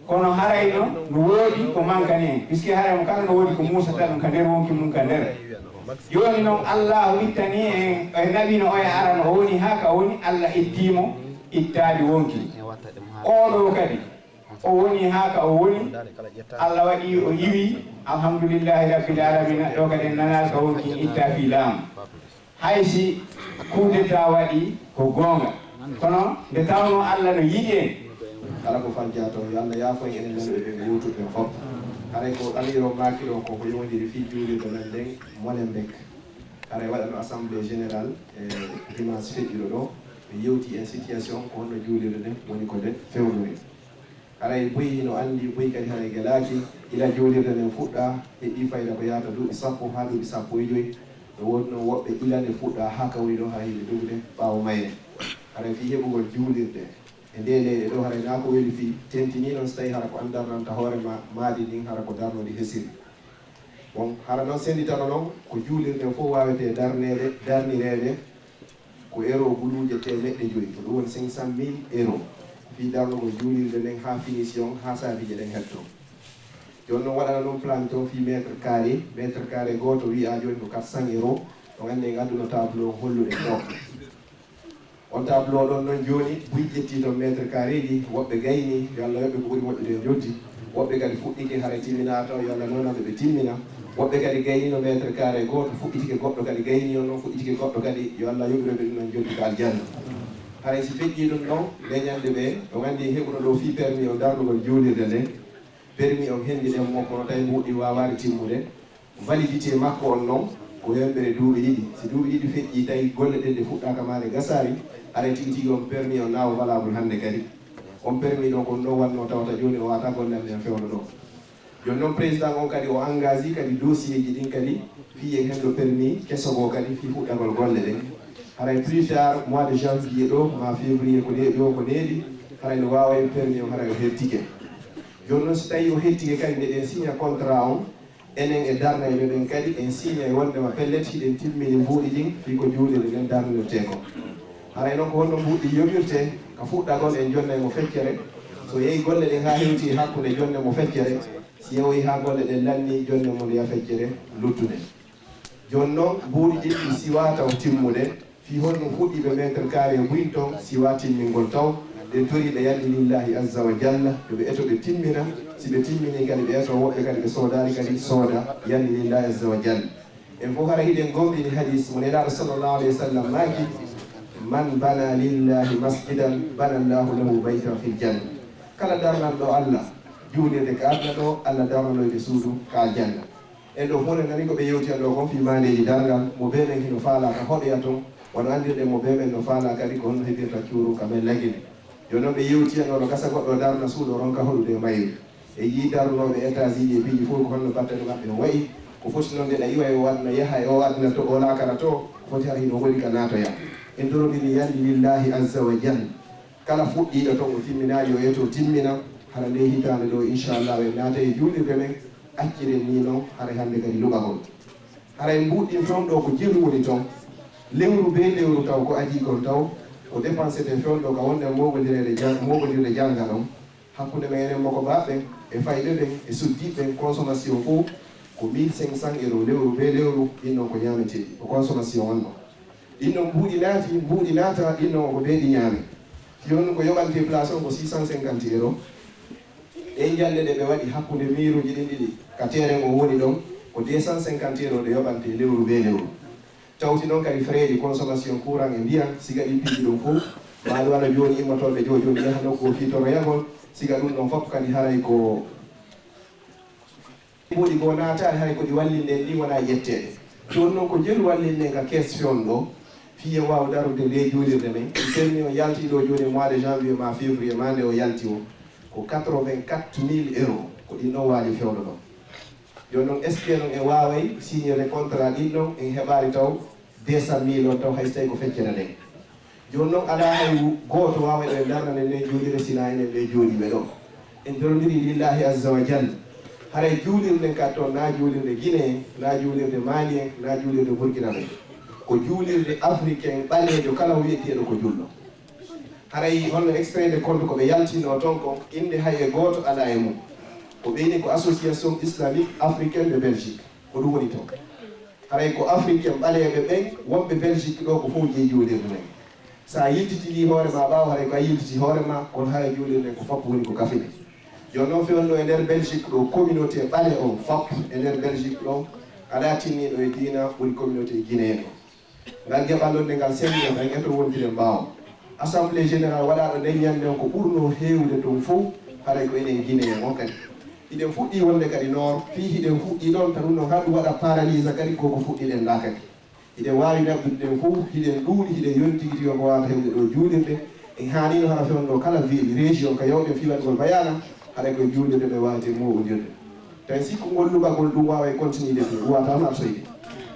kono harayno no woodi ko mankani en, puisque haray mo kala no woodi ko muusata ɗum ka nder wonki mum ka nder. Jooni noon, Allaahu ittanii en, e naɓino oya arano, o woni haa ka o woni, Allah ittii mo ittaade wonki. Oo ɗoo kadi, o woni haa ka o woni, Allah waɗi o iwi, alhamdulillahi rabbil alamina, ɗo kadi en nanaali ka wonki itta fii laamu. Hay si coup d'État waɗi ko goonga, Kono nde tawnoo Allah no yiɗi en, kala ko fajjaa toon, yo Allah yaafo en enen nanɓe ɓen, wuutuɓe ɓen fof. Haray ko Amiiru on maaki ɗoo ko ko yowondiri fii juulirde men nden, Molenbeek. Haray waɗano assemblée générale e dimanche feƴƴuɗo ɗoo, ɓe yewti e situation ko honno juulirde nden woni ko nde fewndori. Haray buy hino anndi, buy kadi haray gelaaki, ila juulirde nden fuɗɗaa, heɓii fayda ko yaata duuɓi sappo haa duuɓi sappo e joy. No woodi noon woɓɓe ila nde fuɗɗaa haa ka woni ɗoo, haray hiɓe dogude ɓaawo mayre. Haray fii heɓugol juulirde e ndee leyɗe ɗoo, haray naa ko weli fii, tentinii noon so tawii hara ko an darnanta hoore maa maadi ndin, hara ko darnodi hesiri. Bon, hara noon sennditano noon ko juulirde nden fof waawetee darneede, darnireede ko euro guluuje teemeɗɗe joy, ko ɗum woni cinq cent mille euro. Fii darnugol juulirde nden haa finition, haa saabiiji ɗen heɓtoo. Jooni noon waɗana ɗum plan toon fii mètre carré, mètre carré gooto wiyaa jooni ko quatre cents euro, on anndi en adduno tableau on holluɗen ɗoo. On tableau ɗon noon jooni, buy ƴettii toon mètre carré ji, woɓɓe gaynii, yo Allah yoɓ ɓe ko ɓuri moƴƴude e njoɓdi. Woɓɓe kadi fuɗɗike, haray timminaaka, yo Allah noonan ɓe ɓe timmina. Woɓɓe kadi gayniino mètre carré gooto, fuɗɗitike goɗɗo kadi gaynii on noon, fuɗɗitike goɗɗo kadi, yo Allah yoɓiroy ɓe ɗum ɗon njoɓdi ka aljanna. Haray si feƴƴii ɗum ɗon, nde ñannde ɓe, on anndi heɓuno ɗoo fii permis on darnugol juulirde nden. Permis on henndiɗen mo, kono tawi mbuuɗi waawaali timmude. Validité makko on non ko yonɓere duuɓi ɗiɗi. Si duuɓi ɗiɗi feƴƴii tawi golle ɗen ɗe fuɗɗaaka maa ɗe gasaali, haray tigi tigi on permis on naa o valable hannde kadi. On permis ɗon ko ɗum ɗon wannoo tawata jooni o waata golle amen fewndo ɗoo. Jooni non président on kadi o engagé kadi dossier ji ɗin kadi fii e hendo permis keso goo kadi fii fuɗɗagol golle ɗen. Haray plus tard mois de janvier ɗoo maa février ko neeɓi o ko neeɓi, haray no waaway permis on haray o hertike. Jooni non si tawi o hertike kadi nde ɗen signa contrat on, enen e darnayɓe ɓen kadi en signay wonndema pellet hiɗen timmini mbuuɗi ɗin fii ko juulirde nden darnirtee kon. Haray non ko honno mbuuɗi ɗin yoɓirtee? Ka fuɗɗagol en jonnay mo feccere. So yehi golle ɗen haa hewti e hakkunde, jonne mo feccere. Si yewoyi haa golle ɗen lanni, jonne mo ndeya feccere luttude. Jooni non mbuuɗi ɗin ɗi siwaa taw timmude. Fii honno fuɗɗiiɓe mètre carré buy ton siwaa timmingol taw? Ɗen torii ɓe yalni lillaahi azza wa jalla, yo ɓe eto ɓe timmina. Si ɓe timminii kadi ɓe eto woɓɓe kadi ɓe soodaali kadi sooda, yalni lillaahi azza wa jalla. En fof hara hiɗen gomɗini hadiis mo Nelaaɗo sallallahu alayhi wa sallam maaki: "Man bana lillahi masjidan, bana Allahu lahu baytan fil janna." Kala darnanɗo Allah juulirde ka aduna ɗoo, Allah darnanoy ɓe suudu ka aljanna. En ɗoo fof en nanii ko ɓe yewti en ɗoo kon fii maandeeji darngal, mo bee men hino faalaa ka hoɗoya ton, wano anndirɗen mo bee men no faalaa kadi ko honno heɓirta cuuru ka men lagine. Jooni non ɓe yewti en ɗoo no gasa goɗɗo darna suudu o ronka hoɗude e mayri. En yii darnooɓe étage ji e piiji fof ko honno battane maɓɓe no wa'i. Ko foti non nde ɗa iwa e o aduna yaha e o aduna to o laakara to, ko foti hara hino woni ka naatoya. En ndorondiri yalni lillaahi azza wa jalla. Kala fuɗɗiiɗo ton o timminaali, o eto timmina. Hara ndee hitaande ɗoo, inchallah, en naata e juulirde men, acciren nii non, haray hannde kadi luɓagol. Haray mbuuɗi ɗin fewndo ɗoo ko jelu woni ton. Lewru bee lewru taw ko adii kon taw, ko dépensete fewndo ɗoo ka wonde mooɓondireede jan-, mooɓondirde jannga ɗon. Hakkunde men enen mokobaaɓe ɓen e fayɓe ɓen e suddiiɓe ɓen, consommation fof ko mille cinq cents euros lewru bee lewru, ɗin ɗon ko ñaameteeɗi, ko consommation wonno. Ɗin ɗon mbuuɗi naati, mbuuɗi naata, ɗin ɗon ko bee ɗi ñaami. Si on ko yoɓantee place on ko six cent cinquante euros. Ɗen ñalɗe ɗe ɓe waɗi hakkunde miiruuji ɗin ɗiɗi ka terrain on woni ɗon, ko deux cent cinquante euros ɗe yoɓantee lewru bee lewru. Tawti noon kadi frais de consommation courant e ndiyan, siga ɗin piiji ɗon fof, maa ɗum wano jooni immotooɓe joo jooni yaha nokku o fii toroyagol, siga ɗum ɗon fof kadi haray ko Mbuuɗi goo naataani, hay ko ɗi wallinden ɗin wonaa ƴetteede. Jooni noon ko jelu wallinden ka kees fewndo ɗoo, fii en waawa darude ndee juulirde men. Ɗi permis on yaltii ɗoo jooni e mois de janvier maa février maa nde o yalti o, ko quatre-vingt-quatre mille euros, ko ɗin ɗon waali fewndo ɗon. Jooni noon, est-ce que noon en waaway signere contrat ɗin ɗon, en heɓaali taw deux cent mille on taw hay so tawii ko feccere nden? Jooni noon, alaa hay gooto waawayɗo en darnande ndee juulirde, sinaa enen ɓee jooɗiiɓe ɗoo. En ndorondiri lillaahi azza wa jalla. Haray juulirde nden kadi toon, naa juulirde Guinée en, naa juulirde Mali en, naa juulirde Burkina ɓe. Ko juulirde Afrique en ɓaleejo kala o wiyeteeɗo ko julɗo. Haray honno extrait de compte ko ɓe yaltinoo toon kon, innde hay e gooto alaa e mum. Ko ɓe ni ko Association Islamique Africaine de Belgique. Ko ɗum woni toon. Haray ko Afrique en ɓaleeɓe ɓen, wonɓe Belgique ɗoo ko fof jeyi juulirde nden. So a yiltitii hoore maa ɓaawo, haray ko a yiltitii hoore maa, kono haray juulirde nden ko fop woni ko kafine. Jooni noon, fewndo e nder Belgique ɗoo, communauté ɓale on fop e nder Belgique ɗoo, alaa tinniiɗo e diina ɓuri communauté guinéen on. Ngal geɓal ɗon nde ngal senndi en, en eto wontire mbaawo. Assemblée générale waɗaaɗo nden ñande on, ko ɓurnoo heewude ɗum fof, haray ko enen Guinéen on kadi. Hiɗen fuɗɗii wonde kadi noor, fii hiɗen fuɗɗii ɗon, tan ɗum ɗon haɗu waɗa paralisa kadi koko fuɗɗiɗen ɗaa kadi. Hiɗen waawi naɓude ɗen fof, hiɗen ɗuuɗi, hiɗen yonti tigi tigi ko waawata heɓude ɗo juulirde. En haanino hara fewndo kala ville, région, ka yawɗen fii waɗugol bayaana, haray ko juulirde ɓe waawete mo'ondirde. Tawi sikku ngol luɓagol ɗum waaway continude ɗum, ɗum waawata marsoyde.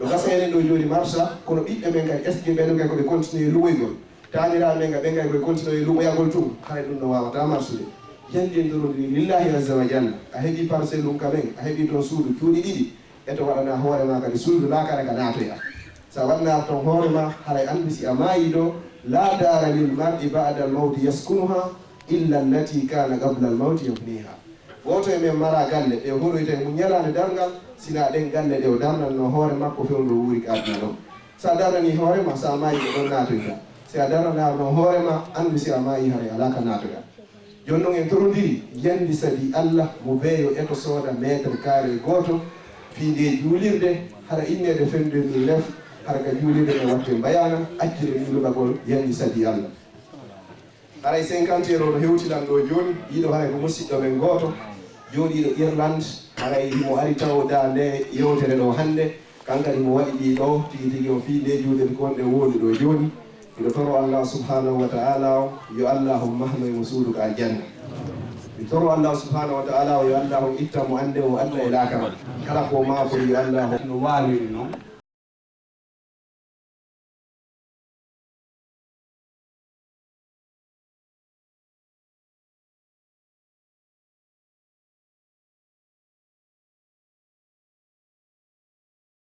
Ɗo gasa enen ɗo jooni marsa, kono ɓiɓɓe men kadi, est-ce que ɓen kay ko ɓe continue luɓoygol? Taaniraaɓe men ga ɓen kay koye continue luɓoyagol tun, haray ɗum no waawata marsude. Yandi en ndorondiri lillahi azza wa jalla, a heɓi parcelle um ka men, a heɓi toon suudu cuuɗi ɗiɗi, e to waɗana hoore ma kadi suudu laakara ka naatoya. Sa waɗnaar toon hoore ma, haray anndi si a maayi ɗo, la dara lil mar'i ba'da al mawti yaskunuha illa allati kana qabla al mawti yabniha. Gooto e men mara galle ɗe o horoyta e mum ñalaande darngal, sina ɗen galle ɗe o darnanno hoore makko fewndo o wuuri ka aduna ɗo. Sa darnani hoore ma, sa maayi ko ɗon naatoyta. Si a darnanaarno hoore ma, anndu si a maayi haray alaa ka naatoya. Jooni non en torondiri, yandi sabi Allah mo beeyo e to sooda mètre carré gooto fii nde juulirde, hara inneede fin deux mille neuf, hara ka juulirde men watte mbayaana, accire min luɓagol, yandi sabi Allah. Haray cinquante euro no hewtilan ɗo jooni, ɗiɗo haray ko musiɗɗo men gooto, jooɗiiɗo Irlande, haray himo ari tawoda nde yewtere ɗo hannde, kan kadi mo waɗi ɗi ɗo, tigi tigi o fii nde juulirde ko wonde woni ɗo jooni. Miɗo toro Allah subhanahu wa ta'ala o, yo Allah on mahno e mo suudu ka aljanna. Mi toro Allah subhanahu wa ta'ala o, yo Allah on itta mo annde o aduna e laakara. Kala ko maako yo Allah on no waaliri non.